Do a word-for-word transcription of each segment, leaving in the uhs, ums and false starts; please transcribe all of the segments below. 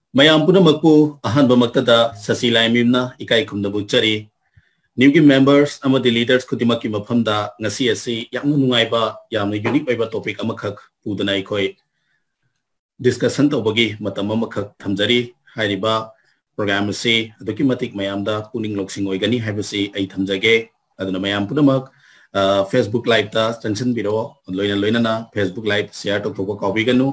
ꯃꯌꯥꯝ ꯄꯨꯝꯅꯃꯛꯄꯨ ꯑꯍꯥꯟꯕꯃꯛꯇꯗ ꯁꯁꯤ ꯂꯥꯏꯃꯌꯨꯝꯅ ꯏꯀꯥꯏ ꯈꯨꯝꯅꯕ ꯎꯠꯆꯔꯤ꯫ ꯅ꯭ꯌꯨꯒꯤ ꯃꯦꯝꯕꯔꯁ ꯑꯃꯗꯤ ꯂꯤꯗꯔꯁ ꯈꯨꯗꯤꯡꯃꯛꯀꯤ ꯃꯐꯝꯗ ꯉꯁꯤ ꯑꯁꯤ ꯌꯥꯝꯅ ꯅꯨꯡꯉꯥꯏꯕ, ꯌꯥꯝꯅ ꯌꯨꯅꯤꯛ ꯑꯣꯏꯕ ꯇꯣꯄꯤꯛ ꯑꯃꯈꯛ ꯄꯨꯗꯨꯅ ꯑꯩꯈꯣꯏ ꯗꯤꯁꯀꯁꯟ ꯇꯧꯕꯒꯤ ꯃꯇꯝ ꯑꯃꯈꯛ ꯊꯝꯖꯔꯤ꯫ ꯍꯥꯏꯔꯤꯕ ꯄ꯭ꯔꯣꯒ꯭ꯔꯥꯝ ꯑꯁꯤ ꯑꯗꯨꯛꯀꯤ ꯃꯇꯤꯛ ꯃꯌꯥꯝꯗ ꯄꯨꯛꯅꯤꯡ ꯂꯧꯁꯤꯡ ꯑꯣꯏꯒꯅꯤ ꯍꯥꯏꯕꯁꯤ ꯑꯩ ꯊꯝꯖꯒꯦ꯫ ꯑꯗꯨꯅ ꯃꯌꯥꯝ ꯄꯨꯝꯅꯃꯛ, ꯑ, Facebook Live-ꯇ ꯆꯪꯁꯤꯟꯕꯤꯔꯛꯑꯣ꯫ ꯂꯣꯏꯅ ꯂꯣꯏꯅꯅ Facebook Live share ꯇꯧꯊꯣꯛꯄ ꯀꯥꯎꯕꯤꯒꯅꯨ꯫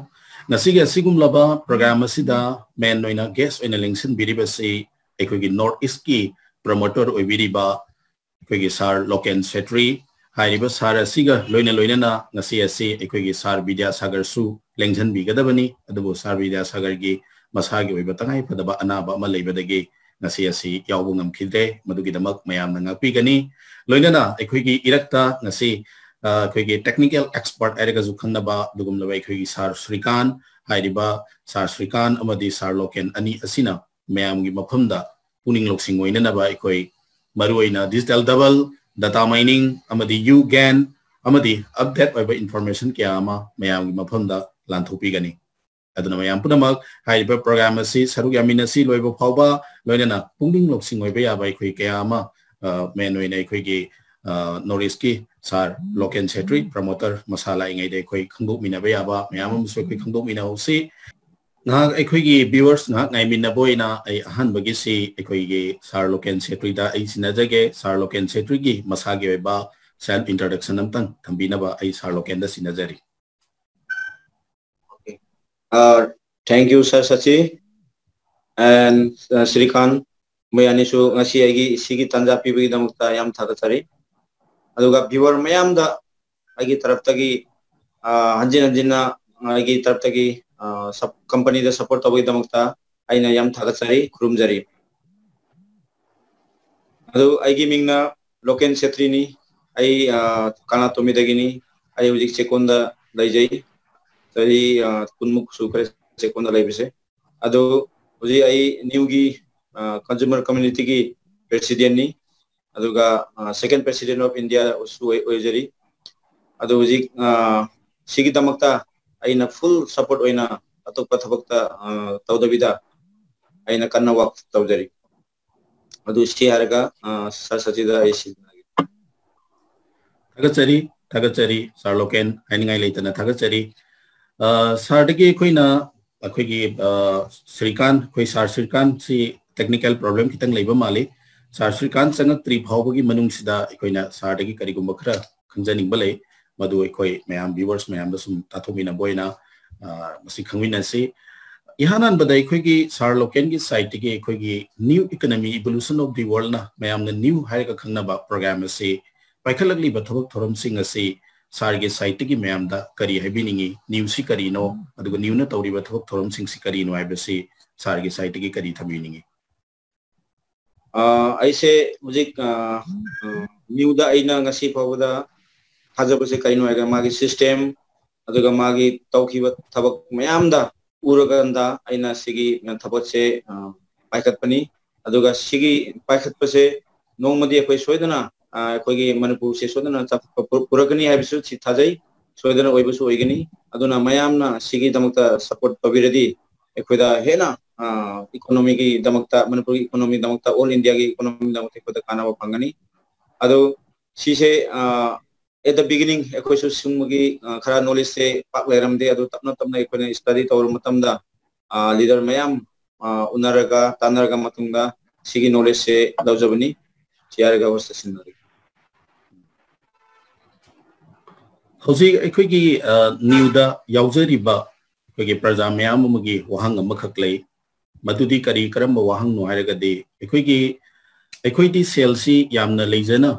ꯉꯁꯤꯒꯤ ꯑꯁꯤꯒꯨꯝꯂꯕ ꯄ꯭ꯔꯣꯒ꯭ꯔꯥꯝ ꯑꯁꯤꯗ ꯃꯦꯟ ꯑꯣꯏꯅ ꯒꯦꯁ ꯑꯣꯏꯅ ꯂꯦꯡꯁꯤꯟꯕꯤꯔꯤꯕꯁꯤ ꯑꯩꯈꯣꯏꯒꯤ ꯅꯣꯔꯠ ꯏꯁꯀꯤ ꯄ꯭ꯔꯃꯣꯇꯔ ꯑꯣꯏꯕꯤꯔꯤꯕ ꯑꯩꯈꯣꯏꯒꯤ ꯁꯥꯔ ꯂꯣꯀꯦꯟ ꯁꯦꯇ꯭ꯔꯤ ꯍꯥꯏꯔꯤꯕ ꯁꯥꯔ ꯑꯁꯤꯒ ꯂꯣꯏꯅ ꯂꯣꯏꯅꯅ ꯉꯁꯤ ꯑꯁꯤ ꯑꯩꯈꯣꯏꯒꯤ ꯁꯥꯔ ꯕꯤꯗ꯭ꯌꯥꯁꯥꯒꯔꯁꯨ ꯂꯦꯡꯁꯤꯟꯕꯤꯒꯗꯕꯅꯤ꯫ ꯑꯗꯨꯕꯨ ꯁꯥꯔ ꯕꯤꯗ꯭ꯌꯥꯁꯥꯒꯔꯒꯤ ꯃꯁꯥꯒꯤ ꯑꯣꯏꯕ ꯇꯉꯥꯏ ꯐꯗꯕ ꯑꯅꯥꯕ ꯑꯃ ꯂꯩꯕꯗꯒꯤ ꯉꯁꯤ ꯑꯁꯤ ꯌꯥꯎꯕ ꯉꯝꯈꯤꯗ꯭ꯔꯦ꯫ ꯃꯗꯨꯒꯤꯗꯃꯛ ꯃꯌꯥꯝꯅ ꯉꯥꯛꯄꯤꯒꯅꯤ꯫ ꯂꯣꯏꯅꯅ ꯑꯩꯈꯣꯏꯒꯤ ꯏꯔꯛꯇ ꯉꯁꯤ, ꯑ, ꯑꯩꯈꯣꯏꯒꯤ ꯇꯦꯛꯅꯤꯀꯦꯜ ꯑꯦꯛꯁꯄꯔꯠ ꯍꯥꯏꯔꯒꯁꯨ ꯈꯪꯅꯕ ꯑꯗꯨꯒꯨꯝꯂꯕ ꯑꯩꯈꯣꯏꯒꯤ ꯁꯥꯔ ꯁ꯭ꯔꯤꯀꯥꯟ ꯍꯥꯏꯔꯤꯕ ꯁꯥꯔ ꯁ꯭ꯔꯤꯀꯥꯟ ꯑꯃꯗꯤ ꯁꯥꯔ ꯂꯣꯀꯦꯟ ꯑꯅꯤ ꯑꯁꯤꯅ ꯃꯌꯥꯝꯒꯤ ꯃꯐꯝꯗ ꯄꯨꯛꯅꯤꯡ ꯂꯧꯁꯤꯡ ꯑꯣꯏꯅꯅꯕ ꯑꯩꯈꯣꯏ ꯃꯔꯨꯑꯣꯏꯅ digital double, data mining ꯑꯃꯗꯤ ꯌꯨ ꯒꯦꯟ ꯑꯃꯗꯤ ꯑꯞꯗꯦꯠ ꯑꯣꯏꯕ ꯏꯟꯐꯣꯔꯃꯦꯁꯟ ꯀꯌꯥ ꯑꯃ ꯃꯌꯥꯝꯒꯤ ꯃꯐꯝꯗ ꯂꯥꯟꯊꯣꯛꯄꯤꯒꯅꯤ꯫ ꯑꯗꯨꯅ ꯃꯌꯥꯝ ꯄꯨꯝꯅꯃꯛ ꯍꯥꯏꯔꯤꯕ ꯄ꯭ꯔꯣꯒ꯭ꯔꯥꯝ ꯑꯁꯤ ꯁꯔꯨꯛ ꯌꯥꯃꯤꯟꯅꯁꯤ ꯂꯣꯏꯕ ꯐꯥꯎꯕ, ꯂꯣꯏꯅꯅ ꯄꯨꯛꯅꯤꯡ ꯂꯧꯁꯤꯡ ꯑꯣꯏꯕ ꯌꯥꯕ ꯑꯩꯈꯣꯏ ꯀꯌꯥ ꯑꯃ, ꯑ, ꯃꯦꯟ ꯑꯣꯏꯅ ꯑꯩꯈꯣꯏꯒꯤ, ꯑ, ꯅꯣꯔꯠ ꯏꯁꯀꯤ ꯁꯥꯔ ꯂꯣꯀꯦꯟ ꯁꯦꯇ꯭ꯔꯤ ꯄ꯭ꯔꯃꯣꯇꯔ ꯃꯁꯥ ꯂꯥꯛꯏꯉꯩꯗ ꯑꯩꯈꯣꯏ ꯈꯪꯗꯣꯛꯃꯤꯟꯅꯕ ꯌꯥꯕ ꯃꯌꯥꯝ ꯑꯃꯁꯨ ꯑꯩꯈꯣꯏ ꯈꯪꯗꯣꯛꯃꯤꯟꯅꯍꯧꯁꯤ꯫ ꯉꯥꯏꯍꯥꯛ ꯑꯩꯈꯣꯏꯒꯤ viewers ꯉꯥꯏꯍꯥꯛ ꯉꯥꯏꯃꯤꯟꯅꯕ ꯑꯣꯏꯅ ꯑꯩ ꯑꯍꯥꯟꯕꯒꯤꯁꯤ ꯑꯩꯈꯣꯏꯒꯤ ꯁꯥꯔ ꯂꯣꯀꯦꯟ ꯁꯦꯇ꯭ꯔꯤꯗ ꯑꯩ ꯁꯤꯟꯅꯖꯒꯦ꯫ ꯁꯥꯔ ꯂꯣꯀꯦꯟ ꯁꯦꯇ꯭ꯔꯤꯒꯤ ꯃꯁꯥꯒꯤ ꯑꯣꯏꯕ self introduction ꯑꯝꯇꯪ ꯊꯝꯕꯤꯅꯕ ꯑꯩ ꯁꯥꯔ ꯂꯣꯀꯦꯟꯗ ꯁꯤꯟꯅꯖꯔꯤ꯫ Okay. Uh, thank you, Sir Sachi and, uh, ꯁ꯭ꯔꯤꯀꯥꯟ, ꯃꯣꯏ ꯑꯅꯤꯁꯨ ꯉꯁꯤ ꯑꯩꯒꯤ ꯁꯤꯒꯤ ꯇꯥꯟꯖꯥ ꯄꯤꯕꯒꯤꯗꯃꯛꯇ ꯌꯥꯝ ꯊꯥꯒꯠꯆꯔꯤ꯫ ꯑꯗꯨꯒ viewer ꯃꯌꯥꯝꯗ ꯑꯩꯒꯤ ꯇꯔꯞꯇꯒꯤ, ꯑ, ꯍꯟꯖꯤꯟ ꯍꯟꯖꯤꯟꯅ ꯑꯩꯒꯤ ꯇꯔꯞꯇꯒꯤ, ꯑ, ꯁꯞ-, company-ꯗ support ꯇꯧꯕꯒꯤꯗꯃꯛꯇ ꯑꯩꯅ ꯌꯥꯝ ꯊꯥꯒꯠꯆꯔꯤ, ꯈꯨꯔꯨꯝꯖꯔꯤ꯫ ꯑꯗꯨ ꯑꯩꯒꯤ ꯃꯤꯡꯅ ꯂꯣꯀꯦꯟ ꯁꯦꯇ꯭ꯔꯤꯅꯤ꯫ ꯑꯩ, ꯑ, ꯀꯅꯥꯇꯣꯃꯤꯗꯒꯤꯅꯤ꯫ ꯑꯩ ꯍꯧꯖꯤꯛ ꯆꯦꯛꯀꯣꯟꯗ ꯂꯩꯖꯩ꯫ ꯆꯍꯤ, ꯑ, ꯀꯨꯟꯃꯨꯛ ꯁꯨꯈ꯭ꯔꯦ ꯆꯦꯛꯀꯣꯟꯗ ꯂꯩꯕꯁꯦ꯫ ꯑꯗꯨ ꯍꯧꯖꯤꯛ ꯑꯩ ꯅ꯭ꯌꯨꯒꯤ, ꯑ, consumer community-ꯒꯤ president-ꯅꯤ꯫ ꯑꯗꯨꯒ, ꯑ, second president of India-ꯁꯨ ꯑꯣꯏ-, ꯑꯣꯏꯖꯔꯤ꯫ ꯑꯗꯨ ꯍꯧꯖꯤꯛ, ꯑ, ꯁꯤꯒꯤꯗꯃꯛꯇ ꯑꯩꯅ full support ꯑꯣꯏꯅ ꯑꯇꯣꯞꯄ ꯊꯕꯛꯇ, ꯑ, ꯇꯧꯗꯕꯤꯗ ꯑꯩꯅ ꯀꯟꯅ ꯋꯥꯛ ꯇꯧꯖꯔꯤ꯫ ꯑꯗꯨ ꯁꯤ ꯍꯥꯏꯔꯒ, ꯑ, ꯁꯥꯔ ꯁꯆꯤꯗ ꯑꯩ ꯁꯤꯟꯅꯒꯦ꯫ ꯊꯥꯒꯠꯆꯔꯤ, ꯊꯥꯒꯠꯆꯔꯤ ꯁꯥꯔ ꯂꯣꯀꯦꯟ, ꯍꯥꯏꯅꯤꯡꯉꯥꯏ ꯂꯩꯇꯅ ꯊꯥꯒꯠꯆꯔꯤ꯫ ꯑ, ꯁꯥꯔꯗꯒꯤ ꯑꯩꯈꯣꯏꯅ, ꯑꯩꯈꯣꯏꯒꯤ, ꯑ, ꯁ꯭ꯔꯤꯀꯥꯟ, ꯑꯩꯈꯣꯏ ꯁꯥꯔ ꯁ꯭ꯔꯤꯀꯥꯟꯁꯤ technical problem ꯈꯤꯇꯪ ꯂꯩꯕ ꯃꯥꯜꯂꯤ꯫ ꯁꯥꯔ ꯁ꯭ꯔꯤꯀꯥꯟ ꯆꯪꯉꯛꯇ꯭ꯔꯤ ꯐꯥꯎꯕꯒꯤ ꯃꯅꯨꯡꯁꯤꯗ ꯑꯩꯈꯣꯏꯅ ꯁꯥꯔꯗꯒꯤ ꯀꯔꯤꯒꯨꯝꯕ ꯈꯔ ꯈꯪꯖꯅꯤꯡꯕ ꯂꯩ, ꯃꯗꯨ ꯑꯩꯈꯣꯏ ꯃꯌꯥꯝ viewers ꯃꯌꯥꯝꯗ ꯁꯨꯝ ꯇꯥꯊꯣꯛꯃꯤꯟꯅꯕ ꯑꯣꯏꯅ, ꯑ, ꯃꯁꯤ ꯈꯪꯃꯤꯟꯅꯁꯤ꯫ ꯏꯍꯥꯟ ꯍꯥꯟꯕꯗ ꯑꯩꯈꯣꯏꯒꯤ ꯁꯥꯔ ꯂꯣꯀꯦꯟꯒꯤ sideꯇꯒꯤ ꯑꯩꯈꯣꯏꯒꯤ New Economy Evolution of the Worldꯅ ꯃꯌꯥꯝꯅ new ꯍꯥꯏꯔꯒ ꯈꯪꯅꯕ program ꯑꯁꯤ ꯄꯥꯏꯈꯠꯂꯛꯂꯤꯕ ꯊꯕꯛ ꯊꯧꯔꯝꯁꯤꯡ ꯑꯁꯤ ꯁꯥꯔꯒꯤ sideꯇꯒꯤ ꯃꯌꯥꯝꯗ ꯀꯔꯤ ꯍꯥꯏꯕꯤꯅꯤꯡꯉꯤ, newꯁꯤ ꯀꯔꯤꯅꯣ, ꯑꯗꯨꯒ newꯅ ꯇꯧꯔꯤꯕ ꯊꯕꯛ ꯊꯧꯔꯝꯁꯤꯡꯁꯤ ꯀꯔꯤꯅꯣ ꯍꯥꯏꯕꯁꯤ ꯁꯥꯔꯒꯤ sideꯇꯒꯤ ꯀꯔꯤ ꯊꯝꯕꯤꯅꯤꯡꯉꯤ? ꯑ, ꯑꯩꯁꯦ ꯍꯧꯖꯤꯛ, ꯑ, ꯑ, newꯗ ꯑꯩꯅ ꯉꯁꯤ ꯐꯥꯎꯕꯗ ꯊꯥꯖꯕꯁꯦ ꯀꯔꯤꯅꯣ ꯍꯥꯏꯔꯒ ꯃꯥꯒꯤ system, ꯑꯗꯨꯒ ꯃꯥꯒꯤ ꯇꯧꯈꯤꯕ ꯊꯕꯛ ꯃꯌꯥꯝꯗ ꯎꯔꯀꯥꯟꯗ ꯑꯩꯅ ꯁꯤꯒꯤ ꯊꯕꯛꯁꯦ, ꯑ, ꯄꯥꯏꯈꯠꯄꯅꯤ꯫ ꯑꯗꯨꯒ ꯁꯤꯒꯤ ꯄꯥꯏꯈꯠꯄꯁꯦ ꯅꯣꯡꯃꯗꯤ ꯑꯩꯈꯣꯏ ꯁꯣꯏꯗꯅ, ꯑ, ꯑꯩꯈꯣꯏꯒꯤ ꯃꯅꯤꯄꯨꯔꯁꯦ ꯁꯣꯏꯗꯅ ꯆꯥꯎꯈꯠꯄ ꯄꯨ-, ꯄꯨꯔꯛꯀꯅꯤ ꯍꯥꯏꯕꯁꯨ ꯁꯤ ꯊꯥꯖꯩ꯫ ꯁꯣꯏꯗꯅ ꯑꯣꯏꯕꯁꯨ ꯑꯣꯏꯒꯅꯤ꯫ ꯑꯗꯨꯅ ꯃꯌꯥꯝꯅ ꯁꯤꯒꯤꯗꯃꯛꯇ support ꯇꯧꯕꯤꯔꯗꯤ ꯑꯩꯈꯣꯏꯗ ꯍꯦꯟꯅ, ꯑ, economyꯒꯤꯗꯃꯛꯇ, ꯃꯅꯤꯄꯨꯔꯒꯤ economyꯗꯃꯛꯇ, all Indiaꯒꯤ economyꯗꯃꯛꯇ ꯑꯩꯈꯣꯏꯗ ꯀꯥꯟꯅꯕ ꯐꯪꯒꯅꯤ꯫ ꯑꯗꯨ ꯁꯤꯁꯦ, ꯑ, at the beginning ꯑꯩꯈꯣꯏꯁꯨ ꯁꯤꯒꯨꯝꯕꯒꯤ, ꯑ, ꯈꯔ knowledgeꯁꯦ ꯄꯥꯛ ꯂꯩꯔꯝꯗꯦ꯫ ꯑꯗꯨ ꯇꯞꯅ ꯇꯞꯅ ꯑꯩꯈꯣꯏꯅ study ꯇꯧꯔ ꯃꯇꯝꯗ, ꯑ, leader ꯃꯌꯥꯝ, ꯑ, ꯎꯅꯔꯒ ꯇꯥꯟꯅꯔꯒ ꯃꯇꯨꯡꯗ ꯁꯤꯒꯤ knowledgeꯁꯦ ꯂꯧꯖꯕꯅꯤ꯫ ꯁꯤ ꯍꯥꯏꯔꯒ host ꯁꯤꯟꯅꯔꯤ꯫ ꯍꯧꯖꯤꯛ ꯑꯩꯈꯣꯏꯒꯤ, ꯑ, newꯗ ꯌꯥꯎꯖꯔꯤꯕ ꯑꯩꯈꯣꯏꯒꯤ ꯄ꯭ꯔꯖꯥ ꯃꯌꯥꯝ ꯑꯃꯒꯤ ꯋꯥꯍꯪ ꯑꯃꯈꯛ ꯂꯩ꯫ ꯃꯗꯨꯗꯤ ꯀꯔꯤ, ꯀꯔꯝꯕ ꯋꯥꯍꯪꯅꯣ ꯍꯥꯏꯔꯒꯗꯤ, ꯑꯩꯈꯣꯏꯒꯤ, ꯑꯩꯈꯣꯏꯗꯤ ꯁꯦꯜꯁꯤ ꯌꯥꯝꯅ ꯂꯩꯖꯅ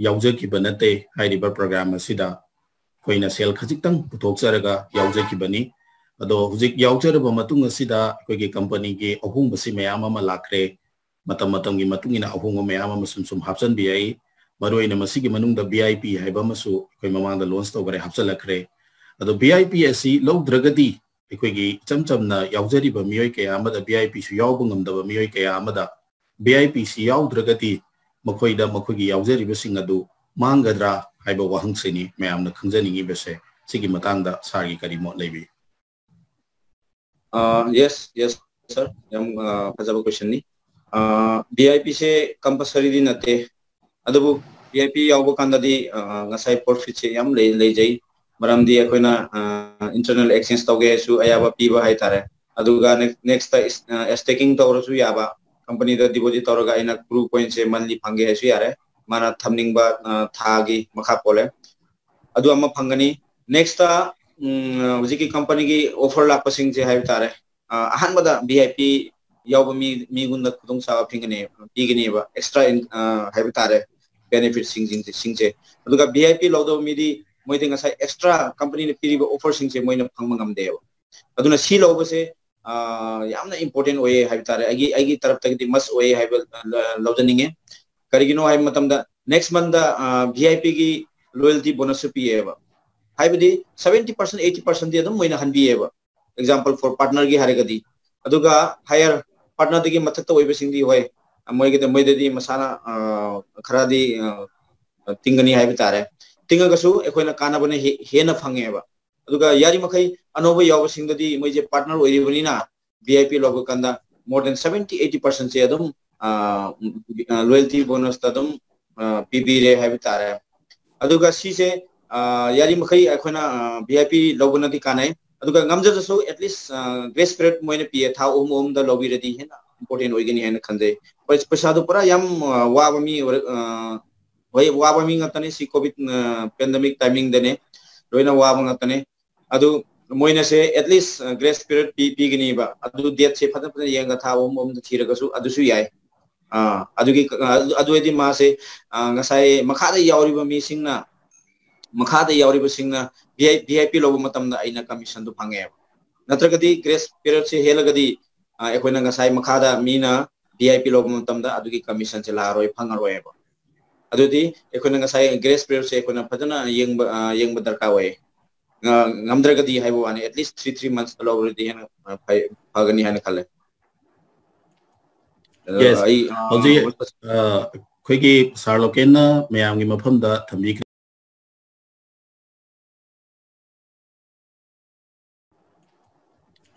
ꯌꯥꯎꯖꯈꯤꯕ ꯅꯠꯇꯦ ꯍꯥꯏꯔꯤꯕ program ꯑꯁꯤꯗ꯫ ꯑꯩꯈꯣꯏꯅ ꯁꯦꯜ ꯈꯖꯤꯛꯇꯪ ꯄꯨꯊꯣꯛꯆꯔꯒ ꯌꯥꯎꯖꯈꯤꯕꯅꯤ꯫ ꯑꯗꯣ ꯍꯧꯖꯤꯛ ꯌꯥꯎꯖꯔꯕ ꯃꯇꯨꯡ ꯑꯁꯤꯗ ꯑꯩꯈꯣꯏꯒꯤ companyꯒꯤ ꯑꯍꯣꯡꯕꯁꯤ ꯃꯌꯥꯝ ꯑꯃ ꯂꯥꯛꯈ꯭ꯔꯦ꯫ ꯃꯇꯝ ꯃꯇꯝꯒꯤ ꯃꯇꯨꯡ ꯏꯟꯅ ꯑꯍꯣꯡꯕ ꯃꯌꯥꯝ ꯑꯃ ꯁꯨꯝ ꯁꯨꯝ ꯍꯥꯞꯆꯤꯟꯕ ꯌꯥꯏ꯫ ꯃꯔꯨꯑꯣꯏꯅ ꯃꯁꯤꯒꯤ ꯃꯅꯨꯡꯗ V I P ꯍꯥꯏꯕ ꯑꯃꯁꯨ ꯑꯩꯈꯣꯏ ꯃꯃꯥꯡꯗ launch ꯇꯧꯈꯔꯦ, ꯍꯥꯞꯆꯤꯜꯂꯛꯈ꯭ꯔꯦ꯫ ꯑꯗꯣ V I P ꯑꯁꯤ ꯂꯧꯗ꯭ꯔꯒꯗꯤ ꯑꯩꯈꯣꯏꯒꯤ ꯏꯆꯝ ꯆꯝꯅ ꯌꯥꯎꯖꯔꯤꯕ ꯃꯤꯑꯣꯏ ꯀꯌꯥ ꯑꯃꯗ, V I Pꯁꯨ ꯌꯥꯎꯕ ꯉꯝꯗꯕ ꯃꯤꯑꯣꯏ ꯀꯌꯥ ꯑꯃꯗ V I Pꯁꯤ ꯌꯥꯎꯗ꯭ꯔꯒꯗꯤ ꯃꯈꯣꯏꯗ ꯃꯈꯣꯏꯒꯤ ꯌꯥꯎꯖꯔꯤꯕꯁꯤꯡ ꯑꯗꯨ ꯃꯥꯡꯒꯗ꯭ꯔꯥ ꯍꯥꯏꯕ ꯋꯥꯍꯪꯁꯤꯅꯤ ꯃꯌꯥꯝꯅ ꯈꯪꯖꯅꯤꯡꯉꯤꯕꯁꯦ꯫ ꯁꯤꯒꯤ ꯃꯇꯥꯡꯗ ꯁꯥꯔꯒꯤ ꯀꯔꯤ ꯃꯣꯠ ꯂꯩꯕꯤ? ꯑ, yes, yes, Sir, ꯌꯥꯝ ꯑ, ꯐꯖꯕ question ꯅꯤ꯫ ꯑ, V I P say compulsory ꯗꯤ ꯅꯠꯇꯦ, ꯑꯗꯨꯕꯨ V I P ꯌꯥꯎꯕ ꯀꯥꯟꯗꯗꯤ ꯑ, ꯉꯁꯥꯏ profit ꯁꯦ ꯌꯥꯝ ꯂꯩ ꯂꯩꯖꯩ꯫ ꯃꯔꯝꯗꯤ ꯑꯩꯈꯣꯏꯅ ꯑ, internal exchange ꯇꯧꯒꯦ ꯍꯥꯏꯁꯨ ꯑꯌꯥꯕ ꯄꯤꯕ ꯍꯥꯏꯇꯥꯔꯦ꯫ ꯑꯗꯨꯒ next ꯇ staking ꯇꯧꯔꯁꯨ ꯌꯥꯕ, company ꯗ deposit ꯇꯧꯔꯒ ꯑꯩꯅ Crew Coin ꯁꯦ monthly ꯐꯪꯒꯦ ꯍꯥꯏꯁꯨ ꯌꯥꯔꯦ, ꯃꯥꯅ ꯊꯝꯅꯤꯡꯕ ꯑ, ꯊꯥꯒꯤ ꯃꯈꯥ ꯄꯣꯜꯂꯦ꯫ ꯑꯗꯨ ꯑꯃ ꯐꯪꯒꯅꯤ꯫ Next ꯇ ꯎꯝ, ꯍꯧꯖꯤꯛꯀꯤ company ꯒꯤ offer ꯂꯥꯛꯄꯁꯤꯡꯁꯦ ꯍꯥꯏꯕ ꯇꯥꯔꯦ, ꯑ, ꯑꯍꯥꯟꯕꯗ V I P ꯌꯥꯎꯕ ꯃꯤ ꯃꯤꯉꯣꯟꯗ ꯈꯨꯗꯣꯡꯆꯥꯕ ꯄꯤꯒꯅꯤ ꯄꯤꯒꯅꯤꯕ, extra ꯏꯟ- ꯑ, ꯍꯥꯏꯕ ꯇꯥꯔꯦ, benefit ꯁꯤꯡꯁꯤꯡꯁꯦ꯫ ꯑꯗꯨꯒ V I P ꯂꯧꯗꯕ ꯃꯤꯗꯤ ꯃꯣꯏꯗꯤ ꯉꯁꯥꯏ extra company ꯅ ꯄꯤꯔꯤꯕ offer ꯁꯤꯡꯁꯦ ꯃꯣꯏꯅ ꯐꯪꯕ ꯉꯝꯗꯦꯕ꯫ ꯑꯗꯨꯅ ꯁꯤ ꯂꯧꯕꯁꯦ ꯑ, ꯌꯥꯝꯅ important ꯑꯣꯏꯌꯦ ꯍꯥꯏꯕ ꯇꯥꯔꯦ, ꯑꯩꯒꯤ ꯑꯩꯒꯤ ꯇꯔꯞꯇꯒꯤꯗꯤ must ꯑꯣꯏꯌꯦ ꯍꯥꯏꯕ ꯂ- ꯂꯧꯖꯅꯤꯡꯉꯦ꯫ ꯀꯔꯤꯒꯤꯅꯣ ꯍꯥꯏꯕ ꯃꯇꯝꯗ next month ꯇ V I P ꯒꯤ loyalty bonus ꯁꯨ ꯄꯤꯌꯦꯕ, ꯍꯥꯏꯕꯗꯤ seventy percent eighty percent T ꯑꯗꯨꯝ ꯃꯣꯏꯅ ꯍꯟꯕꯤꯌꯦꯕ, example for partner ꯒꯤ ꯍꯥꯏꯔꯒꯗꯤ꯫ ꯑꯗꯨꯒ higher partner ꯗꯒꯤ ꯃꯊꯛꯇ ꯑꯣꯏꯕꯁꯤꯡꯗꯤ ꯍꯣꯏ, ꯃꯣꯏꯒꯤꯗ ꯃꯣꯏꯗꯗꯤ ꯃꯁꯥꯅ ꯑ, ꯈꯔꯗꯤ ꯑ, ꯇꯤꯡꯒꯅꯤ ꯍꯥꯏꯕ ꯇꯥꯔꯦ꯫ ꯇꯤꯡꯉꯒꯁꯨ ꯑꯩꯈꯣꯏꯅ ꯀꯥꯟꯅꯕꯅ ꯍꯦ- ꯍꯦꯟꯅ ꯐꯪꯉꯦꯕ꯫ ꯑꯗꯨꯒ ꯌꯥꯔꯤꯃꯈꯩ ꯑꯅꯧꯕ ꯌꯥꯎꯕꯁꯤꯡꯗꯗꯤ ꯃꯣꯏꯁꯦ partner ꯑꯣꯏꯔꯤꯕꯅꯤꯅ V I P ꯂꯧꯕ ꯀꯥꯟꯗ more than seventy eighty percent ꯁꯦ ꯑꯗꯨꯝ ꯑ, loyalty bonus ꯇ ꯑꯗꯨꯝ ꯑ, ꯄꯤꯕꯤꯔꯦ ꯍꯥꯏꯕ ꯇꯥꯔꯦ꯫ ꯑꯗꯨꯒ ꯁꯤꯁꯦ ꯑ, ꯌꯥꯔꯤꯃꯈꯩ ꯑꯩꯈꯣꯏꯅ V I P ꯂꯧꯕꯅꯗꯤ ꯀꯥꯟꯅꯩ꯫ ꯑꯗꯨꯒ ꯉꯝꯖꯗ꯭ꯔꯁꯨ at least grace period ꯃꯣꯏꯅ ꯄꯤꯌꯦ, ꯊꯥ ꯑꯍꯨꯝ ꯑꯍꯨꯝꯗ ꯂꯧꯕꯤꯔꯗꯤ ꯍꯦꯟꯅ important ꯑꯣꯏꯒꯅꯤ ꯍꯥꯏꯅ ꯈꯟꯖꯩ꯫ ꯍꯣꯏ, ꯄꯩꯁꯥꯗꯨ ꯄꯨꯔꯥ ꯌꯥꯝ ꯑ, ꯋꯥꯕ ꯃꯤ ꯑꯣꯏꯔ- ꯑ, ꯍꯣꯏ, ꯋꯥꯕ ꯃꯤ ꯉꯥꯛꯇꯅꯤ꯫ ꯁꯤ COVID pandemic timing ꯗꯅꯦ ꯂꯣꯏꯅ ꯋꯥꯕ ꯉꯥꯛꯇꯅꯦ꯫ ꯑꯗꯨ ꯃꯣꯏꯅꯁꯦ at least grace period ꯄꯤ ꯄꯤꯒꯅꯤꯕ꯫ ꯑꯗꯨ date ꯁꯦ ꯐꯖ ꯐꯖꯅ ꯌꯦꯡꯉꯒ ꯊꯥ ꯑꯍꯨꯝ ꯑꯍꯨꯝꯗ ꯊꯤꯔꯒꯁꯨ ꯑꯗꯨꯁꯨ ꯌꯥꯏ꯫ ꯑ, ꯑꯗꯨꯒꯤ ꯑ, ꯑꯗꯨ ꯑꯣꯏꯗꯤ ꯃꯥꯁꯦ ꯑ, ꯉꯁꯥꯏ ꯃꯈꯥꯗ ꯌꯥꯎꯔꯤꯕ ꯃꯤꯁꯤꯡꯅ ꯃꯈꯥꯗ ꯌꯥꯎꯔꯤꯕꯁꯤꯡꯅ V I V I P ꯂꯧꯕ ꯃꯇꯝꯗ ꯑꯩꯅ commission ꯗꯨ ꯐꯪꯉꯦꯕ꯫ ꯅꯠꯇ꯭ꯔꯒꯗꯤ grace period ꯁꯦ ꯍꯦꯜꯂꯒꯗꯤ ꯑ, ꯑꯩꯈꯣꯏꯅ ꯉꯁꯥꯏ ꯃꯈꯥꯗ ꯃꯤꯅ V I P ꯂꯧꯕ ꯃꯇꯝꯗ ꯑꯗꯨꯒꯤ commission ꯁꯦ ꯂꯥꯛꯑꯔꯣꯏ, ꯐꯪꯉꯔꯣꯏꯕ꯫ ꯑꯗꯨꯗꯤ ꯑꯩꯈꯣꯏꯅ ꯉꯁꯥꯏ grace period ꯁꯦ ꯑꯩꯈꯣꯏꯅ ꯐꯖꯅ ꯌꯦꯡꯕ ꯑ, ꯌꯦꯡꯕ ꯗꯔꯀꯥꯔ ꯑꯣꯏꯌꯦ꯫ ꯑ, ꯉꯝꯗ꯭ꯔꯒꯗꯤ ꯍꯥꯏꯕ ꯋꯥꯅꯤ, at least three three months ꯇ ꯂꯧꯔꯗꯤ ꯍꯦꯟꯅ ꯑ, ꯐꯩ ꯐꯒꯅꯤ ꯍꯥꯏꯅ ꯈꯜꯂꯦ꯫ ꯑ, Yes. ꯑꯩ ꯑ, ꯍꯧꯖꯤꯛ ꯃꯣꯏ- ꯑ, ꯑꯩꯈꯣꯏꯒꯤ ꯁꯥꯔ ꯂꯣꯀꯦꯟꯅ ꯃꯌꯥꯝꯒꯤ ꯃꯐꯝꯗ ꯊꯝꯕꯤꯈ꯭ꯔꯦ꯫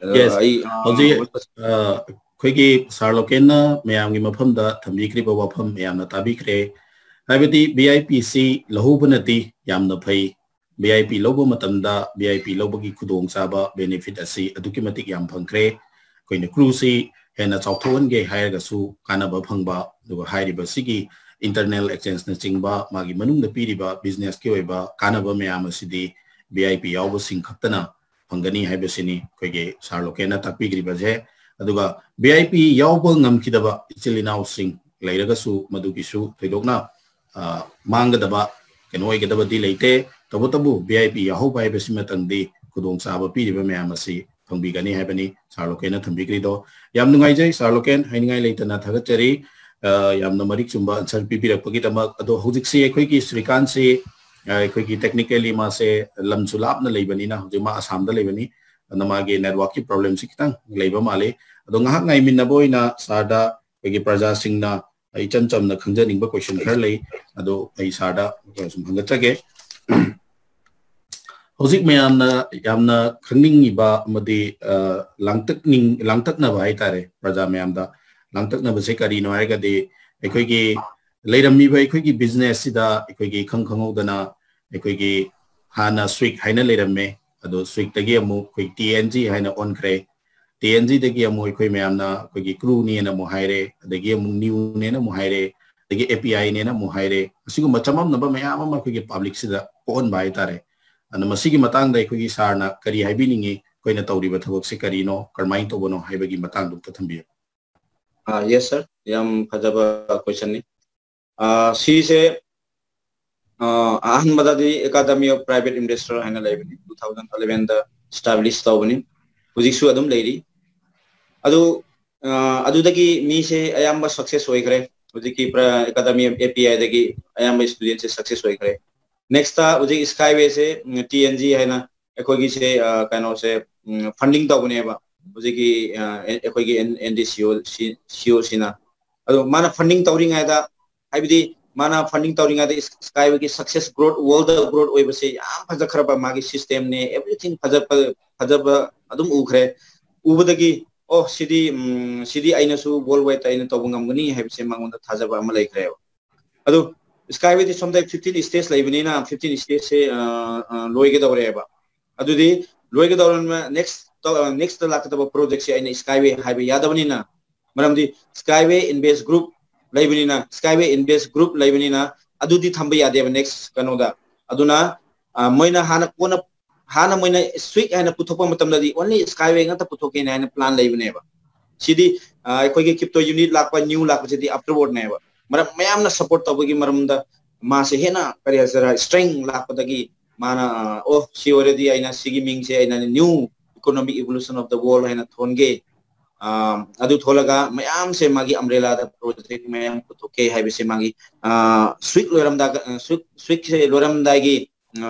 Yes. ꯑꯩ, ꯑ, ꯍꯧꯖꯤꯛ, ꯑ, ꯑꯩꯈꯣꯏꯒꯤ ꯁꯥꯔ ꯂꯣꯀꯦꯟꯅ ꯃꯌꯥꯝꯒꯤ ꯃꯐꯝꯗ ꯊꯝꯕꯤꯈ꯭ꯔꯤꯕ ꯋꯥꯐꯝ ꯃꯌꯥꯝꯅ ꯇꯥꯕꯤꯈ꯭ꯔꯦ꯫ ꯍꯥꯏꯕꯗꯤ V I P ꯁꯤ ꯂꯧꯍꯧꯕꯅꯗꯤ ꯌꯥꯝꯅ ꯐꯩ꯫ V I P ꯂꯧꯕ ꯃꯇꯝꯗ V I P ꯂꯧꯕꯒꯤ ꯈꯨꯗꯣꯡꯆꯥꯕ, benefit ꯑꯁꯤ ꯑꯗꯨꯛꯀꯤ ꯃꯇꯤꯛ ꯌꯥꯝ ꯐꯪꯈ꯭ꯔꯦ꯫ ꯑꯩꯈꯣꯏꯅ crew ꯁꯤ ꯍꯦꯟꯅ ꯆꯥꯎꯊꯣꯛꯍꯟꯒꯦ ꯍꯥꯏꯔꯒꯁꯨ ꯀꯥꯟꯅꯕ ꯐꯪꯕ, ꯑꯗꯨꯒ ꯍꯥꯏꯔꯤꯕꯁꯤꯒꯤ internal exchange ꯅꯆꯤꯡꯕ ꯃꯥꯒꯤ ꯃꯅꯨꯡꯗ ꯄꯤꯔꯤꯕ business ꯀꯤ ꯑꯣꯏꯕ ꯀꯥꯟꯅꯕ ꯃꯌꯥꯝ ꯑꯁꯤꯗꯤ V I P ꯌꯥꯎꯕꯁꯤꯡ ꯈꯛꯇꯅ ꯐꯪꯒꯅꯤ ꯍꯥꯏꯕꯁꯤꯅꯤ ꯑꯩꯈꯣꯏꯒꯤ ꯁꯥꯔ ꯂꯣꯀꯦꯟꯅ ꯇꯥꯛꯄꯤꯈ꯭ꯔꯤꯕꯁꯦ꯫ ꯑꯗꯨꯒ V I P ꯌꯥꯎꯕ ꯉꯝꯈꯤꯗꯕ ꯏꯆꯤꯜ ꯏꯅꯥꯎꯁꯤꯡ ꯂꯩꯔꯒꯁꯨ ꯃꯗꯨꯒꯤꯁꯨ ꯊꯣꯏꯗꯣꯛꯅ, ꯑ, ꯃꯥꯡꯒꯗꯕ ꯀꯩꯅꯣ ꯑꯣꯏꯒꯗꯕꯗꯤ ꯂꯩꯇꯦ꯫ ꯇꯧꯕꯇꯕꯨ V I P ꯌꯥꯎꯍꯧꯕ ꯍꯥꯏꯕꯁꯤꯃꯇꯪꯗꯤ ꯈꯨꯗꯣꯡꯆꯥꯕ ꯄꯤꯔꯤꯕ ꯃꯌꯥꯝ ꯑꯁꯤ ꯐꯪꯕꯤꯒꯅꯤ ꯍꯥꯏꯕꯅꯤ ꯁꯥꯔ ꯂꯣꯀꯦꯟꯅ ꯊꯝꯕꯤꯈ꯭ꯔꯤꯗꯣ꯫ ꯌꯥꯝ ꯅꯨꯡꯉꯥꯏꯖꯩ ꯁꯥꯔ ꯂꯣꯀꯦꯟ, ꯍꯥꯏꯅꯤꯡꯉꯥꯏ ꯂꯩꯇꯅ ꯊꯥꯒꯠꯆꯔꯤ꯫ ꯑ, ꯌꯥꯝꯅ ꯃꯔꯤꯛ ꯆꯨꯝꯕ answer ꯄꯤꯕꯤꯔꯛꯄꯒꯤꯗꯃꯛ꯫ ꯑꯗꯣ ꯍꯧꯖꯤꯛꯁꯤ ꯑꯩꯈꯣꯏꯒꯤ ꯁ꯭ꯔꯤꯀꯥꯟꯁꯤ, ꯑ, ꯑꯩꯈꯣꯏꯒꯤ technically ꯃꯥꯁꯦ ꯂꯝꯁꯨ ꯂꯥꯞꯅ ꯂꯩꯕꯅꯤꯅ, ꯍꯧꯖꯤꯛ ꯃꯥ ꯑꯁꯥꯝꯗ ꯂꯩꯕꯅꯤ, ꯑꯗꯨꯅ ꯃꯥꯒꯤ network ꯀꯤ problem ꯁꯤ ꯈꯤꯇꯪ ꯂꯩꯕ ꯃꯥꯜꯂꯤ꯫ ꯑꯗꯣ ꯉꯥꯏꯍꯥꯛ ꯉꯥꯏꯃꯤꯟꯅꯕ ꯑꯣꯏꯅ ꯁꯥꯔꯗ ꯑꯩꯈꯣꯏꯒꯤ ꯄ꯭ꯔꯖꯥꯁꯤꯡꯅ ꯏꯆꯝ ꯆꯝꯅ ꯈꯪꯖꯅꯤꯡꯕ question ꯈꯔ ꯂꯩ, ꯑꯗꯣ ꯑꯩ ꯁꯥꯔꯗ ꯁꯨꯝ ꯍꯪꯒꯠꯆꯒꯦ꯫ ꯍꯧꯖꯤꯛ ꯃꯌꯥꯝꯅ ꯌꯥꯝꯅ ꯈꯪꯅꯤꯡꯉꯤꯕ ꯑꯃꯗꯤ, ꯑ, ꯂꯥꯡꯇꯛꯅꯤꯡ-, ꯂꯥꯡꯇꯛꯅꯕ ꯍꯥꯏꯇꯥꯔꯦ, ꯄ꯭ꯔꯖꯥ ꯃꯌꯥꯝꯗ ꯂꯥꯡꯇꯛꯅꯕꯁꯦ ꯀꯔꯤꯅꯣ ꯍꯥꯏꯔꯒꯗꯤ, ꯑꯩꯈꯣꯏꯒꯤ ꯂꯩꯔꯝꯃꯤꯕ ꯑꯩꯈꯣꯏꯒꯤ business ꯁꯤꯗ ꯑꯩꯈꯣꯏꯒꯤ ꯏꯈꯪ ꯈꯪꯍꯧꯗꯅ ꯑꯩꯈꯣꯏꯒꯤ ꯍꯥꯟꯅ ꯁ꯭ꯋꯤꯛ ꯍꯥꯏꯅ ꯂꯩꯔꯝꯃꯦ, ꯑꯗꯣ ꯁ꯭ꯋꯤꯛꯇꯒꯤ ꯑꯃꯨꯛ ꯑꯩꯈꯣꯏ T N G ꯍꯥꯏꯅ ꯑꯣꯟꯈ꯭ꯔꯦ꯫ T N G ꯗꯒꯤ ꯑꯃꯨꯛ ꯑꯩꯈꯣꯏ ꯃꯌꯥꯝꯅ ꯑꯩꯈꯣꯏꯒꯤ crew ꯅꯦꯅ ꯑꯃꯨꯛ ꯍꯥꯏꯔꯦ, ꯑꯗꯒꯤ ꯑꯃꯨꯛ new ꯅꯦꯅ ꯑꯃꯨꯛ ꯍꯥꯏꯔꯦ, ꯑꯗꯒꯤ A P I ꯅꯦꯅ ꯑꯃꯨꯛ ꯍꯥꯏꯔꯦ꯫ ꯑꯁꯤꯒꯨꯝꯕ ꯆꯃꯝꯅꯕ ꯃꯌꯥꯝ ꯑꯃ ꯑꯩꯈꯣꯏꯒꯤ public ꯁꯤꯗ ꯄꯣꯛꯍꯟꯕ ꯍꯥꯏꯇꯥꯔꯦ꯫ ꯑꯗꯨꯅ ꯃꯁꯤꯒꯤ ꯃꯇꯥꯡꯗ ꯑꯩꯈꯣꯏꯒꯤ ꯁꯥꯔꯅ ꯀꯔꯤ ꯍꯥꯏꯕꯤꯅꯤꯡꯉꯤ, ꯑꯩꯈꯣꯏꯅ ꯇꯧꯔꯤꯕ ꯊꯕꯛꯁꯤ ꯀꯔꯤꯅꯣ, ꯀꯔꯝꯍꯥꯏꯅ ꯇꯧꯕꯅꯣ ꯍꯥꯏꯕꯒꯤ ꯃꯇꯥꯡꯗꯨ ꯑꯝꯇ ꯊꯝꯕꯤꯌꯨ꯫ ꯑꯥ, yes sir, ꯌꯥꯝ ꯐꯖꯕ question ꯅꯤ꯫ ꯑꯥ, ꯁꯤꯁꯦ, ꯑꯥ, ꯑꯍꯥꯟꯕꯗꯗꯤ Academy of Private Investor ꯍꯥꯏꯅ ꯂꯩꯕꯅꯤ, two thousand eleven ꯗ establish ꯇꯧꯕꯅꯤ, ꯍꯧꯖꯤꯛꯁꯨ ꯑꯗꯨꯝ ꯂꯩꯔꯤ꯫ ꯑꯗꯨ, ꯑꯥ, ꯑꯗꯨꯗꯒꯤ ꯃꯤꯁꯦ ꯑꯌꯥꯝꯕ success ꯑꯣꯏꯈ꯭ꯔꯦ꯫ ꯍꯧꯖꯤꯛꯀꯤ Academy of A P I ꯗꯒꯤ ꯑꯌꯥꯝꯕ student ꯁꯦ success ꯑꯣꯏꯈ꯭ꯔꯦ꯫ Next ꯍꯧꯖꯤꯛ Skyway ꯁꯦ, ꯎꯝ, T N G ꯍꯥꯏꯅ ꯑꯩꯈꯣꯏꯒꯤꯁꯦ, ꯑꯥ, ꯀꯩꯅꯣꯁꯦ, ꯎꯝ, funding ꯇꯧꯕꯅꯦꯕ ꯍꯧꯖꯤꯛꯀꯤ, ꯑꯥ, ꯑꯦ-, ꯑꯩꯈꯣꯏꯒꯤ N-, N D C O ꯁꯤ, C O ꯁꯤꯅ꯫ ꯑꯗꯣ ꯃꯥꯅ funding ꯇꯧꯔꯤꯉꯩꯗ, ꯍꯥꯏꯕꯗꯤ ꯃꯥꯅ funding ꯇꯧꯔꯤꯉꯩꯗ Skyway ꯒꯤ success growth, world growth ꯑꯣꯏꯕꯁꯦ ꯌꯥꯝ ꯐꯖꯈ꯭ꯔꯕ, ꯃꯥꯒꯤ system ꯅꯦ, everything ꯐꯖ ꯐꯖꯕ ꯑꯗꯨꯝ ꯎꯈ꯭ꯔꯦ꯫ ꯎꯕꯗꯒꯤ, ꯑꯣ, ꯁꯤꯗꯤ ꯎꯝ, ꯁꯤꯗꯤ ꯑꯩꯅꯁꯨ world wide ꯑꯩꯅ ꯇꯧꯕ ꯉꯝꯒꯅꯤ ꯍꯥꯏꯕꯁꯦ ꯃꯉꯣꯟꯗ ꯊꯥꯖꯕ ꯑꯃ ꯂꯩꯈ꯭ꯔꯦꯕ꯫ ꯑꯗꯨ Skyway ꯗꯤ ꯁꯣꯝꯗ fifteen stage ꯂꯩꯕꯅꯤꯅ, fifteen stage ꯁꯦ ꯑ, ꯑ, ꯂꯣꯏꯒꯗꯧꯔꯦꯕ꯫ ꯑꯗꯨꯗꯤ ꯂꯣꯏꯒꯗꯧꯔꯕꯅꯤꯅ next next ꯂꯥꯛꯀꯗꯕ project ꯁꯦ ꯑꯩꯅ Skyway ꯍꯥꯏꯕ ꯌꯥꯗꯕꯅꯤꯅ, ꯃꯔꯝꯗꯤ Skyway Invest Group ꯂꯩꯕꯅꯤꯅ, Skyway Invest Group ꯂꯩꯕꯅꯤꯅ ꯑꯗꯨꯗꯤ ꯊꯝꯕ ꯌꯥꯗꯦꯕ next ꯀꯩꯅꯣꯗ꯫ ꯑꯗꯨꯅ ꯑ, ꯃꯣꯏꯅ ꯍꯥꯟꯅ ꯀꯣꯟꯅ ꯍꯥꯟꯅ ꯃꯣꯏꯅ Swig ꯍꯥꯏꯅ ꯄꯨꯊꯣꯛꯄ ꯃꯇꯝꯗꯗꯤ only Skyway ꯉꯥꯛꯇ ꯄꯨꯊꯣꯛꯀꯦꯅ ꯍꯥꯏꯅ plan ꯂꯩꯕꯅꯦꯕ꯫ ꯁꯤꯗꯤ ꯑ, ꯑꯩꯈꯣꯏꯒꯤ crypto unit ꯂꯥꯛꯄ, new ꯂꯥꯛꯄꯁꯤꯗꯤ afterward ꯅꯦꯕ꯫ ꯃꯔꯝ ꯃꯌꯥꯝꯅ support ꯇꯧꯕꯒꯤ ꯃꯔꯝꯗ ꯃꯥꯁꯦ ꯍꯦꯟꯅ, ꯀꯔꯤ ꯍꯥꯏꯁꯤꯔꯥ, strength ꯂꯥꯛꯄꯗꯒꯤ ꯃꯥꯅ ꯑ, ꯑꯣ, ꯁꯤ ꯑꯣꯏꯔꯗꯤ ꯑꯩꯅ ꯁꯤꯒꯤ ꯃꯤꯡꯁꯦ ꯑꯩꯅ new economic evolution of the world ꯍꯥꯏꯅ ꯊꯣꯟꯒꯦ꯫ ꯑ, ꯑꯗꯨ ꯊꯣꯜꯂꯒ ꯃꯌꯥꯝꯁꯦ ꯃꯥꯒꯤ umbrella ꯗ project ꯃꯌꯥꯝ ꯄꯨꯊꯣꯛꯀꯦ ꯍꯥꯏꯕꯁꯦ ꯃꯥꯒꯤ ꯑ, Swig ꯂꯣꯏꯔꯝꯗꯥꯏ, ꯑ, Swig Swig ꯁꯦ ꯂꯣꯏꯔꯝꯗꯥꯏꯒꯤ ꯑ,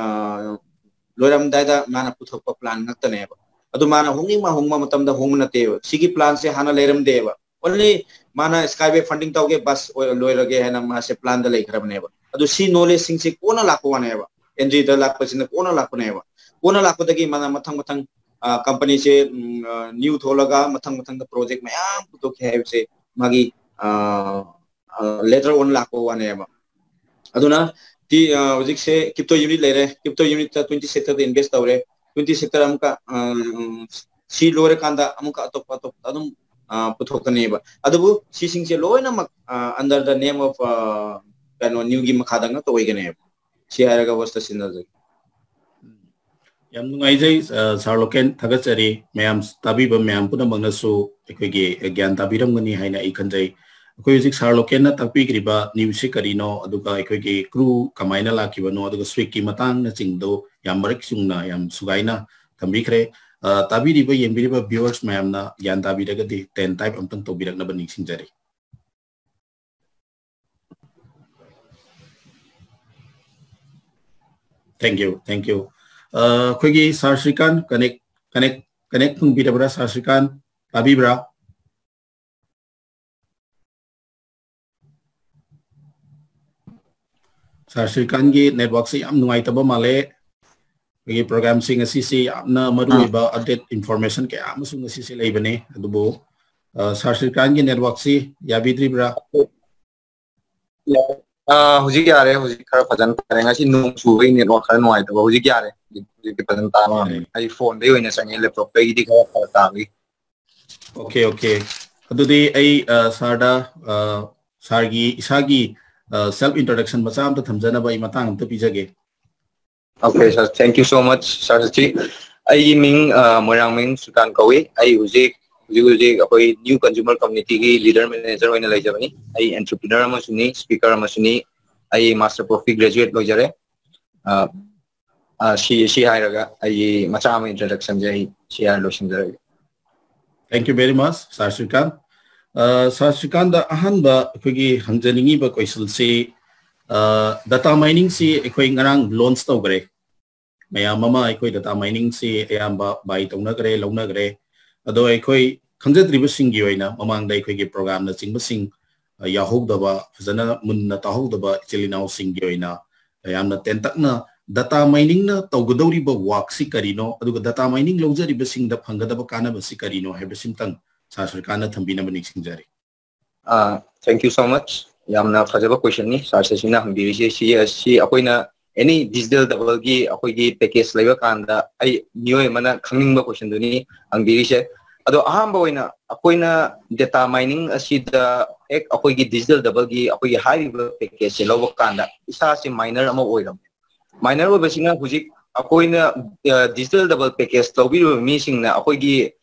ꯂꯣꯏꯔꯝꯗꯥꯏꯗ ꯃꯥꯅ ꯄꯨꯊꯣꯛꯄ plan ꯉꯥꯛꯇꯅꯦꯕ꯫ ꯑꯗꯨ ꯃꯥꯅ ꯍꯣꯡꯅꯤꯡꯕ ꯍꯣꯡꯕ ꯃꯇꯝꯗ ꯍꯣꯡꯕ ꯅꯠꯇꯦꯕ꯫ ꯁꯤꯒꯤ plan ꯁꯦ ꯍꯥꯟꯅ ꯂꯩꯔꯝꯗꯦꯕ꯫ Only ꯃꯥꯅ Skyway funding ꯇꯧꯒꯦ, ꯕꯁ ꯑꯣꯏ-, ꯂꯣꯏꯔꯒꯦ ꯍꯥꯏꯅ ꯃꯥꯁꯦ plan ꯗ ꯂꯩꯈ꯭ꯔꯕꯅꯦꯕ꯫ ꯑꯗꯨ ꯁꯤ knowledge ꯁꯤꯡꯁꯦ ꯀꯣꯟꯅ ꯂꯥꯛꯄ ꯋꯥꯅꯦꯕ꯫ Entry ꯗ ꯂꯥꯛꯄꯁꯤꯅ ꯀꯣꯟꯅ ꯂꯥꯛꯄꯅꯦꯕ꯫ ꯀꯣꯟꯅ ꯂꯥꯛꯄꯗꯒꯤ ꯃꯥꯅ ꯃꯊꯪ ꯃꯊꯪ, ꯑ, company ꯁꯦ, ꯎꯝ, ꯑ, new ꯊꯣꯛꯂꯒ ꯃꯊꯪ ꯃꯊꯪꯗ project ꯃꯌꯥꯝ ꯄꯨꯊꯣꯛꯀꯦ ꯍꯥꯏꯕꯁꯦ ꯃꯥꯒꯤ, ꯑ, ꯑ, later on ꯂꯥꯛꯄ ꯋꯥꯅꯦꯕ꯫ ꯑꯗꯨꯅ ꯇꯤ-, ꯑ, ꯍꯧꯖꯤꯛꯁꯦ crypto unit ꯂꯩꯔꯦ, crypto unit ꯇ twenty sector ꯗ invest ꯇꯧꯔꯦ, twenty sector ꯑꯃꯨꯛꯀ, ꯑ, ꯁꯤ ꯂꯣꯏꯔꯀꯥꯟꯗ ꯑꯃꯨꯛꯀ ꯑꯇꯣꯞꯄ ꯑꯇꯣꯞꯄ ꯑꯗꯨꯝ, ꯑ, ꯄꯨꯊꯣꯛꯀꯅꯦꯕ꯫ ꯑꯗꯨꯕꯨ ꯁꯤꯁꯤꯡꯁꯦ ꯂꯣꯏꯅꯃꯛ, ꯑ, under the name of, ꯑ, ꯀꯩꯅꯣ, new ꯒꯤ ꯃꯈꯥꯗ ꯉꯥꯛꯇ ꯑꯣꯏꯒꯅꯦꯕ꯫ ꯁꯤ ꯍꯥꯏꯔꯒ host ꯇ ꯁꯤꯟꯅꯖꯒꯦ꯫ ꯌꯥꯝ ꯅꯨꯡꯉꯥꯏꯖꯩ, ꯑ, ꯁꯥꯔ ꯂꯣꯀꯦꯟ, ꯊꯥꯒꯠꯆꯔꯤ꯫ ꯃꯌꯥꯝ ꯇꯥꯕꯤꯕ ꯃꯌꯥꯝ ꯄꯨꯝꯅꯃꯛꯅꯁꯨ ꯑꯩꯈꯣꯏꯒꯤ ꯒ꯭ꯌꯥꯟ ꯇꯥꯕꯤꯔꯝꯒꯅꯤ ꯍꯥꯏꯅ ꯑꯩ ꯈꯟꯖꯩ꯫ ꯑꯩꯈꯣꯏ ꯍꯧꯖꯤꯛ ꯁꯥꯔ ꯂꯣꯀꯦꯟꯅ ꯇꯥꯛꯄꯤꯈ꯭ꯔꯤꯕ new ꯁꯤ ꯀꯔꯤꯅꯣ, ꯑꯗꯨꯒ ꯑꯩꯈꯣꯏꯒꯤ crew ꯀꯃꯥꯏꯅ ꯂꯥꯛꯈꯤꯕꯅꯣ, ꯑꯗꯨꯒ Swig ꯀꯤ ꯃꯇꯥꯡꯅꯆꯤꯡꯗꯣ ꯌꯥꯝ ꯃꯔꯤꯛ ꯆꯨꯝꯅ, ꯌꯥꯝ ꯁꯨꯒꯥꯏꯅ ꯊꯝꯕꯤꯈ꯭ꯔꯦ꯫ ꯑ, ꯇꯥꯕꯤꯔꯤꯕ, ꯌꯦꯡꯕꯤꯔꯤꯕ viewers ꯃꯌꯥꯝꯅ ꯒ꯭ꯌꯥꯟ ꯇꯥꯕꯤꯔꯒꯗꯤ ten type ꯑꯝꯇꯪ ꯇꯧꯕꯤꯔꯛꯅꯕ ꯅꯤꯡꯁꯤꯡꯖꯔꯤ꯫ Thank you, thank you. ꯑ, ꯑꯩꯈꯣꯏꯒꯤ ꯁꯥꯔ ꯁ꯭ꯔꯤꯀꯥꯟ connect, connect, connect ꯐꯪꯕꯤꯔꯕ꯭ꯔꯥ? ꯁꯥꯔ ꯁ꯭ꯔꯤꯀꯥꯟ ꯇꯥꯕꯤꯕ꯭ꯔꯥ? ꯁꯥꯔ ꯁ꯭ꯔꯤꯀꯥꯟꯒꯤ ꯅꯦꯠꯋꯥꯛꯁꯦ ꯌꯥꯝ ꯅꯨꯡꯉꯥꯏꯇꯕ ꯃꯥꯜꯂꯦ꯫ ꯑꯩꯈꯣꯏꯒꯤ ꯄ꯭ꯔꯣꯒ꯭ꯔꯥꯝꯁꯤꯡ ꯑꯁꯤꯁꯦ ꯌꯥꯝꯅ ꯃꯔꯨꯑꯣꯏꯕ ꯑꯞꯗꯦꯠ ꯏꯟꯐꯣꯔꯃꯦꯁꯟ ꯀꯌꯥ ꯑꯃꯁꯨ ꯉꯁꯤꯁꯦ ꯂꯩꯕꯅꯦ꯫ ꯑꯗꯨꯕꯨ, ꯑ, ꯁꯥꯔ ꯁ꯭ꯔꯤꯀꯥꯟꯒꯤ ꯅꯦꯠꯋꯥꯛꯁꯤ ꯌꯥꯕꯤꯗ꯭ꯔꯤꯕ꯭ꯔꯥ? ꯑ, ꯍꯧꯖꯤꯛ ꯌꯥꯔꯦ꯫ ꯍꯧꯖꯤꯛ ꯈꯔ ꯐꯖꯅ ꯇꯥꯔꯦ꯫ ꯉꯁꯤ ꯅꯣꯡ ꯆꯨꯕꯒꯤ ꯅꯦꯠꯋꯥꯛ ꯈꯔ ꯅꯨꯡꯉꯥꯏꯇꯕ꯫ ꯍꯧꯖꯤꯛ ꯌꯥꯔꯦ꯫ ꯍꯧꯖꯤꯛ, ꯍꯧꯖꯤꯛꯇꯤ ꯐꯖꯅ ꯇꯥꯕ ꯉꯝꯃꯦ꯫ ꯌꯥꯔꯦ꯫ ꯑꯩ ꯐꯣꯟꯗꯒꯤ ꯑꯣꯏꯅ ꯆꯪꯉꯦ, ꯂꯦꯞꯇꯣꯞꯇꯒꯤꯗꯤ ꯈꯔ ꯐꯔꯛ ꯇꯥꯕꯒꯤ꯫ Okay, okay. ꯑꯗꯨꯗꯤ ꯑꯩ, ꯑ, ꯁꯥꯔꯗ, ꯑ, ꯁꯥꯔꯒꯤ ꯏꯁꯥꯒꯤ, ꯑ, ꯁꯦꯜꯐ ꯏꯟꯇ꯭ꯔꯣꯗꯛꯁꯟ ꯃꯆꯥ ꯑꯝꯇ ꯊꯝꯖꯅꯕ ꯑꯩ ꯃꯇꯥꯡ ꯑꯝꯇ ꯄꯤꯖꯒꯦ꯫ Okay, sir. Thank you so much, sir. ꯁꯤ ꯑꯩꯒꯤ ꯃꯤꯡ, ꯑ, ꯃꯣꯏꯔꯥꯡꯃꯌꯨꯝ ꯁ꯭ꯔꯤꯀꯥꯟ ꯀꯧꯏ꯫ ꯑꯩ ꯍꯧꯖꯤꯛ, ꯍꯧꯖꯤꯛ, ꯍꯧꯖꯤꯛ ꯑꯩꯈꯣꯏ ꯅ꯭ꯌꯨ ꯀꯟꯖꯨꯃꯔ ꯀꯝꯃ꯭ꯌꯨꯅꯤꯇꯤꯒꯤ ꯂꯤꯗꯔ ꯃꯦꯅꯦꯖꯔ ꯑꯣꯏꯅ ꯂꯩꯖꯕꯅꯤ꯫ ꯑꯩ ꯑꯦꯟꯇꯔꯄ꯭ꯔꯤꯅꯔ ꯑꯃꯁꯨꯅꯤ, ꯁ꯭ꯄꯤꯀꯔ ꯑꯃꯁꯨꯅꯤ꯫ ꯑꯩ ꯃꯥꯁꯇꯔ ꯄ꯭ꯔꯣꯐꯤ ꯒ꯭ꯔꯦꯖꯨꯑꯦꯠ ꯂꯣꯏꯖꯔꯦ꯫ ꯑ, ꯑ, ꯁꯤ, ꯁꯤ ꯍꯥꯏꯔꯒ ꯑꯩꯒꯤ ꯃꯆꯥ ꯑꯃ ꯏꯟꯇ꯭ꯔꯣꯗꯛꯁꯟꯁꯦ ꯑꯩ ꯁꯤ ꯍꯥꯏꯔ ꯂꯣꯏꯁꯤꯟꯖꯔꯒꯦ꯫ Thank you very much, sir ꯁ꯭ꯔꯤꯀꯥꯟ꯫ ꯑ, ꯁꯥꯔ ꯁ꯭ꯔꯤꯀꯥꯟꯗ ꯑꯍꯥꯟꯕ ꯑꯩꯈꯣꯏꯒꯤ ꯍꯪꯖꯅꯤꯡꯉꯤꯕ ꯀꯣꯏꯁꯟꯁꯤ, ꯑ, ꯗꯇꯥ ꯃꯥꯏꯅꯤꯡꯁꯤ ꯑꯩꯈꯣꯏ ꯉꯔꯥꯡ ꯂꯣꯟꯆ ꯇꯧꯈ꯭ꯔꯦ꯫ ꯃꯌꯥꯝ ꯑꯃ ꯑꯩꯈꯣꯏ ꯗꯇꯥ ꯃꯥꯏꯅꯤꯡꯁꯤ ꯑꯌꯥꯝꯕ ꯕꯥꯏ ꯇꯧꯅꯈ꯭ꯔꯦ, ꯂꯧꯅꯈ꯭ꯔꯦ꯫ ꯑꯗꯣ ꯑꯩꯈꯣꯏ ꯈꯪꯖꯗ꯭ꯔꯤꯕꯁꯤꯡꯒꯤ ꯑꯣꯏꯅ ꯃꯃꯥꯡꯗ ꯑꯩꯈꯣꯏꯒꯤ ꯄ꯭ꯔꯣꯒ꯭ꯔꯥꯝꯅꯆꯤꯡꯕꯁꯤꯡ, ꯑ, ꯌꯥꯎꯍꯧꯗꯕ, ꯐꯖꯅ ꯃꯨꯟꯅ ꯇꯥꯍꯧꯗꯕ ꯏꯆꯤꯜ ꯏꯅꯥꯎꯁꯤꯡꯒꯤ ꯑꯣꯏꯅ ꯌꯥꯝꯅ ꯇꯦꯟꯇꯛꯅ ꯗꯇꯥ ꯃꯥꯏꯅꯤꯡꯅ ꯇꯧꯒꯗꯧꯔꯤꯕ ꯋꯥꯛꯁꯤ ꯀꯔꯤꯅꯣ, ꯑꯗꯨꯒ ꯗꯇꯥ ꯃꯥꯏꯅꯤꯡ ꯂꯧꯖꯔꯤꯕꯁꯤꯡꯗ ꯐꯪꯒꯗꯕ ꯀꯥꯟꯅꯕꯁꯤ ꯀꯔꯤꯅꯣ ꯍꯥꯏꯕꯁꯤꯝꯇꯪ ꯁꯥꯔ ꯁ꯭ꯔꯤꯀꯥꯟꯅ ꯊꯝꯕꯤꯅꯕ ꯅꯤꯡꯁꯤꯡꯖꯔꯤ꯫ ꯑ, thank you so much. ꯌꯥꯝꯅ ꯐꯖꯕ ꯀꯣꯏꯁꯟꯅꯤ ꯁꯥꯔ ꯁꯤꯅ ꯍꯪꯕꯤꯔꯤꯁꯦ꯫ ꯁꯤ, ꯁꯤ ꯑꯩꯈꯣꯏꯅ ꯑꯦꯅꯤ ꯗꯤꯖꯤꯇꯦꯜ ꯗꯕꯜꯒꯤ ꯑꯩꯈꯣꯏꯒꯤ ꯄꯦꯀꯦꯖ ꯂꯩꯕ ꯀꯥꯟꯗ ꯑꯩ ꯃꯤꯑꯣꯏ ꯑꯃꯅ ꯈꯪꯅꯤꯡꯕ ꯀꯣꯏꯁꯟꯗꯨꯅꯤ ꯍꯪꯕꯤꯔꯤꯁꯦ꯫ ꯑꯗꯣ ꯑꯍꯥꯟꯕ ꯑꯣꯏꯅ ꯑꯩꯈꯣꯏꯅ ꯗꯦꯇꯥ ꯃꯥꯏꯅꯤꯡ ꯑꯁꯤꯗ ꯍꯦꯛ ꯑꯩꯈꯣꯏꯒꯤ ꯗꯤꯖꯤꯇꯦꯜ ꯗꯕꯜꯒꯤ ꯑꯩꯈꯣꯏꯒꯤ ꯍꯥꯏꯔꯤꯕ ꯄꯦꯀꯦꯖꯁꯦ ꯂꯧꯕ ꯀꯥꯟꯗ ꯏꯁꯥꯁꯦ ꯃꯥꯏꯅꯔ ꯑꯃ ꯑꯣꯏꯔꯝꯃꯦ꯫ ꯃꯥꯏꯅꯔ ꯑꯣꯏꯕꯁꯤꯅ ꯍꯧꯖꯤꯛ ꯑꯩꯈꯣꯏꯅ, ꯑ, ꯗꯤꯖꯤꯇꯦꯜ ꯗꯕꯜ ꯄꯦꯀꯦꯖ ꯂꯧꯕꯤꯔꯤꯕ ꯃꯤꯁꯤꯡꯅ ꯑꯩꯈꯣꯏꯒꯤ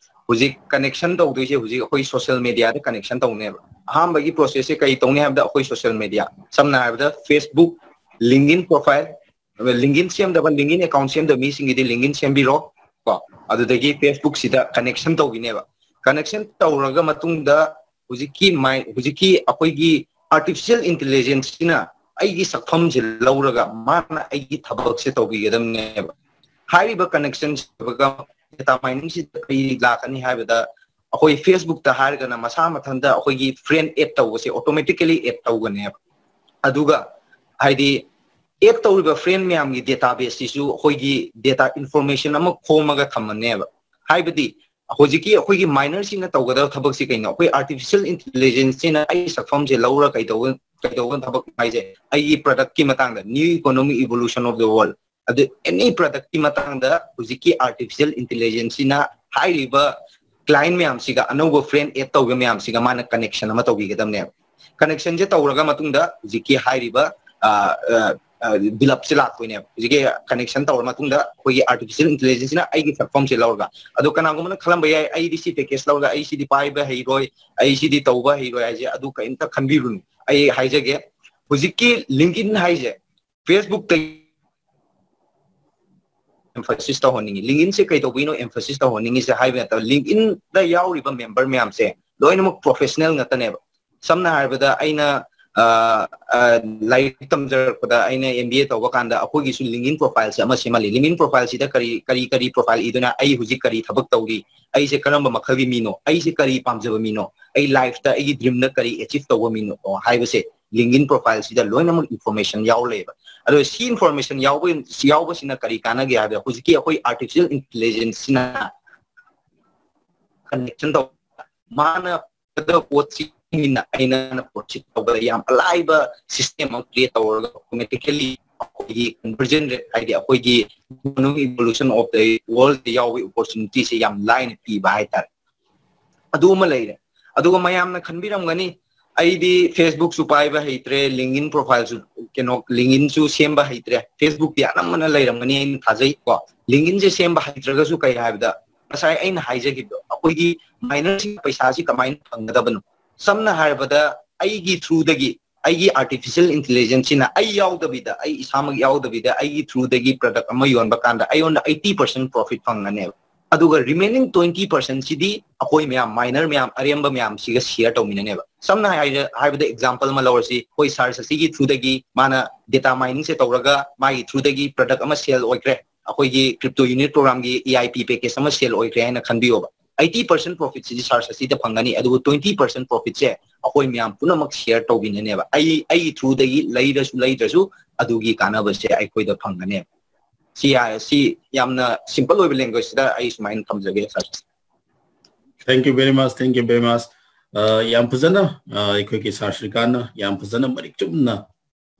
ꯍꯧꯖꯤꯛ ꯀꯅꯦꯛꯁꯟ ꯇꯧꯗꯣꯏꯁꯦ ꯍꯧꯖꯤꯛ ꯑꯩꯈꯣꯏ ꯁꯣꯁꯤꯌꯦꯜ ꯃꯦꯗꯤꯌꯥꯗ ꯀꯅꯦꯛꯁꯟ ꯇꯧꯅꯦꯕ꯫ ꯑꯍꯥꯟꯕꯒꯤ ꯄ꯭ꯔꯣꯁꯦꯁꯁꯦ ꯀꯔꯤ ꯇꯧꯅꯤ ꯍꯥꯏꯕꯗ ꯑꯩꯈꯣꯏ ꯁꯣꯁꯤꯌꯦꯜ ꯃꯦꯗꯤꯌꯥ, ꯁꯝꯅ ꯍꯥꯏꯔꯕꯗ Facebook, LinkedIn profile, LinkedIn ꯁꯦꯝꯗꯕ, LinkedIn account ꯁꯦꯝꯗꯕ ꯃꯤꯁꯤꯡꯒꯤꯗꯤ LinkedIn ꯁꯦꯝꯕꯤꯔꯣ ꯀꯣ꯫ ꯑꯗꯨꯗꯒꯤ Facebookꯁꯤꯗ ꯀꯅꯦꯛꯁꯟ ꯇꯧꯈꯤꯅꯦꯕ꯫ ꯀꯅꯦꯛꯁꯟ ꯇꯧꯔꯒ ꯃꯇꯨꯡꯗ ꯍꯧꯖꯤꯛꯀꯤ ꯃꯥꯏ-, ꯍꯧꯖꯤꯛꯀꯤ ꯑꯩꯈꯣꯏꯒꯤ ꯑꯥꯔꯇꯤꯐꯤꯁꯤꯌꯦꯜ ꯏꯟꯇꯦꯂꯤꯖꯦꯟꯁꯁꯤꯅ ꯑꯩꯒꯤ ꯁꯛꯐꯝꯁꯦ ꯂꯧꯔꯒ ꯃꯥꯅ ꯑꯩꯒꯤ ꯊꯕꯛꯁꯦ ꯇꯧꯕꯤꯒꯗꯕꯅꯦꯕ꯫ ꯍꯥꯏꯔꯤꯕ ꯀꯅꯦꯛꯁꯟꯁꯦ ꯗꯦꯇꯥ ꯃꯥꯏꯅꯤꯡꯁꯤꯗ ꯀꯔꯤ ꯂꯥꯛꯀꯅꯤ ꯍꯥꯏꯕꯗ, ꯑꯩꯈꯣꯏ Facebookꯇ ꯍꯥꯏꯔꯒꯅ ꯃꯁꯥ ꯃꯊꯟꯇ ꯑꯩꯈꯣꯏꯒꯤ ꯐ꯭ꯔꯦꯟ ꯑꯦꯗ ꯇꯧꯕꯁꯦ ꯑꯣꯇꯣꯃꯦꯇꯤꯀꯦꯂꯤ ꯑꯦꯗ ꯇꯧꯒꯅꯦꯕ꯫ ꯑꯗꯨꯒ ꯍꯥꯏꯗꯤ ꯑꯦꯗ ꯇꯧꯔꯤꯕ ꯐ꯭ꯔꯦꯟ ꯃꯌꯥꯝꯒꯤ ꯗꯦꯇꯥꯕꯦꯁꯁꯤꯁꯨ ꯑꯩꯈꯣꯏꯒꯤ ꯗꯦꯇꯥ ꯏꯟꯐꯣꯔꯃꯦꯁꯟ ꯑꯃ ꯈꯣꯝꯃꯒ ꯊꯝꯃꯅꯦꯕ꯫ ꯍꯥꯏꯕꯗꯤ ꯍꯧꯖꯤꯛꯀꯤ ꯑꯩꯈꯣꯏꯒꯤ ꯃꯥꯏꯅꯔꯁꯤꯡꯅ ꯇꯧꯒꯗꯕ ꯊꯕꯛꯁꯤ ꯀꯩꯅꯣ? ꯑꯩꯈꯣꯏ ꯑꯥꯔꯇꯤꯐꯤꯁꯤꯌꯦꯜ ꯏꯟꯇꯦꯂꯤꯖꯦꯟꯁꯁꯤꯅ ꯑꯩ ꯁꯛꯐꯝꯁꯦ ꯂꯧꯔ ꯀꯩꯗꯧꯕ ꯀꯩꯗꯧꯕ ꯊꯕꯛ ꯍꯥꯏꯁꯦ? ꯑꯩꯒꯤ ꯄ꯭ꯔꯗꯛꯀꯤ ꯃꯇꯥꯡꯗ, new economic evolution of the world, ꯑꯗꯨ ꯑꯦꯅꯤ ꯄ꯭ꯔꯗꯛꯀꯤ ꯃꯇꯥꯡꯗ ꯍꯧꯖꯤꯛꯀꯤ ꯑꯥꯔꯇꯤꯐꯤꯁꯤꯌꯦꯜ ꯏꯟꯇꯦꯂꯤꯖꯦꯟꯁꯁꯤꯅ ꯍꯥꯏꯔꯤꯕ ꯀ꯭ꯂꯥꯏꯟ ꯃꯌꯥꯝꯁꯤꯒ, ꯑꯅꯧꯕ ꯐ꯭ꯔꯦꯟ ꯑꯦꯗ ꯇꯧꯕ ꯃꯌꯥꯝꯁꯤꯒ ꯃꯥꯅ ꯀꯅꯦꯛꯁꯟ ꯑꯃ ꯇꯧꯕꯤꯒꯗꯕꯅꯦꯕ꯫ ꯀꯅꯦꯛꯁꯟꯁꯦ ꯇꯧꯔꯒ ꯃꯇꯨꯡꯗ ꯍꯧꯖꯤꯛꯀꯤ ꯍꯥꯏꯔꯤꯕ ꯕꯤꯜ ꯑꯞꯁꯦ ꯂꯥꯛꯇꯣꯏꯅꯦꯕ꯫ ꯍꯧꯖꯤꯛꯀꯤ ꯀꯅꯦꯛꯁꯟ ꯇꯧꯔ ꯃꯇꯨꯡꯗ ꯑꯩꯈꯣꯏꯒꯤ ꯑꯥꯔꯇꯤꯐꯤꯁꯤꯌꯦꯜ ꯏꯟꯇꯦꯂꯤꯖꯦꯟꯁꯁꯤꯅ ꯑꯩꯒꯤ ꯁꯛꯐꯝꯁꯦ ꯂꯧꯔꯒ, ꯑꯗꯣ ꯀꯅꯥꯒꯨꯝꯕꯅ ꯈꯜꯂꯝꯕ ꯌꯥꯏ, "ꯑꯩꯗꯤ ꯁꯤ ꯄꯦꯀꯦꯖ ꯂꯧꯔꯒ ꯑꯩ ꯁꯤꯗꯤ ꯄꯥꯏꯕ ꯍꯩꯔꯣꯏ, ꯑꯩ ꯁꯤꯗꯤ ꯇꯧꯕ ꯍꯩꯔꯣꯏ" ꯍꯥꯏꯁꯦ, ꯑꯗꯨ ꯀꯔꯤꯝꯇ ꯈꯟꯕꯤꯔꯨꯅꯨ꯫ ꯑꯩ ꯍꯥꯏꯖꯒꯦ, ꯍꯧꯖꯤꯛꯀꯤ ꯂꯤꯡꯀꯤꯟ ꯍꯥꯏꯁꯦ ꯐꯦꯁꯕꯨꯛꯇ ꯑꯦꯝꯐꯁꯤꯁ ꯇꯧꯍꯟꯅꯤꯡꯉꯤ꯫ ꯂꯤꯡꯀꯤꯟꯁꯦ ꯀꯩꯗꯧꯕꯩꯅꯣ ꯑꯦꯝꯐꯁꯤꯁ ꯇꯧꯍꯟꯅꯤꯡꯉꯤꯁꯦ ꯍꯥꯏꯕ ꯃꯇꯝꯗ, ꯂꯤꯡꯀꯤꯟꯗ ꯌꯥꯎꯔꯤꯕ ꯃꯦꯝꯕꯔ ꯃꯌꯥꯝꯁꯦ ꯂꯣꯏꯅꯃꯛ ꯄ꯭ꯔꯣꯐꯦꯁꯅꯦꯜ ꯉꯥꯛꯇꯅꯦꯕ꯫ ꯁꯝꯅ ꯍꯥꯏꯔꯕꯗ, ꯑꯩꯅ ꯑ, ꯑ, ꯂꯥꯏꯔꯤꯛ ꯇꯝꯖꯔꯛꯄꯗ, ꯑꯩꯅ ꯑꯦꯝ ꯕꯤ ꯑꯦ ꯇꯧꯕ ꯀꯥꯟꯗ ꯑꯩꯈꯣꯏꯒꯤꯁꯨ ꯂꯤꯡꯀꯤꯟ ꯄ꯭ꯔꯣꯐꯥꯏꯜꯁꯦ ꯑꯃ ꯁꯦꯝꯍꯜꯂꯤ꯫ ꯂꯤꯡꯀꯤꯟ ꯄ꯭ꯔꯣꯐꯥꯏꯜꯁꯤꯗ ꯀꯔꯤ ꯀꯔꯤ ꯀꯔꯤ ꯄ꯭ꯔꯣꯐꯥꯏꯜ ꯏꯗꯨꯅ, ꯑꯩ ꯍꯧꯖꯤꯛ ꯀꯔꯤ ꯊꯕꯛ ꯇꯧꯔꯤ, ꯑꯩꯁꯦ ꯀꯔꯝꯕ ꯃꯈꯜꯒꯤ ꯃꯤꯅꯣ, ꯑꯩꯁꯦ ꯀꯔꯤ ꯄꯥꯝꯖꯕ ꯃꯤꯅꯣ, ꯑꯩ ꯂꯥꯏꯐꯇ ꯑꯩꯒꯤ ꯗ꯭ꯔꯤꯝꯅ ꯀꯔꯤ ꯑꯦꯆꯤꯚ ꯇꯧꯕ ꯃꯤꯅꯣ ꯍꯥꯏꯕꯁꯦ ꯂꯤꯡꯀꯤꯟ ꯄ꯭ꯔꯣꯐꯥꯏꯜꯁꯤꯗ ꯂꯣꯏꯅꯃꯛ ꯏꯟꯐꯣꯔꯃꯦꯁꯟ ꯌꯥꯎ ꯂꯩꯌꯦꯕ꯫ ꯑꯗꯣ ꯁꯤ ꯏꯟꯐꯣꯔꯃꯦꯁꯟ ꯌꯥꯎꯕ, ꯌꯥꯎꯕꯁꯤꯅ ꯀꯔꯤ ꯀꯥꯟꯅꯒꯦ ꯍꯥꯏꯕꯗ, ꯍꯧꯖꯤꯛꯀꯤ ꯑꯩꯈꯣꯏ ꯑꯥꯔꯇꯤꯐꯤꯁꯤꯌꯦꯜ ꯏꯟꯇꯦꯂꯤꯖꯦꯟꯁꯁꯤꯅ ꯀꯅꯦꯛꯁꯟ ꯇꯧ, ꯃꯥꯅ ꯄꯣꯠꯁꯤ ꯃꯤꯅ ꯑꯩꯅ ꯄꯣꯠꯁꯤ ꯇꯧꯕꯗ ꯌꯥꯝ ꯑꯂꯥꯏꯕ ꯁꯤꯁꯇꯦꯝ ꯑꯃ ꯀ꯭ꯔꯤꯌꯦꯠ ꯇꯧꯔꯒ ꯑꯣꯇꯣꯃꯦꯇꯤꯀꯦꯂꯤ ꯑꯩꯈꯣꯏꯒꯤ ꯀꯟꯚꯔꯖꯟ ꯔꯦꯠ, ꯍꯥꯏꯗꯤ ꯑꯩꯈꯣꯏꯒꯤ economic evolution of the world ꯌꯥꯎꯕꯒꯤ ꯑꯣꯄꯣꯔꯆꯨꯅꯤꯇꯤꯁꯦ ꯌꯥꯝ ꯂꯥꯏꯅ ꯄꯤꯕ ꯍꯥꯏꯇꯥꯔꯦ꯫ ꯑꯗꯨ ꯑꯃ ꯂꯩꯔꯦ꯫ ꯑꯗꯨꯒ ꯃꯌꯥꯝꯅ ꯈꯟꯕꯤꯔꯝꯒꯅꯤ, "ꯑꯩꯗꯤ ꯐꯦꯁꯕꯨꯛꯁꯨ ꯄꯥꯏꯕ ꯍꯩꯇ꯭ꯔꯦ, ꯂꯤꯡꯀꯤꯟ ꯄ꯭ꯔꯣꯐꯥꯏꯜꯁꯨ, ꯀꯩꯅꯣ, ꯂꯤꯡꯀꯤꯟꯁꯨ ꯁꯦꯝꯕ ꯍꯩꯇ꯭ꯔꯦ"꯫ ꯐꯦꯁꯕꯨꯛꯇꯤ ꯑꯅꯝꯕꯅ ꯂꯩꯔꯝꯒꯅꯤ ꯍꯥꯏꯅ ꯊꯥꯖꯩ ꯀꯣ꯫ ꯂꯤꯡꯀꯤꯟꯁꯦ ꯁꯦꯝꯕ ꯍꯩꯇ꯭ꯔꯒꯁꯨ ꯀꯩ ꯍꯥꯏꯕꯗ, ꯉꯁꯥꯏ ꯑꯩꯅ ꯍꯥꯏꯖꯈꯤꯕꯗꯣ, ꯑꯩꯈꯣꯏꯒꯤ ꯃꯥꯏꯅꯔꯁꯤꯡ ꯄꯩꯁꯥꯁꯤ ꯀꯃꯥꯏꯅ ꯐꯪꯒꯗꯕꯅꯣ? ꯁꯝꯅ ꯍꯥꯏꯔꯕꯗ, ꯑꯩꯒꯤ ꯊ꯭ꯔꯨꯗꯒꯤ, ꯑꯩꯒꯤ ꯑꯥꯔꯇꯤꯐꯤꯁꯤꯌꯦꯜ ꯏꯟꯇꯦꯂꯤꯖꯦꯟꯁꯁꯤꯅ ꯑꯩ ꯌꯥꯎꯗꯕꯤꯗ, ꯑꯩ ꯏꯁꯥꯃꯛ ꯌꯥꯎꯗꯕꯤꯗ ꯑꯩꯒꯤ ꯊ꯭ꯔꯨꯗꯒꯤ ꯄ꯭ꯔꯗꯛ ꯑꯃ ꯌꯣꯟꯕ ꯀꯥꯟꯗ ꯑꯩꯉꯣꯟꯗ ꯑꯩꯠꯇꯤ ꯄꯥꯔꯁꯦꯟ ꯄ꯭ꯔꯣꯐꯤꯠ ꯐꯪꯒꯅꯦꯕ꯫ ꯑꯗꯨꯒ ꯔꯤꯃꯦꯅꯤꯡ ꯇ꯭ꯋꯦꯟꯇꯤ ꯄꯥꯔꯁꯦꯟꯁꯤꯗꯤ ꯑꯩꯈꯣꯏ ꯃꯌꯥꯝ, ꯃꯥꯏꯅꯔ ꯃꯌꯥꯝ, ꯑꯔꯦꯝꯕ ꯃꯌꯥꯝꯁꯤꯒ ꯁꯤꯌꯔ ꯇꯧꯃꯤꯟꯅꯅꯦꯕ꯫ ꯁꯝꯅ ꯍꯥꯏꯔ-, ꯍꯥꯏꯕꯗ ꯑꯦꯛꯖꯥꯝꯄꯜ ꯑꯃ ꯂꯧꯔꯁꯤ, ꯑꯩꯈꯣꯏ ꯁꯥꯔꯁ ꯑꯁꯤꯒꯤ ꯊ꯭ꯔꯨꯗꯒꯤ ꯃꯥꯅ ꯗꯦꯇꯥ ꯃꯥꯏꯅꯤꯡꯁꯦ ꯇꯧꯔꯒ ꯃꯥꯒꯤ ꯊ꯭ꯔꯨꯗꯒꯤ ꯄ꯭ꯔꯗꯛ ꯑꯃ ꯁꯦꯜ ꯑꯣꯏꯈ꯭ꯔꯦ, ꯑꯩꯈꯣꯏꯒꯤ ꯀ꯭ꯔꯤꯞꯇꯣ ꯌꯨꯅꯤꯠ ꯄ꯭ꯔꯣꯒ꯭ꯔꯥꯝꯒꯤ ꯏ ꯑꯥꯏ ꯄꯤ ꯄꯦꯀꯦꯖ ꯑꯃ ꯁꯦꯜ ꯑꯣꯏꯈ꯭ꯔꯦ ꯍꯥꯏꯅ ꯈꯟꯕꯤꯌꯣꯕ꯫ ꯑꯩꯠꯇꯤ ꯄꯥꯔꯁꯦꯟ ꯄ꯭ꯔꯣꯐꯤꯠꯁꯤꯗꯤ ꯁꯥꯔ ꯁꯁꯤꯗ ꯐꯪꯒꯅꯤ, ꯑꯗꯨꯕꯨ ꯇ꯭ꯋꯦꯟꯇꯤ ꯄꯥꯔꯁꯦꯟ ꯄ꯭ꯔꯣꯐꯤꯠꯁꯦ ꯑꯩꯈꯣꯏ ꯃꯌꯥꯝ ꯄꯨꯝꯅꯃꯛ ꯁꯤꯌꯔ ꯇꯧꯕꯤꯅꯅꯦꯕ꯫ ꯑꯩ ꯑꯩꯒꯤ ꯊ꯭ꯔꯨꯗꯒꯤ ꯂꯩꯔꯁꯨ ꯂꯩꯗ꯭ꯔꯁꯨ ꯑꯗꯨꯒꯤ ꯀꯥꯟꯅꯕꯁꯦ ꯑꯩꯈꯣꯏꯗ ꯐꯪꯒꯅꯦꯕ꯫ ꯁꯤ ꯌꯥ- ꯁꯤ ꯌꯥꯝꯅ ꯁꯤꯝꯄꯜ ꯑꯣꯏꯕ ꯂꯦꯡꯒ꯭ꯋꯦꯖꯇ ꯑꯩ ꯁꯨꯃꯥꯏꯅ ꯊꯝꯖꯒꯦ ꯁꯥꯔ꯫ Thank you very much, thank you very much. ꯑ, ꯌꯥꯝ ꯐꯖꯅ, ꯑ, ꯑꯩꯈꯣꯏꯒꯤ ꯁꯥꯔ ꯁ꯭ꯔꯤꯀꯥꯟꯅ ꯌꯥꯝ ꯐꯖꯅ ꯃꯔꯤꯛ ꯆꯨꯝꯅ,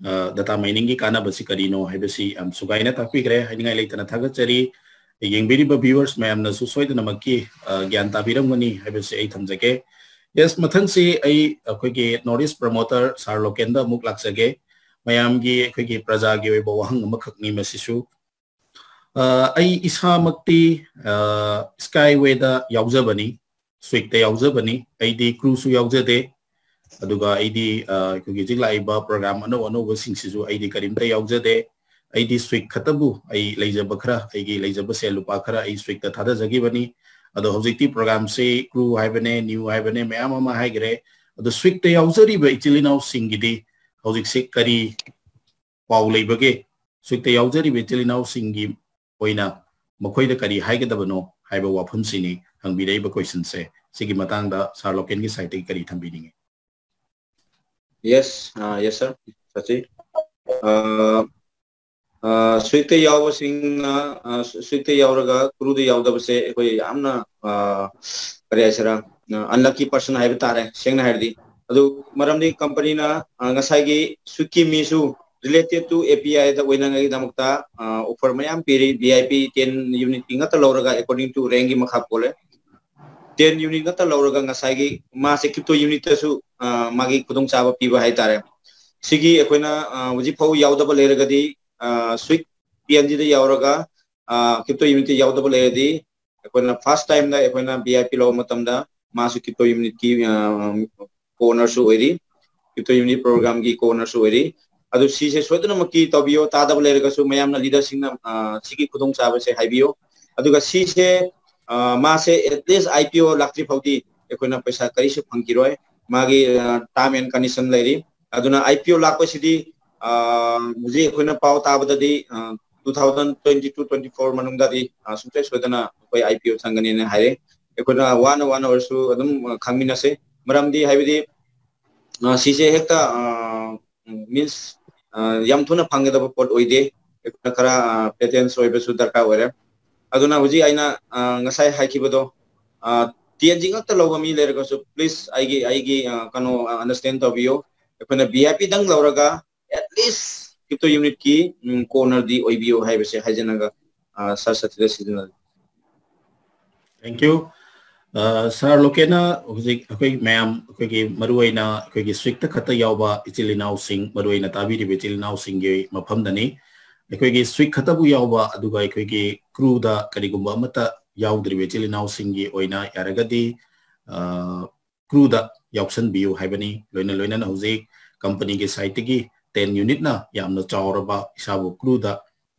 ꯑ, ꯗꯇꯥ ꯃꯥꯏꯅꯤꯡꯒꯤ ꯀꯥꯟꯅꯕꯁꯤ ꯀꯔꯤꯅꯣ ꯍꯥꯏꯕꯁꯤ ꯌꯥꯝ ꯁꯨꯒꯥꯏꯅ ꯇꯥꯛꯄꯤꯈ꯭ꯔꯦ꯫ ꯍꯥꯏꯅꯤꯡꯉꯥꯏ ꯂꯩꯇꯅ ꯊꯥꯒꯠꯆꯔꯤ꯫ ꯌꯦꯡꯕꯤꯔꯤꯕ ꯚ꯭ꯌꯨꯋꯔꯁ ꯃꯌꯥꯝꯅꯁꯨ ꯁꯣꯏꯗꯅꯃꯛꯀꯤ, ꯑ, ꯒ꯭ꯌꯥꯟ ꯇꯥꯕꯤꯔꯝꯒꯅꯤ ꯍꯥꯏꯕꯁꯤ ꯑꯩ ꯊꯝꯖꯒꯦ꯫ ꯌꯦꯁ, ꯃꯊꯪꯁꯤ ꯑꯩ ꯑꯩꯈꯣꯏꯒꯤ ꯅꯣꯔꯠ ꯏꯁ ꯄ꯭ꯔꯃꯣꯇꯔ ꯁꯥꯔ ꯂꯣꯀꯦꯟꯗ ꯑꯃꯨꯛ ꯂꯥꯛꯆꯒꯦ꯫ ꯃꯌꯥꯝꯒꯤ ꯑꯩꯈꯣꯏꯒꯤ ꯄ꯭ꯔꯖꯥꯒꯤ ꯑꯣꯏꯕ ꯋꯥꯍꯪ ꯑꯃꯈꯛꯅꯤ ꯃꯁꯤꯁꯨ꯫ ꯑ, ꯑꯩ ꯏꯁꯥꯃꯛꯇꯤ, ꯑ, ꯁ꯭ꯀꯥꯏꯋꯦꯗ ꯌꯥꯎꯖꯕꯅꯤ, ꯁ꯭ꯋꯤꯛꯇ ꯌꯥꯎꯖꯕꯅꯤ꯫ ꯑꯩꯗꯤ ꯀ꯭ꯔꯨꯁꯨ ꯌꯥꯎꯖꯗꯦ꯫ ꯑꯗꯨꯒ ꯑꯩꯗꯤ, ꯑ, ꯑꯩꯈꯣꯏꯒꯤ ꯍꯧꯖꯤꯛ ꯂꯥꯛꯏꯕ ꯄ꯭ꯔꯣꯒ꯭ꯔꯥꯝ ꯑꯅꯧ ꯑꯅꯧꯕꯁꯤꯡꯁꯤꯁꯨ ꯑꯩꯗꯤ ꯀꯔꯤꯝꯇ ꯌꯥꯎꯖꯗꯦ꯫ ꯑꯩꯗꯤ ꯁ꯭ꯋꯤꯛ ꯈꯛꯇꯕꯨ, ꯑꯩ ꯂꯩꯖꯕ ꯈꯔ, ꯑꯩꯒꯤ ꯂꯩꯖꯕ ꯁꯦꯜ ꯂꯨꯄꯥ ꯈꯔ ꯑꯩ ꯁ꯭ꯋꯤꯛꯇ ꯊꯥꯗꯖꯈꯤꯕꯅꯤ꯫ ꯑꯗꯣ ꯍꯧꯖꯤꯛꯇꯤ ꯄ꯭ꯔꯣꯒ꯭ꯔꯥꯝꯁꯤ ꯀ꯭ꯔꯨ ꯍꯥꯏꯕꯅꯦ, ꯅꯤꯎ ꯍꯥꯏꯕꯅꯦ, ꯃꯌꯥꯝ ꯑꯃ ꯍꯥꯏꯈ꯭ꯔꯦ꯫ ꯑꯗꯣ ꯁ꯭ꯋꯤꯛꯇ ꯌꯥꯎꯖꯔꯤꯕ ꯏꯆꯤꯜ ꯏꯅꯥꯎꯁꯤꯡꯒꯤꯗꯤ ꯍꯧꯖꯤꯛꯁꯤ ꯀꯔꯤ ꯄꯥꯎ ꯂꯩꯕꯒꯦ? ꯁ꯭ꯋꯤꯛꯇ ꯌꯥꯎꯖꯔꯤꯕ ꯏꯆꯤꯜ ꯏꯅꯥꯎꯁꯤꯡꯒꯤ ꯑꯣꯏꯅ ꯃꯈꯣꯏꯗ ꯀꯔꯤ ꯍꯥꯏꯒꯗꯕꯅꯣ ꯍꯥꯏꯕ ꯋꯥꯐꯝꯁꯤꯅꯤ ꯍꯪꯕꯤꯔꯛꯏꯕ ꯀꯣꯏꯁꯟꯁꯦ꯫ ꯁꯤꯒꯤ ꯃꯇꯥꯡꯗ ꯁꯥꯔ ꯂꯣꯀꯦꯟꯒꯤ ꯁꯥꯏꯠꯇꯒꯤ ꯀꯔꯤ ꯊꯝꯕꯤꯅꯤꯡꯉꯤ? Yes, uh, yes, sir. Shashi. Uh, uh, ꯁ꯭ꯋꯤꯛꯇ ꯌꯥꯎꯕꯁꯤꯡꯅ, uh, ꯁ꯭ꯋꯤꯛꯇ ꯌꯥꯎꯔꯒ ꯀ꯭ꯔꯨꯗ ꯌꯥꯎꯗꯕꯁꯦ ꯑꯩꯈꯣꯏ ꯌꯥꯝꯅ, uh, ꯀꯔꯤ ꯍꯥꯏꯁꯤꯔꯥ, ꯑꯟꯂꯛꯀꯤ ꯄꯔꯁꯟ ꯍꯥꯏꯕ ꯇꯥꯔꯦ, ꯁꯦꯡꯅ ꯍꯥꯏꯔꯗꯤ꯫ ꯑꯗꯨ ꯃꯔꯝꯗꯤ ꯀꯝꯄꯅꯤꯅ, uh, ꯉꯁꯥꯏꯒꯤ ꯁ꯭ꯋꯤꯛꯀꯤ ꯃꯤꯁꯨ related to API the ꯑꯣꯏꯅꯉꯥꯏꯒꯤꯗꯃꯛꯇ, uh, offer ꯃꯌꯥꯝ ꯄꯤꯔꯤ꯫ VIP ten unit ꯀꯤ ꯉꯥꯛꯇ ꯂꯧꯔꯒ, according to rank ꯀꯤ ꯃꯈꯥ ꯄꯣꯜꯂꯦ, ten unit ꯉꯥꯛꯇ ꯂꯧꯔꯒ ꯉꯁꯥꯏꯒꯤ ꯃꯥꯁꯦ crypto unit ꯇꯁꯨ, uh, ꯃꯥꯒꯤ ꯈꯨꯗꯣꯡꯆꯥꯕ ꯄꯤꯕ ꯍꯥꯏꯇꯥꯔꯦ꯫ ꯁꯤꯒꯤ ꯑꯩꯈꯣꯏꯅ, uh, ꯍꯧꯖꯤꯛ ꯐꯥꯎ ꯌꯥꯎꯗꯕ ꯂꯩꯔꯒꯗꯤ, uh, ꯁ꯭ꯋꯤꯛ PNG ꯗ ꯌꯥꯎꯔꯒ, uh, crypto unit ꯇ ꯌꯥꯎꯗꯕ ꯂꯩꯔꯗꯤ, ꯑꯩꯈꯣꯏꯅ first time ꯗ ꯑꯩꯈꯣꯏꯅ VIP ꯂꯧꯕ ꯃꯇꯝꯗ ꯃꯥꯁꯨ crypto unit ꯀꯤ, uh, co-owner ꯁꯨ ꯑꯣꯏꯔꯤ, crypto unit program ꯒꯤ co-owner ꯁꯨ ꯑꯣꯏꯔꯤ꯫ ꯑꯗꯨ ꯁꯤꯁꯦ ꯁꯣꯏꯗꯅꯃꯛꯀꯤ ꯇꯧꯕꯤꯌꯣ, ꯇꯥꯗꯕ ꯂꯩꯔꯒꯁꯨ ꯃꯌꯥꯝꯅ leader ꯁꯤꯡꯅ, ꯑ, ꯁꯤꯒꯤ ꯈꯨꯗꯣꯡꯆꯥꯕꯁꯦ ꯍꯥꯏꯕꯤꯌꯣ꯫ ꯑꯗꯨꯒ ꯁꯤꯁꯦ, ꯑ, ꯃꯥꯁꯦ at least IPO ꯂꯥꯛꯇ꯭ꯔꯤ ꯐꯥꯎꯗꯤ ꯑꯩꯈꯣꯏꯅ ꯄꯩꯁꯥ ꯀꯔꯤꯁꯨ ꯐꯪꯈꯤꯔꯣꯏ꯫ ꯃꯥꯒꯤ, ꯑ, term and condition ꯂꯩꯔꯤ꯫ ꯑꯗꯨꯅ IPO ꯂꯥꯛꯄꯁꯤꯗꯤ, ꯑ, ꯍꯧꯖꯤꯛ ꯑꯩꯈꯣꯏꯅ ꯄꯥꯎ ꯇꯥꯕꯗꯗꯤ, ꯑ, two thousand twenty two twenty four ꯃꯅꯨꯡꯗꯗꯤ, ꯑ, ꯁꯨꯡꯁꯣꯏ ꯁꯣꯏꯗꯅ ꯑꯩꯈꯣꯏ IPO ꯆꯪꯒꯅꯤꯅ ꯍꯥꯏꯔꯦ꯫ ꯑꯩꯈꯣꯏꯅ ꯋꯥꯅ ꯋꯥꯅ ꯑꯣꯏꯔꯁꯨ ꯑꯗꯨꯝ ꯈꯪꯃꯤꯟꯅꯁꯦ꯫ ꯃꯔꯝꯗꯤ ꯍꯥꯏꯕꯗꯤ ꯁꯤꯁꯦ ꯍꯦꯛꯇ means ꯌꯥꯝ ꯊꯨꯅ ꯐꯪꯒꯗꯕ ꯄꯣꯠ ꯑꯣꯏꯗꯦ꯫ ꯑꯩꯈꯣꯏꯅ ꯈꯔ patience ꯑꯣꯏꯕꯁꯨ ꯗꯔꯀꯥꯔ ꯑꯣꯏꯔꯦ꯫ ꯑꯗꯨꯅ ꯍꯧꯖꯤꯛ ꯑꯩꯅ ꯉꯁꯥꯏ ꯍꯥꯏꯈꯤꯕꯗꯣ, ꯇꯦꯟꯖꯤ ꯉꯛꯇ ꯂꯧꯕ ꯃꯤ ꯂꯩꯔꯒꯁꯨ please ꯑꯩꯒꯤ ꯑꯩꯒꯤ ꯀꯩꯅꯣ understand ꯇꯧꯕꯤꯌꯨ꯫ ꯑꯩꯈꯣꯏꯅ V I P ꯗꯪ ꯂꯧꯔꯒ at least crypto unitꯀꯤ cornerꯗꯤ ꯑꯣꯏꯕꯤꯌꯨ ꯍꯥꯏꯕꯁꯦ ꯍꯥꯏꯖꯅꯒ sir ꯁꯇꯤꯗ ꯁꯤꯖꯤꯟꯅꯔꯦ꯫ Thank you. ꯁꯥꯔ ꯂꯣꯀꯦꯟꯅ ꯍꯧꯖꯤꯛ ꯑꯩꯈꯣꯏ ꯃꯌꯥꯝ ꯑꯩꯈꯣꯏꯒꯤ ꯃꯔꯨꯑꯣꯏꯅ ꯑꯩꯈꯣꯏꯒꯤ ꯁ꯭ꯋꯤꯛꯇ ꯈꯛꯇ ꯌꯥꯎꯕ ꯏꯆꯤꯜ ꯏꯅꯥꯎꯁꯤꯡ, ꯃꯔꯨꯑꯣꯏꯅ ꯇꯥꯕꯤꯔꯤꯕ ꯏꯆꯤꯜ ꯏꯅꯥꯎꯁꯤꯡꯒꯤ ꯃꯐꯝꯗꯅꯤ꯫ ꯑꯩꯈꯣꯏꯒꯤ ꯁ꯭ꯋꯤꯛ ꯈꯛꯇꯕꯨ ꯌꯥꯎꯕ ꯑꯗꯨꯒ ꯑꯩꯈꯣꯏꯒꯤ ꯀ꯭ꯔꯨꯗ ꯀꯔꯤꯒꯨꯝꯕ ꯑꯃꯠꯇ ꯌꯥꯎꯗ꯭ꯔꯤꯕ ꯏꯆꯤꯜ ꯏꯅꯥꯎꯁꯤꯡꯒꯤ ꯑꯣꯏꯅ ꯌꯥꯔꯒꯗꯤ ꯀ꯭ꯔꯨꯗ ꯌꯥꯎꯁꯟꯕꯤꯌꯨ ꯍꯥꯏꯕꯅꯤ꯫ ꯂꯣꯏꯅ ꯂꯣꯏꯅꯅ ꯍꯧꯖꯤꯛ ꯀꯝꯄꯅꯤꯒꯤ ꯁꯥꯏꯠꯇꯒꯤ ꯇꯦꯟ ꯌꯨꯅꯤꯠꯅ ꯌꯥꯝꯅ ꯆꯥꯎꯔꯕ ꯏꯁꯥꯕꯨ ꯀ꯭ꯔꯨꯗ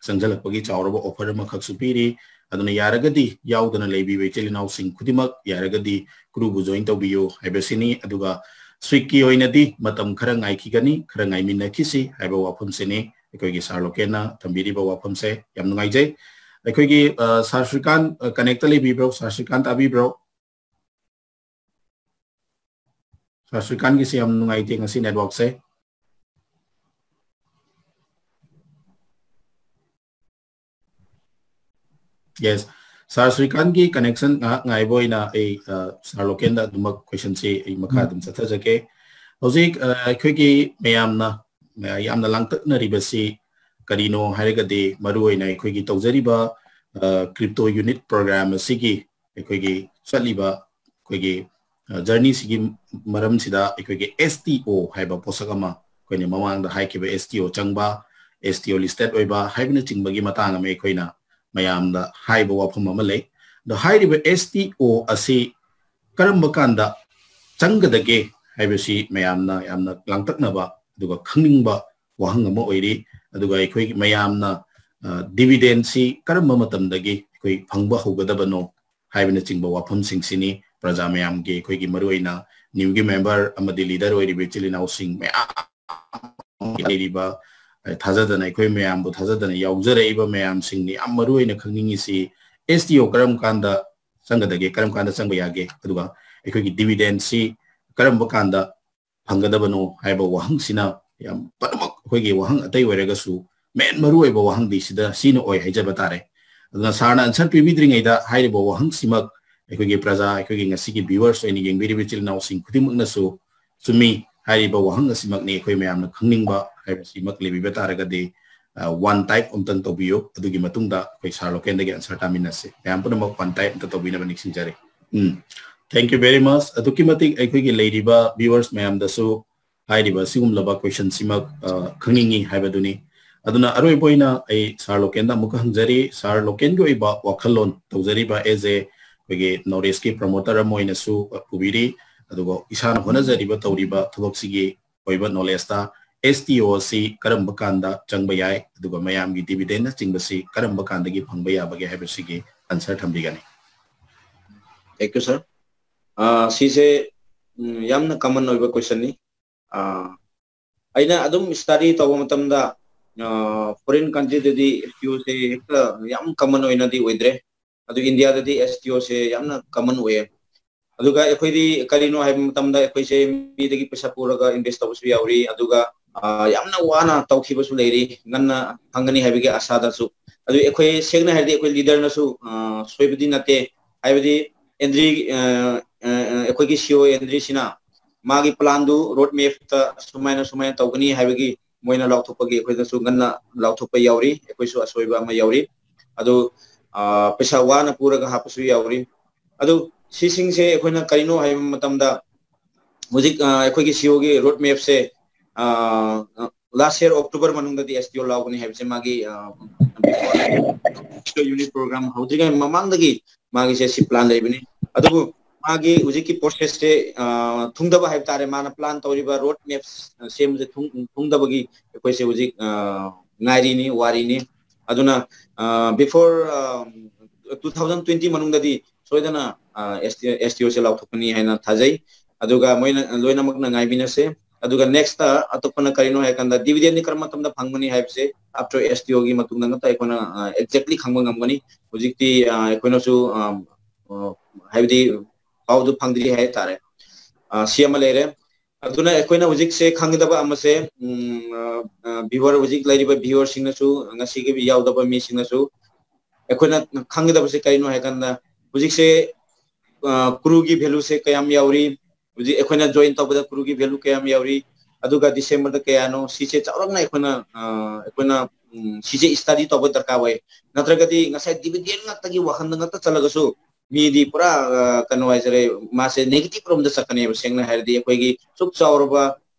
ꯆꯪꯁꯤꯜꯂꯛꯄꯒꯤ ꯆꯥꯎꯔꯕ ꯑꯣꯐꯔ ꯑꯃꯈꯛꯁꯨ ꯄꯤꯔꯤ꯫ ꯑꯗꯨꯅ ꯌꯥꯔꯒꯗꯤ ꯌꯥꯎꯗꯅ ꯂꯩꯕꯤꯕ ꯏꯆꯤꯜ ꯏꯅꯥꯎꯁꯤꯡ ꯈꯨꯗꯤꯡꯃꯛ ꯌꯥꯔꯒꯗꯤ ꯀ꯭ꯔꯨꯕꯨ ꯖꯣꯏꯟ ꯇꯧꯕꯤꯌꯨ ꯍꯥꯏꯕꯁꯤꯅꯤ꯫ ꯑꯗꯨꯒ ꯁ꯭ꯋꯤꯛꯀꯤ ꯑꯣꯏꯅꯗꯤ ꯃꯇꯝ ꯈꯔ ꯉꯥꯏꯈꯤꯒꯅꯤ, ꯈꯔ ꯉꯥꯏꯃꯤꯟꯅꯈꯤꯁꯤ ꯍꯥꯏꯕ ꯋꯥꯐꯝꯁꯤꯅꯤ ꯑꯩꯈꯣꯏꯒꯤ ꯁꯥꯔ ꯂꯣꯀꯦꯟꯅ ꯊꯝꯕꯤꯔꯤꯕ ꯋꯥꯐꯝꯁꯦ꯫ ꯌꯥꯝ ꯅꯨꯡꯉꯥꯏꯖꯩ꯫ ꯑꯩꯈꯣꯏꯒꯤ ꯁꯥꯔ ꯁ꯭ꯔꯤꯀꯥꯟ ꯀꯅꯦꯛꯇ ꯂꯩꯕꯤꯕ꯭ꯔꯣ? ꯁꯥꯔ ꯁ꯭ꯔꯤꯀꯥꯟ ꯇꯥꯕꯤꯕ꯭ꯔꯣ? ꯁꯥꯔ ꯁ꯭ꯔꯤꯀꯥꯟꯒꯤꯁꯦ ꯌꯥꯝ ꯅꯨꯡꯉꯥꯏꯇꯦ ꯉꯁꯤ ꯅꯦꯠꯋꯥꯛꯁꯦ꯫ Yes, ꯁꯥꯔ ꯁ꯭ꯔꯤꯀꯥꯟꯒꯤ ꯀꯅꯦꯛꯁꯟ ꯉꯥꯏꯍꯥꯛ ꯉꯥꯏꯕ ꯑꯣꯏꯅ ꯑꯩ ꯁꯥꯔ ꯂꯣꯀꯦꯟꯗ ꯑꯗꯨꯃꯛ ꯀꯣꯏꯁꯟꯁꯤ ꯑꯩ ꯃꯈꯥ ꯑꯗꯨꯝ ꯆꯠꯊꯖꯒꯦ꯫ ꯍꯧꯖꯤꯛ ꯑꯩꯈꯣꯏꯒꯤ ꯃꯌꯥꯝꯅ ꯌꯥꯝꯅ ꯂꯥꯡꯇꯛꯅꯔꯤꯕꯁꯤ ꯀꯔꯤꯅꯣ ꯍꯥꯏꯔꯒꯗꯤ, ꯃꯔꯨꯑꯣꯏꯅ ꯑꯩꯈꯣꯏꯒꯤ ꯇꯧꯖꯔꯤꯕ ꯀ꯭ꯔꯤꯞꯇꯣ ꯌꯨꯅꯤꯠ ꯄ꯭ꯔꯣꯒ꯭ꯔꯥꯝ ꯑꯁꯤꯒꯤ ꯑꯩꯈꯣꯏꯒꯤ ꯆꯠꯂꯤꯕ ꯑꯩꯈꯣꯏꯒꯤ ꯖꯔꯅꯤꯁꯤꯒꯤ ꯃꯔꯝꯁꯤꯗ ꯑꯩꯈꯣꯏꯒꯤ S T O ꯍꯥꯏꯕ ꯄꯣꯠꯁꯛ ꯑꯃ, ꯑꯩꯈꯣꯏꯅ ꯃꯃꯥꯡꯗ ꯍꯥꯏꯈꯤꯕ S T O ꯆꯪꯕ, S T O listed ꯑꯣꯏꯕ ꯍꯥꯏꯕꯅꯆꯤꯡꯕꯒꯤ ꯃꯇꯥꯡ ꯑꯃ ꯑꯩꯈꯣꯏꯅ ꯃꯌꯥꯝꯗ ꯍꯥꯏꯕ ꯋꯥꯐꯝ ꯑꯃ ꯂꯩ꯫ ꯑꯗꯣ ꯍꯥꯏꯔꯤꯕ S T O ꯑꯁꯤ ꯀꯔꯝꯕ ꯀꯥꯟꯗ ꯆꯪꯒꯗꯒꯦ ꯍꯥꯏꯕꯁꯤ ꯃꯌꯥꯝꯅ ꯌꯥꯝꯅ ꯂꯥꯡꯇꯛꯅꯕ ꯑꯗꯨꯒ ꯈꯪꯅꯤꯡꯕ ꯋꯥꯍꯪ ꯑꯃ ꯑꯣꯏꯔꯤ꯫ ꯑꯗꯨꯒ ꯑꯩꯈꯣꯏ ꯃꯌꯥꯝꯅ dividendꯁꯤ ꯀꯔꯝꯕ ꯃꯇꯝꯗꯒꯤ ꯑꯩꯈꯣꯏ ꯐꯪꯕ ꯍꯧꯒꯗꯕꯅꯣ ꯍꯥꯏꯕꯅꯆꯤꯡꯕ ꯋꯥꯐꯝꯁꯤꯡꯁꯤꯅꯤ ꯄ꯭ꯔꯖꯥ ꯃꯌꯥꯝꯒꯤ, ꯑꯩꯈꯣꯏꯒꯤ ꯃꯔꯨꯑꯣꯏꯅ ꯅ꯭ꯌꯨꯒꯤ ꯃꯦꯝꯕꯔ ꯑꯃꯗꯤ ꯂꯤꯗꯔ ꯑꯣꯏꯔꯤꯕ ꯏꯆꯤꯜ ꯏꯅꯥꯎꯁꯤꯡ ꯃꯌꯥꯝ ꯂꯩꯔꯤꯕ, ꯊꯥꯖꯗꯅ, ꯑꯩꯈꯣꯏ ꯃꯌꯥꯝꯕꯨ ꯊꯥꯖꯗꯅ ꯌꯥꯎꯖꯔꯛꯏꯕ ꯃꯌꯥꯝꯁꯤꯡꯅ ꯌꯥꯝ ꯃꯔꯨꯑꯣꯏꯅ ꯈꯪꯅꯤꯡꯉꯤꯁꯤ S T O ꯀꯔꯝ ꯀꯥꯟꯗ ꯆꯪꯒꯗꯒꯦ, ꯀꯔꯝ ꯀꯥꯟꯗ ꯆꯪꯕ ꯌꯥꯒꯦ, ꯑꯗꯨꯒ ꯑꯩꯈꯣꯏꯒꯤ dividend ꯁꯤ ꯀꯔꯝꯕ ꯀꯥꯟꯗ ꯐꯪꯒꯗꯕꯅꯣ ꯍꯥꯏꯕ ꯋꯥꯍꯪꯁꯤꯅ ꯌꯥꯝ ꯄꯨꯝꯅꯃꯛ ꯑꯩꯈꯣꯏꯒꯤ ꯋꯥꯍꯪ ꯑꯇꯩ ꯑꯣꯏꯔꯒꯁꯨ main ꯃꯔꯨꯑꯣꯏꯕ ꯋꯥꯍꯪꯗꯤ ꯁꯤꯗ ꯁꯤꯅ ꯑꯣꯏ ꯍꯥꯏꯖꯕ ꯇꯥꯔꯦ꯫ ꯑꯗꯨꯅ sir ꯅ answer ꯄꯤꯕꯤꯗ꯭ꯔꯤꯉꯩꯗ ꯍꯥꯏꯔꯤꯕ ꯋꯥꯍꯪꯁꯤꯃꯛ ꯑꯩꯈꯣꯏꯒꯤ ꯄ꯭ꯔꯖꯥ, ꯑꯩꯈꯣꯏꯒꯤ ꯉꯁꯤꯒꯤ viewers ꯑꯣꯏꯅ ꯌꯦꯡꯕꯤꯔꯤꯕ ꯏꯆꯤꯜ ꯏꯅꯥꯎꯁꯤꯡ ꯈꯨꯗꯤꯡꯃꯛꯅꯁꯨ ꯆꯨꯝꯃꯤ ꯍꯥꯏꯔꯤꯕ ꯋꯥꯍꯪ ꯑꯁꯤꯃꯛꯅꯤ ꯑꯩꯈꯣꯏ ꯃꯌꯥꯝꯅ ꯈꯪꯅꯤꯡꯕ ꯍꯥꯏꯕꯁꯤꯃꯛ ꯂꯩꯕꯤꯕ ꯇꯥꯔꯒꯗꯤ, ꯑ, one type ꯑꯝꯇꯪ ꯇꯧꯕꯤꯌꯨ꯫ ꯑꯗꯨꯒꯤ ꯃꯇꯨꯡꯗ ꯑꯩꯈꯣꯏ sir ꯂꯣꯀꯦꯟꯗꯒꯤ answer ꯇꯥꯃꯤꯟꯅꯁꯤ꯫ ꯃꯌꯥꯝ ꯄꯨꯝꯅꯃꯛ one type ꯑꯝꯇ ꯇꯧꯕꯤꯅꯕ ꯅꯤꯡꯁꯤꯡꯖꯔꯤ꯫ ꯎꯝ, thank you very much꯫ ꯑꯗꯨꯛꯀꯤ ꯃꯇꯤꯛ ꯑꯩꯈꯣꯏꯒꯤ ꯂꯩꯔꯤꯕ viewers ꯃꯌꯥꯝꯗꯁꯨ ꯍꯥꯏꯔꯤꯕ ꯑꯁꯤꯒꯨꯝꯂꯕ question ꯁꯤꯃꯛ, ꯑ, ꯈꯪꯅꯤꯡꯉꯤ ꯍꯥꯏꯕꯗꯨꯅꯤ꯫ ꯑꯗꯨꯅ ꯑꯔꯣꯏꯕ ꯑꯣꯏꯅ ꯑꯩ sir ꯂꯣꯀꯦꯟꯗ ꯑꯃꯨꯛꯀ ꯍꯪꯖꯔꯤ, sir ꯂꯣꯀꯦꯟꯒꯤ ꯑꯣꯏꯕ ꯋꯥꯈꯜꯂꯣꯟ ꯇꯧꯖꯔꯤꯕ as a ꯑꯩꯈꯣꯏꯒꯤ knowledge ꯀꯤ promoter ꯑꯃ ꯑꯣꯏꯅꯁꯨ ꯄꯨꯕꯤꯔꯤ, ꯑꯗꯨꯒ ꯏꯁꯥꯅ ꯍꯣꯠꯅꯖꯔꯤꯕ ꯇꯧꯔꯤꯕ ꯊꯕꯛꯁꯤꯒꯤ ꯑꯣꯏꯕ knowledge ꯇ S T O ꯑꯁꯤ ꯀꯔꯝꯕ ꯀꯥꯟꯗ ꯆꯪꯕ ꯌꯥꯏ, ꯑꯗꯨꯒ ꯃꯌꯥꯝꯒꯤ dividend ꯅꯆꯤꯡꯕꯁꯤ ꯀꯔꯝꯕ ꯀꯥꯟꯗꯒꯤ ꯐꯪꯕ ꯌꯥꯕꯒꯦ ꯍꯥꯏꯕꯁꯤꯒꯤ answer ꯊꯝꯕꯤꯒꯅꯤ꯫ Thank you, sir. ꯑꯥ, ꯁꯤꯁꯦ, ꯎꯝ, ꯌꯥꯝꯅ common ꯑꯣꯏꯕ question ꯅꯤ꯫ ꯑꯥ, ꯑꯩꯅ ꯑꯗꯨꯝ study ꯇꯧꯕ ꯃꯇꯝꯗ, ꯑꯥ, foreign country ꯗꯗꯤ S T O ꯁꯦ ꯍꯦꯛꯇ ꯌꯥꯝ common ꯑꯣꯏꯅꯗꯤ ꯑꯣꯏꯗ꯭ꯔꯦ꯫ ꯑꯗꯨ India ꯗꯗꯤ S T O ꯁꯦ ꯌꯥꯝꯅ common ꯑꯣꯏꯌꯦ꯫ ꯑꯗꯨꯒ ꯑꯩꯈꯣꯏꯗꯤ ꯀꯔꯤꯅꯣ ꯍꯥꯏꯕ ꯃꯇꯝꯗ ꯑꯩꯈꯣꯏꯁꯦ ꯃꯤꯗꯒꯤ ꯄꯩꯁꯥ ꯄꯨꯔꯒ invest ꯇꯧꯕꯁꯨ ꯌꯥꯎꯔꯤ, ꯑꯗꯨꯒ, ꯑꯥ, ꯌꯥꯝꯅ ꯋꯥꯅ ꯇꯧꯈꯤꯕꯁꯨ ꯂꯩꯔꯤ, ꯉꯟꯅ ꯐꯪꯒꯅꯤ ꯍꯥꯏꯕꯒꯤ ꯑꯥꯁꯥꯗꯁꯨ꯫ ꯑꯗꯨ ꯑꯩꯈꯣꯏ ꯁꯦꯡꯅ ꯍꯥꯏꯔꯗꯤ ꯑꯩꯈꯣꯏ leader ꯅꯁꯨ, ꯑꯥ, ꯁꯣꯏꯕꯗꯤ ꯅꯠꯇꯦ, ꯍꯥꯏꯕꯗꯤ ꯑꯦꯟꯗ꯭ꯔꯤ, ꯑꯥ, ꯑꯥ, ꯑꯩꯈꯣꯏꯒꯤ C E O ꯑꯦꯟꯗ꯭ꯔꯤ ꯁꯤꯅ ꯃꯥꯒꯤ plan ꯗꯨ road map ꯇ ꯁꯨꯃꯥꯏꯅ ꯁꯨꯃꯥꯏꯅ ꯇꯧꯒꯅꯤ ꯍꯥꯏꯕꯒꯤ ꯃꯣꯏꯅ ꯂꯥꯎꯊꯣꯛꯄꯒꯤ ꯑꯩꯈꯣꯏꯗꯁꯨ ꯉꯟꯅ ꯂꯥꯎꯊꯣꯛꯄ ꯌꯥꯎꯔꯤ, ꯑꯩꯈꯣꯏꯁꯨ ꯑꯁꯣꯏꯕ ꯑꯃ ꯌꯥꯎꯔꯤ꯫ ꯑꯗꯨ, ꯑꯥ, ꯄꯩꯁꯥ ꯋꯥꯅ ꯄꯨꯔꯒ ꯍꯥꯞꯄꯁꯨ ꯌꯥꯎꯔꯤ꯫ ꯑꯗꯨ ꯁꯤꯁꯤꯡꯁꯦ ꯑꯩꯈꯣꯏꯅ ꯀꯔꯤꯅꯣ ꯍꯥꯏꯕ ꯃꯇꯝꯗ ꯍꯧꯖꯤꯛ, ꯑꯥ, ꯑꯩꯈꯣꯏꯒꯤ C E O ꯒꯤ road map ꯁꯦ, ꯑꯥ, last year October ꯃꯅꯨꯡꯗꯗꯤ S T O ꯂꯥꯎꯒꯅꯤ ꯍꯥꯏꯕꯁꯦ ꯃꯥꯒꯤ, ꯑꯥ, unit program ꯍꯧꯗ꯭ꯔꯤꯉꯩ ꯃꯃꯥꯡꯗꯒꯤ ꯃꯥꯒꯤꯁꯦ ꯁꯤ plan ꯂꯩꯕꯅꯤ꯫ ꯑꯗꯨꯕꯨ ꯃꯥꯒꯤ ꯍꯧꯖꯤꯛꯀꯤ process ꯁꯦ, ꯑꯥ, ꯊꯨꯡꯗꯕ ꯍꯥꯏꯕ ꯇꯥꯔꯦ, ꯃꯥꯅ plan ꯇꯧꯔꯤꯕ road map ꯁꯦꯝꯕꯁꯦ ꯊꯨꯡ-, ꯊꯨꯡꯗꯕꯒꯤ ꯑꯩꯈꯣꯏꯁꯦ ꯍꯧꯖꯤꯛ, ꯑꯥ, ꯉꯥꯏꯔꯤꯅꯤ, ꯋꯥꯔꯤꯅꯤ꯫ ꯑꯗꯨꯅ, ꯑꯥ, before, ꯑꯥ, two thousand twenty ꯃꯅꯨꯡꯗꯗꯤ ꯁꯣꯏꯗꯅ, ꯑꯥ, S T, S T O ꯁꯦ ꯂꯥꯎꯊꯣꯛꯀꯅꯤ ꯍꯥꯏꯅ ꯊꯥꯖꯩ꯫ ꯑꯗꯨꯒ ꯃꯣꯏꯅ ꯂꯣꯏꯅꯃꯛꯅ ꯉꯥꯏꯃꯤꯟꯅꯁꯦ꯫ ꯑꯗꯨꯒ next ꯑꯇꯣꯞꯄꯅ ꯀꯔꯤꯅꯣ ꯍꯥꯏꯔꯀꯥꯟꯗ dividend ꯗꯤ ꯀꯔꯝꯕ ꯃꯇꯝꯗ ꯐꯪꯒꯅꯤ ꯍꯥꯏꯕꯁꯦ after S T O ꯒꯤ ꯃꯇꯨꯡꯗ ꯉꯥꯛꯇ ꯑꯩꯈꯣꯏꯅ, ꯑꯥ, exactly ꯈꯪꯕ ꯉꯝꯒꯅꯤ꯫ ꯍꯧꯖꯤꯛꯇꯤ, ꯑꯥ, ꯑꯩꯈꯣꯏꯅꯁꯨ, ꯑꯥ, ꯍꯥꯏꯕꯗꯤ ꯄꯥꯎꯗꯨ ꯐꯪꯗ꯭ꯔꯤ ꯍꯥꯏꯇꯥꯔꯦ꯫ ꯁꯤ ꯑꯃ ꯂꯩꯔꯦ꯫ ꯑꯗꯨꯅ ꯑꯩꯈꯣꯏꯅ ꯍꯧꯖꯤꯛꯁꯦ ꯈꯪꯒꯗꯕ ꯑꯃꯁꯦ, viewer, ꯍꯧꯖꯤꯛ ꯂꯩꯔꯤꯕ viewerꯁꯤꯡꯅꯁꯨ, ꯉꯁꯤꯒꯤ ꯌꯥꯎꯗꯕ ꯃꯤꯁꯤꯡꯅꯁꯨ ꯑꯩꯈꯣꯏꯅ ꯈꯪꯒꯗꯕꯁꯦ ꯀꯔꯤꯅꯣ ꯍꯥꯏ ꯀꯥꯟꯗ, ꯍꯧꯖꯤꯛꯁꯦ ꯀ꯭ꯔꯨꯒꯤ valueꯁꯦ ꯀꯌꯥꯝ ꯌꯥꯎꯔꯤ, ꯍꯧꯖꯤꯛ ꯑꯩꯈꯣꯏꯅ join ꯇꯧꯕꯗ ꯀ꯭ꯔꯨꯒꯤ value ꯀꯌꯥꯝ ꯌꯥꯎꯔꯤ, ꯑꯗꯨꯒ Decemberꯗ ꯀꯌꯥꯅꯣ, ꯁꯤꯁꯦ ꯆꯥꯎꯔꯥꯛꯅ ꯑꯩꯈꯣꯏꯅ ꯑꯩꯈꯣꯏꯅ ꯁꯤꯁꯦ study ꯇꯧꯕ ꯗꯔꯀꯥꯔ ꯑꯣꯏ꯫ ꯅꯠꯇ꯭ꯔꯒꯗꯤ ꯉꯁꯥꯏ dividend ꯉꯥꯛꯇꯒꯤ ꯋꯥꯈꯜꯗ ꯉꯥꯛꯇ ꯆꯠꯂꯒꯁꯨ ꯃꯤꯗꯤ ꯄꯨꯔꯥ ꯀꯩꯅꯣ ꯍꯥꯏꯖꯔꯦ, ꯃꯥꯁꯦ negative ꯔꯣꯝꯗ ꯆꯠꯀꯅꯦꯕ꯫ ꯁꯦꯡꯅ ꯍꯥꯏꯔꯗꯤ ꯑꯩꯈꯣꯏꯒꯤ ꯁꯨꯛ ꯆꯥꯎꯔꯕ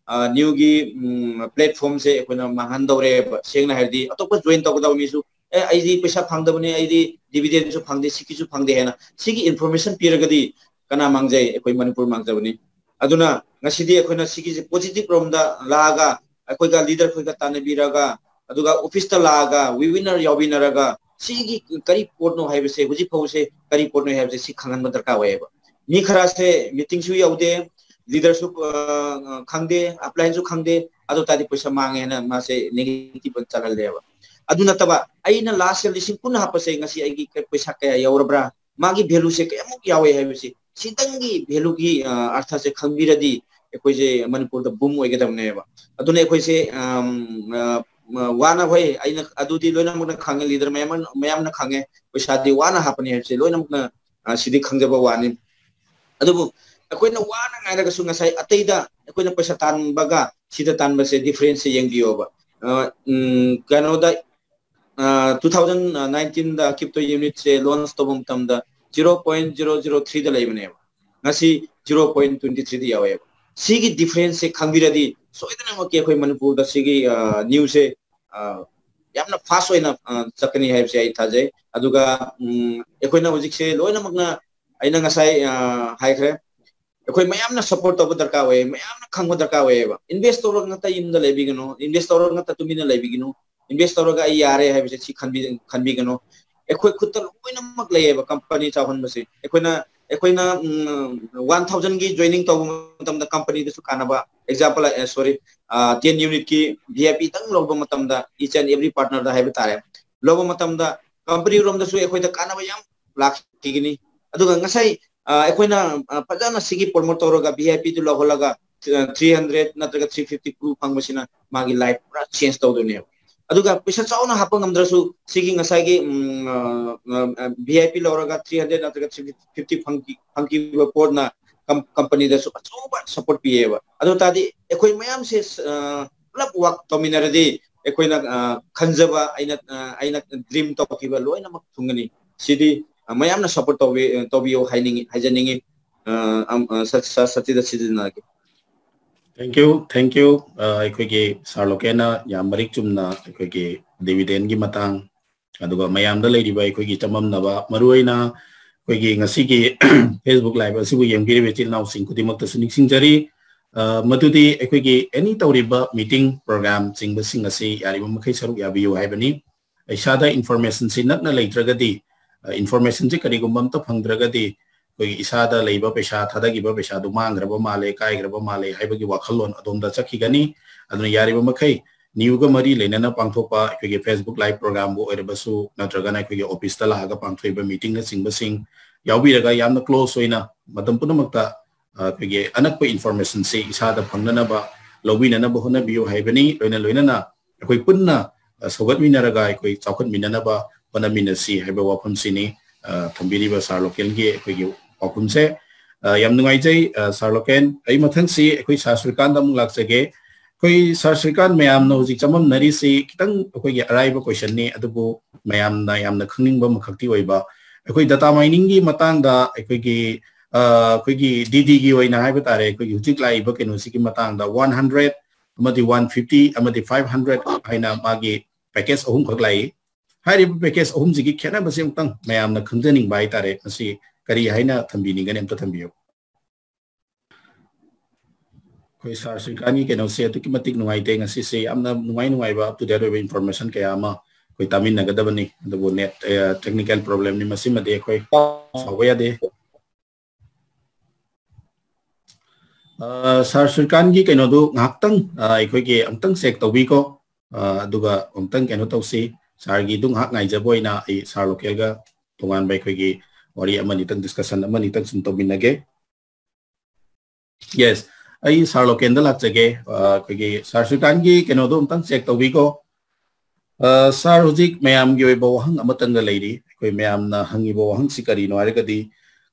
newꯒꯤ platformꯁꯦ ꯑꯩꯈꯣꯏꯅ ꯃꯥꯡꯍꯟꯗꯧꯔꯦꯕ꯫ ꯁꯦꯡꯅ ꯍꯥꯏꯔꯗꯤ ꯑꯇꯣꯞꯄ join ꯇꯧꯒꯗꯕ ꯃꯤꯁꯨ, ꯑꯦ, ꯑꯩꯗꯤ ꯄꯩꯁꯥ ꯐꯪꯗꯕꯅꯤ, ꯑꯩꯗꯤ dividendꯁꯨ ꯐꯪꯗꯦ, ꯁꯤꯒꯤꯁꯨ ꯐꯪꯗꯦ ꯍꯥꯏꯅ ꯁꯤꯒꯤ information ꯄꯤꯔꯒꯗꯤ ꯀꯅꯥ ꯃꯥꯡꯖꯩ? ꯑꯩꯈꯣꯏ ꯃꯅꯤꯄꯨꯔ ꯃꯥꯡꯖꯕꯅꯤ꯫ ꯑꯗꯨꯅ ꯉꯁꯤꯗꯤ ꯑꯩꯈꯣꯏꯅ ꯁꯤꯒꯤꯁꯦ positive ꯔꯣꯝꯗ ꯂꯥꯛꯑꯒ ꯑꯩꯈꯣꯏꯒ leader ꯈꯣꯏꯒ ꯇꯥꯟꯅꯕꯤꯔꯒ, ꯑꯗꯨꯒ officeꯇ ꯂꯥꯛꯑꯒ webinar ꯌꯥꯎꯃꯤꯟꯅꯔꯒ ꯁꯤꯒꯤ ꯀꯔꯤ ꯄꯣꯠꯅꯣ ꯍꯥꯏꯕꯁꯦ, ꯍꯧꯖꯤꯛ ꯐꯥꯎꯁꯦ ꯀꯔꯤ ꯄꯣꯠꯅꯣ ꯍꯥꯏꯕꯁꯦ ꯁꯤ ꯈꯪꯍꯟꯕ ꯗꯔꯀꯥꯔ ꯑꯣꯏꯌꯦꯕ꯫ ꯃꯤ ꯈꯔꯁꯦ meetingꯁꯨ ꯌꯥꯎꯗꯦ, leaderꯁꯨ ꯈꯪꯗꯦ, uplineꯁꯨ ꯈꯪꯗꯦ, ꯑꯗꯨ ꯇꯥꯔꯗꯤ ꯄꯩꯁꯥ ꯃꯥꯡꯉꯦ ꯍꯥꯏꯅ ꯃꯥꯁꯦ negative ꯆꯠꯍꯜꯂꯦꯕ꯫ ꯑꯗꯨ ꯅꯠꯇꯕ ꯑꯩꯅ last year ꯂꯤꯁꯤꯡ ꯀꯨꯟ ꯍꯥꯞꯄꯁꯦ ꯉꯁꯤ ꯑꯩꯒꯤ ꯄꯩꯁꯥ ꯀꯌꯥ ꯌꯧꯔꯕ꯭ꯔꯥ, ꯃꯥꯒꯤ valueꯁꯦ ꯀꯌꯥꯃꯨꯛ ꯌꯥꯎꯋꯦ ꯍꯥꯏꯕꯁꯤ ꯁꯤꯇꯪꯒꯤ valueꯒꯤ ꯑꯔꯊꯁꯦ ꯈꯪꯕꯤꯔꯗꯤ ꯑꯩꯈꯣꯏꯁꯦ ꯃꯅꯤꯄꯨꯔꯗ boom ꯑꯣꯏꯒꯗꯕꯅꯦꯕ꯫ ꯑꯗꯨꯅ ꯑꯩꯈꯣꯏꯁꯦ ꯋꯥꯅ, ꯍꯣꯏ, ꯑꯩꯅ ꯑꯗꯨꯗꯤ ꯂꯣꯏꯅꯃꯛꯅ ꯈꯪꯉꯦ, leader ꯃꯌꯥꯝ, ꯃꯌꯥꯝꯅ ꯈꯪꯉꯦ, ꯄꯩꯁꯥꯗꯤ ꯋꯥꯅ ꯍꯥꯞꯄꯅꯤ ꯍꯥꯏꯕꯁꯦ ꯂꯣꯏꯅꯃꯛꯅ ꯁꯤꯗꯤ ꯈꯪꯖꯕ ꯋꯥꯅꯤ꯫ ꯑꯗꯨꯕꯨ ꯑꯩꯈꯣꯏꯅ ꯋꯥꯅ ꯉꯥꯏꯔꯒꯁꯨ ꯉꯁꯥꯏ ꯑꯇꯩꯗ ꯑꯩꯈꯣꯏꯅ ꯄꯩꯁꯥ ꯇꯥꯟꯕꯒ ꯁꯤꯗ ꯇꯥꯟꯕꯁꯦ differenceꯁꯦ ꯌꯦꯡꯕꯤꯌꯣꯕ꯫ ꯀꯩꯅꯣꯗ two thousand nineteenꯗ crypto unitꯁꯦ launch ꯇꯧꯕ ꯃꯇꯝꯗ zero point zero zero threeꯗ ꯂꯩꯕꯅꯦꯕ, ꯉꯁꯤ zero point twenty threeꯗ ꯌꯥꯎꯋꯦꯕ꯫ ꯁꯤꯒꯤ differenceꯁꯦ ꯈꯪꯕꯤꯔꯗꯤ ꯁꯣꯏꯗꯅꯃꯛꯀꯤ ꯑꯩꯈꯣꯏ ꯃꯅꯤꯄꯨꯔꯗ ꯁꯤꯒꯤ newsꯁꯦ ꯌꯥꯝꯅ fast ꯑꯣꯏꯅ ꯆꯠꯀꯅꯤ ꯍꯥꯏꯕꯁꯦ ꯑꯩ ꯊꯥꯖꯩ꯫ ꯑꯗꯨꯒ ꯑꯩꯈꯣꯏꯅ ꯍꯧꯖꯤꯛꯁꯦ ꯂꯣꯏꯅꯃꯛꯅ, ꯑꯩꯅ ꯉꯁꯥꯏ ꯍꯥꯏꯈ꯭ꯔꯦ, ꯑꯩꯈꯣꯏ ꯃꯌꯥꯝꯅ support ꯇꯧꯕ ꯗꯔꯀꯥꯔ ꯑꯣꯏꯌꯦ, ꯃꯌꯥꯝꯅ ꯈꯪꯕ ꯗꯔꯀꯥꯔ ꯑꯣꯏꯌꯦꯕ꯫ Invest ꯇꯧꯔꯒ ꯉꯥꯛꯇ ꯌꯨꯝꯗ ꯂꯩꯕꯤꯒꯅꯨ, invest ꯇꯧꯔꯒ ꯉꯥꯛꯇ ꯇꯨꯃꯤꯟꯅ ꯂꯩꯕꯤꯒꯅꯨ꯫ Invest ꯇꯧꯔꯒ ꯑꯩ ꯌꯥꯔꯦ ꯍꯥꯏꯕꯁꯦ ꯁꯤ ꯈꯟꯕꯤꯒꯅꯨ꯫ ꯑꯩꯈꯣꯏ ꯈꯨꯠꯇ ꯂꯣꯏꯅꯃꯛ ꯂꯩꯌꯦꯕ company ꯆꯥꯎꯍꯟꯕꯁꯦ꯫ ꯑꯩꯈꯣꯏꯅ ꯑꯩꯈꯣꯏꯅ one thousandꯒꯤ joining ꯇꯧꯕ ꯃꯇꯝꯗ companyꯗꯁꯨ ꯀꯥꯟꯅꯕ, example, sorry, ten unitꯀꯤ VIP ꯇꯪ ꯂꯧꯕ ꯃꯇꯝꯗ each and every partnerꯗ ꯍꯥꯏꯕ ꯇꯥꯔꯦ, ꯂꯧꯕ ꯃꯇꯝꯗ company ꯔꯣꯝꯗꯁꯨ ꯑꯩꯈꯣꯏꯗ ꯀꯥꯟꯅꯕ ꯌꯥꯝ ꯂꯥꯛꯈꯤꯒꯅꯤ꯫ ꯑꯗꯨꯒ ꯉꯁꯥꯏ ꯑ, ꯑꯩꯈꯣꯏꯅ ꯑ, ꯐꯖꯅ ꯁꯤꯒꯤ promote ꯇꯧꯔꯒ V I P do ꯂꯧꯍꯜꯂꯒ three hundred ꯅꯠꯇ꯭ꯔꯒ three fifty crew ꯐꯪꯕꯁꯤꯅ ꯃꯥꯒꯤ life ꯄꯨꯔꯥ change ꯇꯧꯗꯣꯏꯅꯦꯕ꯫ ꯑꯗꯨꯒ ꯄꯩꯁꯥ ꯆꯥꯎꯅ ꯍꯥꯞꯄ ꯉꯝꯗ꯭ꯔꯁꯨ ꯁꯤꯒꯤ ꯉꯁꯥꯏꯒꯤ ꯎꯝ, ꯑ, ꯑ, V I P ꯂꯧꯔꯒ three hundred ꯅꯠꯇ꯭ꯔꯒ three fifty ꯐꯪꯈꯤ-, ꯐꯪꯈꯤꯕ ꯄꯣꯠꯅ com-, company ꯗꯁꯨ ꯑꯆꯧꯕ support ꯄꯤꯌꯦꯕ꯫ ꯑꯗꯨ ꯇꯥꯔꯗꯤ ꯑꯩꯈꯣꯏ ꯃꯌꯥꯝꯁꯦ ꯑ, ꯄꯨꯂꯞ work ꯇꯧꯃꯤꯟꯅꯔꯗꯤ ꯑꯩꯈꯣꯏꯅ ꯑ, ꯈꯟꯖꯕ ꯑꯩꯅ ꯑ, ꯑꯩꯅ dream ꯇꯧꯈꯤꯕ ꯂꯣꯏꯅꯃꯛ ꯊꯨꯡꯒꯅꯤ꯫ ꯁꯤꯗꯤ ꯑ, ꯃꯌꯥꯝꯅ support ꯇꯧꯕꯤ-, ꯇꯧꯕꯤꯌꯨ ꯍꯥꯏꯅꯤꯡꯉꯤ, ꯍꯥꯏꯖꯅꯤꯡꯉꯤ꯫ ꯑ, ꯑꯝ, ꯑ, ꯁꯠ-, ꯁꯠ-, ꯁꯠꯇꯤꯗ ꯁꯤꯖꯤꯟꯅꯔꯒꯦ꯫ Thank you, thank you꯫ ꯑ, ꯑꯩꯈꯣꯏꯒꯤ ꯁꯥꯔ ꯂꯣꯀꯦꯟꯅ ꯌꯥꯝ ꯃꯔꯤꯛ ꯆꯨꯝꯅ ꯑꯩꯈꯣꯏꯒꯤ dividend ꯒꯤ ꯃꯇꯥꯡ, ꯑꯗꯨꯒ ꯃꯌꯥꯝꯗ ꯂꯩꯔꯤꯕ ꯑꯩꯈꯣꯏꯒꯤ ꯆꯃꯝꯅꯕ, ꯃꯔꯨꯑꯣꯏꯅ ꯑꯩꯈꯣꯏꯒꯤ ꯉꯁꯤꯒꯤ Facebook live ꯑꯁꯤꯕꯨ ꯌꯦꯡꯕꯤꯔꯤꯕ ꯏꯆꯤꯜ ꯏꯅꯥꯎꯁꯤꯡ ꯈꯨꯗꯤꯡꯃꯛꯇꯁꯨ ꯅꯤꯡꯁꯤꯡꯖꯔꯤ꯫ ꯑ, ꯃꯗꯨꯗꯤ ꯑꯩꯈꯣꯏꯒꯤ any ꯇꯧꯔꯤꯕ meeting program ꯆꯤꯡꯕꯁꯤꯡ ꯑꯁꯤ ꯌꯥꯔꯤꯕ ꯃꯈꯩ ꯁꯔꯨꯛ ꯌꯥꯕꯤꯌꯨ ꯍꯥꯏꯕꯅꯤ꯫ ꯏꯁꯥꯗ information ꯁꯤ ꯅꯛꯅ ꯂꯩꯇ꯭ꯔꯒꯗꯤ, ꯑ, information ꯁꯤ ꯀꯔꯤꯒꯨꯝꯕ ꯑꯝꯇ ꯐꯪꯗ꯭ꯔꯒꯗꯤ ꯑꯩꯈꯣꯏꯒꯤ ꯏꯁꯥꯗ ꯂꯩꯕ ꯄꯩꯁꯥ, ꯊꯥꯗꯈꯤꯕ ꯄꯩꯁꯥꯗꯨ ꯃꯥꯡꯈ꯭ꯔꯕ ꯃꯥꯜꯂꯦ, ꯀꯥꯏꯈ꯭ꯔꯕ ꯃꯥꯜꯂꯦ ꯍꯥꯏꯕꯒꯤ ꯋꯥꯈꯜꯂꯣꯟ ꯑꯗꯣꯝꯗ ꯆꯠꯈꯤꯒꯅꯤ꯫ ꯑꯗꯨꯅ ꯌꯥꯔꯤꯕ ꯃꯈꯩ new ꯒ ꯃꯔꯤ ꯂꯩꯅꯅ ꯄꯥꯡꯊꯣꯛꯄ ꯑꯩꯈꯣꯏꯒꯤ Facebook live program ꯕꯨ ꯑꯣꯏꯔꯕꯁꯨ, ꯅꯠꯇ꯭ꯔꯒꯅ ꯑꯩꯈꯣꯏꯒꯤ office ꯇ ꯂꯥꯛꯑꯒ ꯄꯥꯡꯊꯣꯛꯏꯕ meeting ꯅꯆꯤꯡꯕꯁꯤꯡ ꯌꯥꯎꯕꯤꯔꯒ ꯌꯥꯝꯅ close ꯑꯣꯏꯅ ꯃꯇꯝ ꯄꯨꯝꯅꯃꯛꯇ, ꯑ, ꯑꯩꯈꯣꯏꯒꯤ ꯑꯅꯛꯄ information ꯁꯤ ꯏꯁꯥꯗ ꯐꯪꯅꯅꯕ ꯂꯧꯕꯤꯅꯅꯕ ꯍꯣꯠꯅꯕꯤꯌꯨ ꯍꯥꯏꯕꯅꯤ꯫ ꯂꯣꯏꯅ ꯂꯣꯏꯅꯅ ꯑꯩꯈꯣꯏ ꯄꯨꯟꯅ, ꯑ, ꯁꯧꯒꯠꯃꯤꯟꯅꯔꯒ ꯑꯩꯈꯣꯏ ꯆꯥꯎꯈꯠꯃꯤꯟꯅꯅꯕ ꯍꯣꯠꯅꯃꯤꯟꯅꯁꯤ ꯍꯥꯏꯕ ꯋꯥꯐꯝꯁꯤꯅꯤ, ꯑ, ꯊꯝꯕꯤꯔꯤꯕ ꯁꯥꯔ ꯂꯣꯀꯦꯟꯒꯤ ꯑꯩꯈꯣꯏꯒꯤ ꯄꯥꯎꯈꯨꯝꯁꯦ꯫ ꯑ, ꯌꯥꯝ ꯅꯨꯡꯉꯥꯏꯖꯩ, ꯑ, ꯁꯥꯔ ꯂꯣꯀꯦꯟ꯫ ꯑꯩ ꯃꯊꯪꯁꯤ ꯑꯩꯈꯣꯏ ꯁꯥꯔ ꯁ꯭ꯔꯤꯀꯥꯟꯗ ꯑꯃꯨꯛ ꯂꯥꯛꯆꯒꯦ꯫ ꯑꯩꯈꯣꯏ ꯁꯥꯔ ꯁ꯭ꯔꯤꯀꯥꯟ, ꯃꯌꯥꯝꯅ ꯍꯧꯖꯤꯛ ꯆꯃꯝꯅꯔꯤꯁꯤ ꯈꯤꯇꯪ ꯑꯩꯈꯣꯏꯒꯤ ꯑꯔꯥꯏꯕ question ꯅꯤ, ꯑꯗꯨꯕꯨ ꯃꯌꯥꯝꯅ ꯌꯥꯝꯅ ꯈꯪꯅꯤꯡꯕ ꯑꯃꯈꯛꯇꯤ ꯑꯣꯏꯕ, ꯑꯩꯈꯣꯏ data mining ꯒꯤ ꯃꯇꯥꯡꯗ ꯑꯩꯈꯣꯏꯒꯤ, ꯑ, ꯑꯩꯈꯣꯏꯒꯤ D D ꯒꯤ ꯑꯣꯏꯅ ꯍꯥꯏꯕ ꯇꯥꯔꯦ, ꯑꯩꯈꯣꯏꯒꯤ ꯍꯧꯖꯤꯛ ꯂꯥꯛꯏꯕ ꯀꯩꯅꯣꯁꯤꯒꯤ ꯃꯇꯥꯡꯗ one hundred ꯑꯃꯗꯤ one fifty ꯑꯃꯗꯤ five hundred ꯍꯥꯏꯅ ꯃꯥꯒꯤ package ꯑꯍꯨꯝꯈꯛ ꯂꯥꯛꯏ꯫ ꯍꯥꯏꯔꯤꯕ package ꯑꯍꯨꯝꯁꯤꯒꯤ ꯈꯦꯠꯅꯕꯁꯤ ꯑꯃꯨꯛꯇꯪ ꯃꯌꯥꯝꯅ ꯈꯪꯖꯅꯤꯡꯕ ꯍꯥꯏꯇꯥꯔꯦ, ꯃꯁꯤ ꯀꯔꯤ ꯍꯥꯏꯅ ꯊꯝꯕꯤꯅꯤꯡꯒꯅꯤ? ꯑꯝꯇ ꯊꯝꯕꯤꯌꯨ꯫ ꯑꯩꯈꯣꯏ ꯁꯥꯔ ꯁ꯭ꯔꯤꯀꯥꯟꯒꯤ ꯀꯩꯅꯣꯁꯦ ꯑꯗꯨꯛꯀꯤ ꯃꯇꯤꯛ ꯅꯨꯡꯉꯥꯏꯇꯦ ꯉꯁꯤꯁꯦ, ꯌꯥꯝꯅ ꯅꯨꯡꯉꯥꯏ ꯅꯨꯡꯉꯥꯏꯕ up to date ꯑꯣꯏꯕ information ꯀꯌꯥ ꯑꯃ ꯑꯩꯈꯣꯏ ꯇꯥꯃꯤꯟꯅꯒꯗꯕꯅꯤ, ꯑꯗꯨꯕꯨ net, ꯑ, technical problem ꯅꯤ, ꯃꯁꯤꯃꯗꯤ ꯑꯩꯈꯣꯏ ꯁꯥꯎꯕ ꯌꯥꯗꯦ꯫ ꯑ, ꯁꯥꯔ ꯁ꯭ꯔꯤꯀꯥꯟꯒꯤ ꯀꯩꯅꯣꯗꯨ ꯉꯥꯏꯍꯥꯛꯇꯪ, ꯑ, ꯑꯩꯈꯣꯏꯒꯤ ꯑꯃꯨꯛꯇꯪ check ꯇꯧꯕꯤꯀꯣ꯫ ꯑ, ꯑꯗꯨꯒ ꯑꯃꯨꯛꯇꯪ ꯀꯩꯅꯣ ꯇꯧꯁꯤ, ꯁꯥꯔꯒꯤꯗꯨ ꯉꯥꯏꯍꯥꯛ ꯉꯥꯏꯖꯕ ꯑꯣꯏꯅ ꯑꯩ ꯁꯥꯔ ꯂꯣꯀꯦꯜꯒ ꯇꯣꯉꯥꯟꯕ ꯑꯩꯈꯣꯏꯒꯤ ꯋꯥꯔꯤ ꯑꯃꯅꯤꯇꯪ, discussion ꯑꯃꯅꯤꯇꯪ ꯁꯨꯝ ꯇꯧꯃꯤꯟꯅꯒꯦ꯫ Yes, ꯑꯩ ꯁꯥꯔ ꯂꯣꯀꯦꯟꯗ ꯂꯥꯛꯆꯒꯦ꯫ ꯑ, ꯑꯩꯈꯣꯏꯒꯤ ꯁꯥꯔ ꯁꯨꯜꯇꯥꯟꯒꯤ ꯀꯩꯅꯣꯗꯣ ꯑꯝꯇꯪ check ꯇꯧꯕꯤꯀꯣ꯫ ꯑ, ꯁꯥꯔ, ꯍꯧꯖꯤꯛ ꯃꯌꯥꯝꯒꯤ ꯑꯣꯏꯕ ꯋꯥꯍꯪ ꯑꯃꯇꯪꯒ ꯂꯩꯔꯤ꯫ ꯑꯩꯈꯣꯏ ꯃꯌꯥꯝꯅ ꯍꯪꯉꯤꯕ ꯋꯥꯍꯪꯁꯤ ꯀꯔꯤꯅꯣ ꯍꯥꯏꯔꯒꯗꯤ,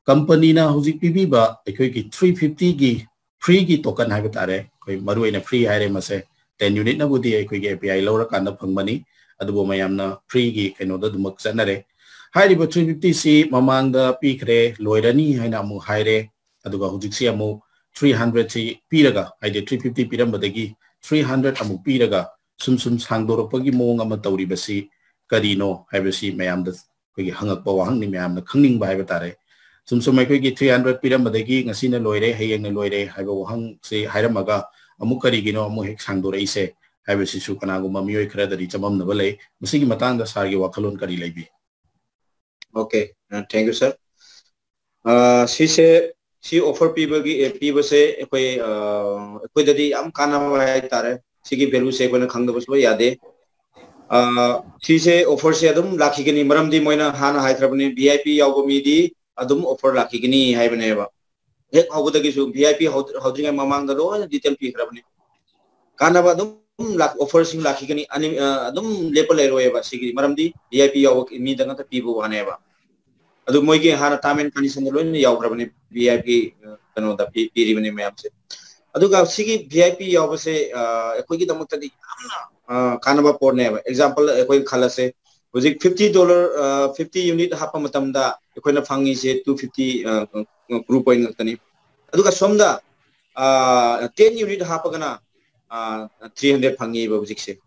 ꯀꯝꯄꯅꯤꯅ ꯍꯧꯖꯤꯛ ꯄꯤꯕꯤꯕ ꯑꯩꯈꯣꯏꯒꯤ three fifty ꯒꯤ free ꯒꯤ token ꯍꯥꯏꯕ ꯇꯥꯔꯦ, ꯑꯩꯈꯣꯏ ꯃꯔꯨꯑꯣꯏꯅ free ꯍꯥꯏꯔꯦ, ꯃꯁꯦ ten unit ꯅꯕꯨꯗꯤ ꯑꯩꯈꯣꯏꯒꯤ A P I ꯂꯧꯔꯀꯥꯟꯗ ꯐꯪꯕꯅꯤ, ꯑꯗꯨꯕꯨ ꯃꯌꯥꯝꯅ free ꯒꯤ ꯀꯩꯅꯣꯗ ꯑꯗꯨꯃꯛ ꯆꯠꯅꯔꯦ꯫ ꯍꯥꯏꯔꯤꯕ three fifty ꯁꯤ ꯃꯃꯥꯡꯗ ꯄꯤꯈ꯭ꯔꯦ, ꯂꯣꯏꯔꯅꯤ ꯍꯥꯏꯅ ꯑꯃꯨꯛ ꯍꯥꯏꯔꯦ, ꯑꯗꯨꯒ ꯍꯧꯖꯤꯛꯁꯤ ꯑꯃꯨꯛ three hundred ꯁꯤ ꯄꯤꯔꯒ, ꯍꯥꯏꯗꯤ three fifty ꯄꯤꯔꯝꯕꯗꯒꯤ three hundred ꯑꯃꯨꯛ ꯄꯤꯔꯒ ꯁꯨꯝ ꯁꯨꯝ ꯁꯥꯡꯗꯣꯔꯛꯄꯒꯤ ꯃꯑꯣꯡ ꯑꯃ ꯇꯧꯔꯤꯕꯁꯤ ꯀꯔꯤꯅꯣ ꯍꯥꯏꯕꯁꯤ ꯃꯌꯥꯝꯗ ꯑꯩꯈꯣꯏꯒꯤ ꯍꯪꯉꯛꯄ ꯋꯥꯍꯪꯅꯤ, ꯃꯌꯥꯝꯅ ꯈꯪꯅꯤꯡꯕ ꯍꯥꯏꯕ ꯇꯥꯔꯦ꯫ ꯁꯨꯝ ꯁꯨꯝ ꯑꯩꯈꯣꯏꯒꯤ three hundred ꯄꯤꯔꯝꯕꯗꯒꯤ ꯉꯁꯤꯅ ꯂꯣꯏꯔꯦ, ꯍꯌꯦꯡꯅ ꯂꯣꯏꯔꯦ ꯍꯥꯏꯕ ꯋꯥꯍꯪꯁꯤ ꯍꯥꯏꯔꯝꯃꯒ ꯑꯃꯨꯛ ꯀꯔꯤꯒꯤꯅꯣ ꯑꯃꯨꯛ ꯍꯦꯛ ꯁꯥꯡꯗꯣꯔꯛꯏꯁꯦ ꯍꯥꯏꯕꯁꯤꯁꯨ ꯀꯅꯥꯒꯨꯝꯕ ꯃꯤꯑꯣꯏ ꯈꯔꯗꯗꯤ ꯆꯃꯝꯅꯕ ꯂꯩ꯫ ꯃꯁꯤꯒꯤ ꯃꯇꯥꯡꯗ ꯁꯥꯔꯒꯤ ꯋꯥꯈꯜꯂꯣꯟ ꯀꯔꯤ ꯂꯩꯕꯤ? Okay, uh, thank you, sir. Uh, ꯁꯤꯁꯦ, ꯁꯤ offer ꯄꯤꯕꯒꯤ, ꯑꯦ, ꯄꯤꯕꯁꯦ ꯑꯩꯈꯣꯏ, ꯑ, ꯑꯩꯈꯣꯏꯗꯗꯤ ꯌꯥꯝ ꯀꯥꯟꯅꯕ ꯍꯥꯏꯇꯥꯔꯦ꯫ ꯁꯤꯒꯤ value ꯁꯦ ꯑꯩꯈꯣꯏꯅ ꯈꯪꯗꯕ ꯁꯨꯡꯌꯥ ꯌꯥꯗꯦ꯫ ꯑ, ꯁꯤꯁꯦ offer ꯁꯦ ꯑꯗꯨꯝ ꯂꯥꯛꯈꯤꯒꯅꯤ, ꯃꯔꯝꯗꯤ ꯃꯣꯏꯅ ꯍꯥꯟꯅ ꯍꯥꯏꯈ꯭ꯔꯕꯅꯤ, V I P ꯌꯥꯎꯕ ꯃꯤꯗꯤ ꯑꯗꯨꯝ offer ꯂꯥꯛꯈꯤꯒꯅꯤ ꯍꯥꯏꯕꯅꯦꯕ꯫ ꯍꯦꯛ ꯍꯧꯕꯗꯒꯤꯁꯨ V I P ꯍꯧꯗ-, ꯍꯧꯗ꯭ꯔꯤꯉꯩ ꯃꯃꯥꯡꯗ ꯂꯣꯏꯅ detail ꯄꯤꯈ꯭ꯔꯕꯅꯤ꯫ ꯀꯥꯟꯅꯕ ꯑꯗꯨꯝ ꯂꯥꯛ-, offer ꯁꯤꯡ ꯂꯥꯛꯈꯤꯒꯅꯤ, ꯑꯅꯤ-, ꯑ, ꯑꯗꯨꯝ ꯂꯦꯞꯄ ꯂꯩꯔꯣꯏꯕ ꯁꯤꯒꯤ, ꯃꯔꯝꯗꯤ V I P ꯌꯥꯎꯕ ꯃꯤꯗ ꯉꯥꯛꯇ ꯄꯤꯕ ꯋꯥꯅꯦꯕ꯫ ꯑꯗꯨ ꯃꯣꯏꯒꯤ ꯍꯥꯟꯅ term and condition ꯗ ꯂꯣꯏꯅ ꯌꯥꯎꯈ꯭ꯔꯕꯅꯤ, V I P, ꯑ, ꯀꯩꯅꯣꯗ ꯄꯤ-, ꯄꯤꯔꯤꯕꯅꯤ ꯃꯌꯥꯝꯁꯦ꯫ ꯑꯗꯨꯒ ꯁꯤꯒꯤ V I P ꯌꯥꯎꯕꯁꯦ, ꯑ, ꯑꯩꯈꯣꯏꯒꯤꯗꯃꯛꯇꯗꯤ ꯌꯥꯝꯅ, ꯑ, ꯀꯥꯟꯅꯕ ꯄꯣꯠꯅꯦꯕ꯫ Example ꯑꯩꯈꯣꯏ ꯈꯜꯂꯁꯦ, ꯍꯧꯖꯤꯛ fifty dollar, ꯑ, fifty unit ꯍꯥꯞꯄ ꯃꯇꯝꯗ ꯑꯩꯈꯣꯏꯅ ꯐꯪꯉꯤꯁꯦ two fifty, ꯑ, group point ꯉꯥꯛꯇꯅꯤ꯫ ꯑꯗꯨꯒ ꯁꯣꯝꯗ, ꯑ, ten unit ꯍꯥꯞꯄꯒꯅ, ꯑ, three hundred ꯐꯪꯉꯤꯕ ꯍꯧꯖꯤꯛꯁꯦ꯫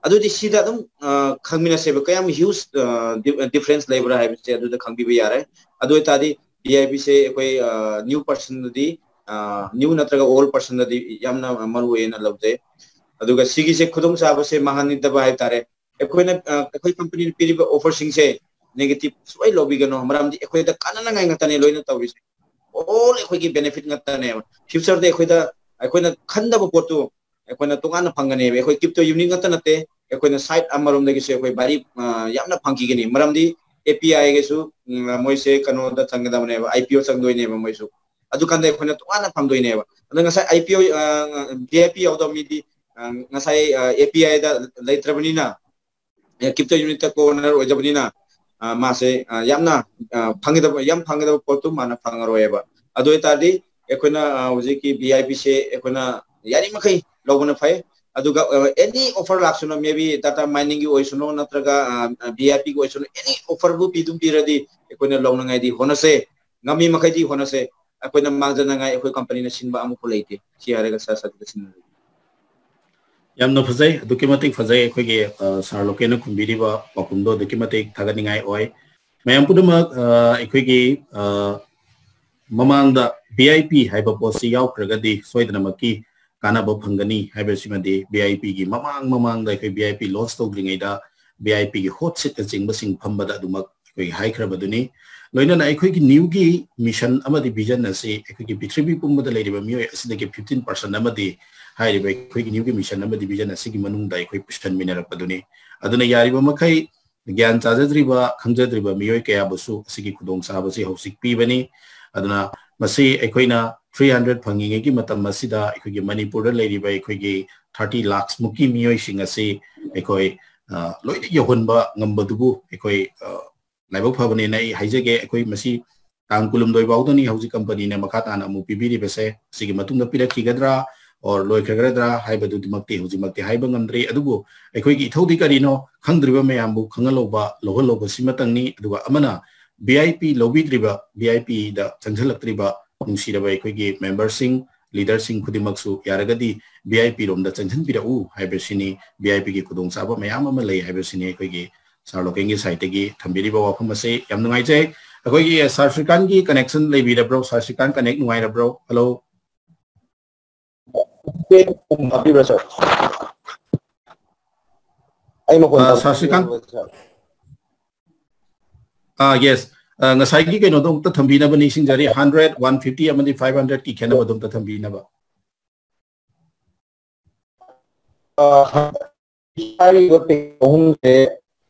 ꯑꯗꯨꯗꯤ ꯁꯤꯗ ꯑꯗꯨꯝ, ꯑ, ꯈꯪꯃꯤꯟꯅꯁꯦꯕ, ꯀꯌꯥꯝ huge, ꯑ, di-, difference ꯂꯩꯕ꯭ꯔꯥ ꯍꯥꯏꯕꯁꯦ ꯑꯗꯨꯗ ꯈꯪꯕꯤꯕ ꯌꯥꯔꯦ꯫ ꯑꯗꯨ ꯑꯣꯏꯇꯥꯔꯗꯤ V I P ꯁꯦ ꯑꯩꯈꯣꯏ, ꯑ, new person ꯗꯗꯤ, ꯑ, new ꯅꯠꯇ꯭ꯔꯒ old person ꯗꯗꯤ ꯌꯥꯝꯅ ꯃꯔꯨ ꯑꯣꯏꯅ ꯂꯧꯖꯩ꯫ ꯑꯗꯨꯒ ꯁꯤꯒꯤꯁꯦ ꯈꯨꯗꯣꯡꯆꯥꯕꯁꯦ ꯃꯥꯡꯍꯟꯅꯤꯡꯗꯕ ꯍꯥꯏꯇꯥꯔꯦ꯫ ꯑꯩꯈꯣꯏꯅ, ꯑ, ꯑꯩꯈꯣꯏ company ꯅ ꯄꯤꯔꯤꯕ offer ꯁꯤꯡꯁꯦ negative ꯁꯨꯡꯂꯧ ꯂꯧꯕꯤꯒꯅꯨ, ꯃꯔꯝꯗꯤ ꯑꯩꯈꯣꯏꯗ ꯀꯥꯟꯅꯅꯉꯥꯏ ꯉꯥꯛꯇꯅꯦ ꯂꯣꯏꯅ ꯇꯧꯔꯤꯁꯦ꯫ All ꯑꯩꯈꯣꯏꯒꯤ benefit ꯉꯥꯛꯇꯅꯦꯕ꯫ Future ꯗ ꯑꯩꯈꯣꯏꯗ, ꯑꯩꯈꯣꯏꯅ ꯈꯟꯗꯕ ꯄꯣꯠꯇꯨ ꯑꯩꯈꯣꯏꯅ ꯇꯣꯉꯥꯟꯅ ꯐꯪꯒꯅꯦꯕ꯫ ꯑꯩꯈꯣꯏ crypto unit ꯉꯥꯛꯇ ꯅꯠꯇꯦ, ꯑꯩꯈꯣꯏꯅ side ꯑꯃꯔꯣꯝꯗꯒꯤꯁꯨ ꯑꯩꯈꯣꯏ ꯚꯥꯔꯤ, ꯑ, ꯌꯥꯝꯅ ꯐꯪꯈꯤꯒꯅꯤ꯫ ꯃꯔꯝꯗꯤ ꯑꯦ ꯄꯤ ꯑꯥꯏꯒꯁꯨ ꯃꯣꯏꯁꯦ ꯀꯩꯅꯣꯗ ꯆꯪꯒꯗꯕꯅꯦꯕ, ꯑꯥꯏ ꯄꯤ ꯑꯣ ꯆꯪꯗꯣꯏꯅꯦꯕ ꯃꯣꯏꯁꯨ꯫ ꯑꯗꯨꯀꯥꯟꯗ ꯑꯩꯈꯣꯏꯅ ꯇꯣꯉꯥꯟꯅ ꯐꯪꯗꯣꯏꯅꯦꯕ꯫ ꯑꯗꯣ ꯉꯁꯥꯏ ꯑꯥꯏ ꯄꯤ ꯑꯣ, ꯚꯤ ꯑꯥꯏ ꯄꯤ ꯌꯥꯎꯗꯕ ꯃꯤꯗꯤ, ꯑ, ꯉꯁꯥꯏ ꯑꯦ ꯄꯤ ꯑꯥꯏꯗ ꯂꯩꯇ꯭ꯔꯕꯅꯤꯅ, ꯀ꯭ꯔꯤꯞꯇꯣ ꯌꯨꯅꯤꯠꯇ ꯀꯣ ꯑꯣꯅꯔ ꯑꯣꯏꯗꯕꯅꯤꯅ, ꯑ, ꯃꯥꯁꯦ, ꯑ, ꯌꯥꯝꯅ, ꯑ, ꯐꯪꯒꯗꯕ, ꯌꯥꯝ ꯐꯪꯒꯗꯕ ꯄꯣꯠꯇꯨ ꯃꯥꯅ ꯐꯪꯉꯔꯣꯏꯕ꯫ ꯑꯗꯨ ꯑꯣꯏꯇꯥꯔꯗꯤ ꯑꯩꯈꯣꯏꯅ, ꯑ, ꯍꯧꯖꯤꯛꯀꯤ ꯚꯤ ꯑꯥꯏ ꯄꯤꯁꯦ ꯑꯩꯈꯣꯏꯅ ꯌꯥꯔꯤꯃꯈꯩ ꯂꯧꯕꯅ ꯐꯩ꯫ ꯑꯗꯨꯒ, ꯑ, ꯑꯦꯅꯤ ꯑꯣꯐꯔ ꯂꯥꯛꯁꯅꯨ, ꯃꯦ ꯕꯤ ꯗꯥꯇꯥ ꯃꯥꯏꯅꯤꯡꯒꯤ ꯑꯣꯏꯁꯅꯨ, ꯅꯠꯇ꯭ꯔꯒ, ꯑ, ꯚꯤ ꯑꯥꯏ ꯄꯤꯒꯤ ꯑꯣꯏꯁꯅꯨ, ꯑꯦꯅꯤ ꯑꯣꯐꯔꯕꯨ ꯄꯤꯗꯨꯝ ꯄꯤꯔꯗꯤ ꯑꯩꯈꯣꯏꯅ ꯂꯧꯅꯉꯥꯏꯗꯤ ꯍꯣꯠꯅꯁꯦ, ꯉꯝꯃꯤ ꯃꯈꯩꯗꯤ ꯍꯣꯠꯅꯁꯦ꯫ ꯑꯩꯈꯣꯏꯅ ꯃꯥꯡꯖꯅꯉꯥꯏ ꯑꯩꯈꯣꯏ ꯀꯝꯄꯅꯤꯅ ꯁꯤꯟꯕ ꯑꯃꯐꯥꯎ ꯂꯩꯇꯦ꯫ ꯁꯤ ꯍꯥꯏꯔꯒ ꯁꯥꯔ ꯁꯥꯔ ꯁꯤꯟꯅꯔꯒꯦ꯫ ꯌꯥꯝꯅ ꯐꯖꯩ, ꯑꯗꯨꯛꯀꯤ ꯃꯇꯤꯛ ꯐꯖꯩ꯫ ꯑꯩꯈꯣꯏꯒꯤ, ꯑ, ꯁꯥꯔ ꯂꯣꯀꯦꯟꯅ ꯈꯨꯝꯕꯤꯔꯤꯕ ꯄꯥꯎꯈꯨꯝꯗꯣ ꯑꯗꯨꯛꯀꯤ ꯃꯇꯤꯛ ꯊꯥꯒꯠꯅꯤꯡꯉꯥꯏ ꯑꯣꯏ꯫ ꯃꯌꯥꯝ ꯄꯨꯝꯅꯃꯛ, ꯑ, ꯑꯩꯈꯣꯏꯒꯤ, ꯑ, ꯃꯃꯥꯡꯗ ꯚꯤ ꯑꯥꯏ ꯄꯤ ꯍꯥꯏꯕ ꯄꯣꯠꯁꯤ ꯌꯥꯎꯈ꯭ꯔꯒꯗꯤ ꯁꯣꯏꯗꯅꯃꯛꯀꯤ ꯀꯥꯟꯅꯕ ꯐꯪꯒꯅꯤ ꯍꯥꯏꯕꯁꯤꯃꯗꯤ ꯚꯤ ꯑꯥꯏ ꯄꯤꯒꯤ ꯃꯃꯥꯡ ꯃꯃꯥꯡꯗ ꯑꯩꯈꯣꯏ ꯚꯤ ꯑꯥꯏ ꯄꯤ ꯂꯣꯟꯆ ꯇꯧꯗ꯭ꯔꯤꯉꯩꯗ ꯚꯤ ꯑꯥꯏ ꯄꯤꯒꯤ ꯍꯣꯠ ꯁꯤꯠꯅꯆꯤꯡꯕꯁꯤꯡ ꯐꯝꯕꯗ ꯑꯗꯨꯃꯛ ꯑꯩꯈꯣꯏꯒꯤ ꯍꯥꯏꯈ꯭ꯔꯕꯗꯨꯅꯤ꯫ ꯂꯣꯏꯅꯅ ꯑꯩꯈꯣꯏꯒꯤ ꯅ꯭ꯌꯨꯒꯤ ꯃꯤꯁꯟ ꯑꯃꯗꯤ ꯚꯤꯖꯟ ꯑꯁꯤ ꯑꯩꯈꯣꯏꯒꯤ ꯄ꯭ꯔꯤꯊꯤꯕꯤ ꯄꯨꯝꯕꯗ ꯂꯩꯔꯤꯕ ꯃꯤꯑꯣꯏ ꯑꯁꯤꯗꯒꯤ ꯐꯤꯐꯇꯤꯟ ꯄꯥꯔꯁꯦꯟ ꯑꯃꯗꯤ ꯍꯥꯏꯔꯤꯕ ꯑꯩꯈꯣꯏꯒꯤ ꯅ꯭ꯌꯨꯒꯤ ꯃꯤꯁꯟ ꯑꯃꯗꯤ ꯚꯤꯖꯟ ꯑꯁꯤꯒꯤ ꯃꯅꯨꯡꯗ ꯑꯩꯈꯣꯏ ꯄꯨꯁꯤꯟꯃꯤꯟꯅꯔꯛꯄꯗꯨꯅꯤ꯫ ꯑꯗꯨꯅ ꯌꯥꯔꯤꯕ ꯃꯈꯩ ꯒ꯭ꯌꯥꯟ ꯆꯥꯖꯗ꯭ꯔꯤꯕ, ꯈꯪꯖꯗ꯭ꯔꯤꯕ ꯃꯤꯑꯣꯏ ꯀꯌꯥꯕꯨꯁꯨ ꯑꯁꯤꯒꯤ ꯈꯨꯗꯣꯡꯆꯥꯕꯁꯤ ꯍꯧꯖꯤꯛ ꯄꯤꯕꯅꯤ꯫ ꯑꯗꯨꯅ ꯃꯁꯤ ꯑꯩꯈꯣꯏꯅ ꯊ꯭ꯔꯤ ꯍꯟꯗ꯭ꯔꯦꯗ ꯐꯪꯉꯤꯉꯩꯒꯤ ꯃꯇꯝ ꯑꯁꯤꯗ ꯑꯩꯈꯣꯏꯒꯤ ꯃꯅꯤꯄꯨꯔꯗ ꯂꯩꯔꯤꯕ ꯑꯩꯈꯣꯏꯒꯤ ꯊꯥꯔꯇꯤ ꯂꯥꯈꯁ ꯃꯨꯛꯀꯤ ꯃꯤꯑꯣꯏꯁꯤꯡ ꯑꯁꯤ ꯑꯩꯈꯣꯏ, ꯑ, ꯂꯣꯏꯅ ꯌꯧꯍꯟꯕ ꯉꯝꯕꯗꯨꯕꯨ ꯑꯩꯈꯣꯏ, ꯑ, ꯂꯥꯏꯕꯛ ꯐꯕꯅꯦꯅ ꯑꯩ ꯍꯥꯏꯖꯒꯦ꯫ ꯑꯩꯈꯣꯏ ꯃꯁꯤ ꯇꯥꯡ ꯀꯨꯟꯍꯨꯝꯗꯣꯏ ꯐꯥꯎꯗꯅꯤ ꯍꯧꯖꯤꯛ ꯀꯝꯄꯅꯤꯅ ꯃꯈꯥ ꯇꯥꯅ ꯑꯃꯨꯛ ꯄꯤꯕꯤꯔꯤꯕꯁꯦ꯫ ꯁꯤꯒꯤ ꯃꯇꯨꯡꯗ ꯄꯤꯔꯛꯈꯤꯒꯗ꯭ꯔꯥ or ꯂꯣꯏꯈ꯭ꯔꯒꯗ꯭ꯔꯥ ꯍꯥꯏꯕꯗꯨꯃꯛꯇꯤ ꯍꯧꯖꯤꯛꯃꯛꯇꯤ ꯍꯥꯏꯕ ꯉꯝꯗ꯭ꯔꯤ꯫ ꯑꯗꯨꯕꯨ ꯑꯩꯈꯣꯏꯒꯤ ꯏꯊꯧꯗꯤ ꯀꯔꯤꯅꯣ ꯈꯪꯗ꯭ꯔꯤꯕ ꯃꯌꯥꯝꯕꯨ ꯈꯪꯍꯜꯍꯧꯕ, ꯂꯧꯍꯜꯍꯧꯕ ꯁꯤꯃꯇꯪꯅꯤ꯫ ꯑꯗꯨꯒ ꯑꯃꯅ ꯚꯤ ꯑꯥꯏ ꯄꯤ ꯂꯧꯕꯤꯗ꯭ꯔꯤꯕ, ꯚꯤ ꯑꯥꯏ ꯄꯤꯗ ꯆꯪꯁꯤꯜꯂꯛꯇ꯭ꯔꯤꯕ ꯅꯨꯡꯁꯤꯔꯕ ꯑꯩꯈꯣꯏꯒꯤ ꯃꯦꯝꯕꯔꯁꯤꯡ, ꯂꯤꯗꯔꯁꯤꯡ ꯈꯨꯗꯤꯡꯃꯛꯁꯨ ꯌꯥꯔꯒꯗꯤ ꯚꯤ ꯑꯥꯏ ꯄꯤ ꯔꯣꯝꯗ ꯆꯪꯁꯤꯟꯕꯤꯔꯛꯎ ꯍꯥꯏꯕꯁꯤꯅꯤ꯫ ꯚꯤ ꯑꯥꯏ ꯄꯤꯒꯤ ꯈꯨꯗꯣꯡꯆꯥꯕ ꯃꯌꯥꯝ ꯑꯃ ꯂꯩ ꯍꯥꯏꯕꯁꯤꯅꯤ ꯑꯩꯈꯣꯏꯒꯤ ꯁꯥꯔ ꯂꯣꯀꯦꯟꯒꯤ ꯁꯥꯏꯠꯇꯒꯤ ꯊꯝꯕꯤꯔꯤꯕ ꯋꯥꯐꯝ ꯑꯁꯦ꯫ ꯌꯥꯝ ꯅꯨꯡꯉꯥꯏꯖꯩ꯫ ꯑꯩꯈꯣꯏꯒꯤ ꯁꯥꯔ ꯁ꯭ꯔꯤꯀꯥꯟꯠꯒꯤ ꯀꯅꯦꯛꯁꯟ ꯂꯩꯕꯤꯔꯕ꯭ꯔꯣ? ꯁꯥꯔ ꯁ꯭ꯔꯤꯀꯥꯟꯠ ꯀꯅꯦꯛ ꯅꯨꯡꯉꯥꯏꯔꯕ꯭ꯔꯣ? ꯍꯜꯂꯣ꯫ ꯇꯥꯕꯤꯕ꯭ꯔꯥ, ꯁꯥꯔ? ꯑꯩ ꯃꯈꯣꯟ ꯑ, ꯇꯥꯕꯤꯕ꯭ꯔꯥ, ꯁꯥꯔ ꯁ꯭ꯔꯤꯀꯥꯟꯠ? ꯁꯥꯔ? ꯑ, ꯌꯦꯁ꯫ ꯑ, ꯉꯁꯥꯏꯒꯤ ꯀꯩꯅꯣꯗꯣ ꯑꯃꯨꯛꯇ ꯊꯝꯕꯤꯅꯕ ꯅꯤꯡꯁꯤꯡꯖꯔꯤ, ꯍꯟꯗ꯭ꯔꯦꯗ, ꯋꯥꯟ ꯐꯤꯐꯇꯤ ꯑꯃꯗꯤ ꯐꯥꯏꯚ ꯍꯟꯗ꯭ꯔꯦꯗꯀꯤ ꯈꯦꯠꯅꯕꯗꯣ ꯑꯝꯇ ꯊꯝꯕꯤꯅꯕ꯫ ꯑ, ꯍꯥꯏꯔꯤꯕ ꯄꯦꯀꯦꯖ ꯑꯍꯨꯝꯁꯦ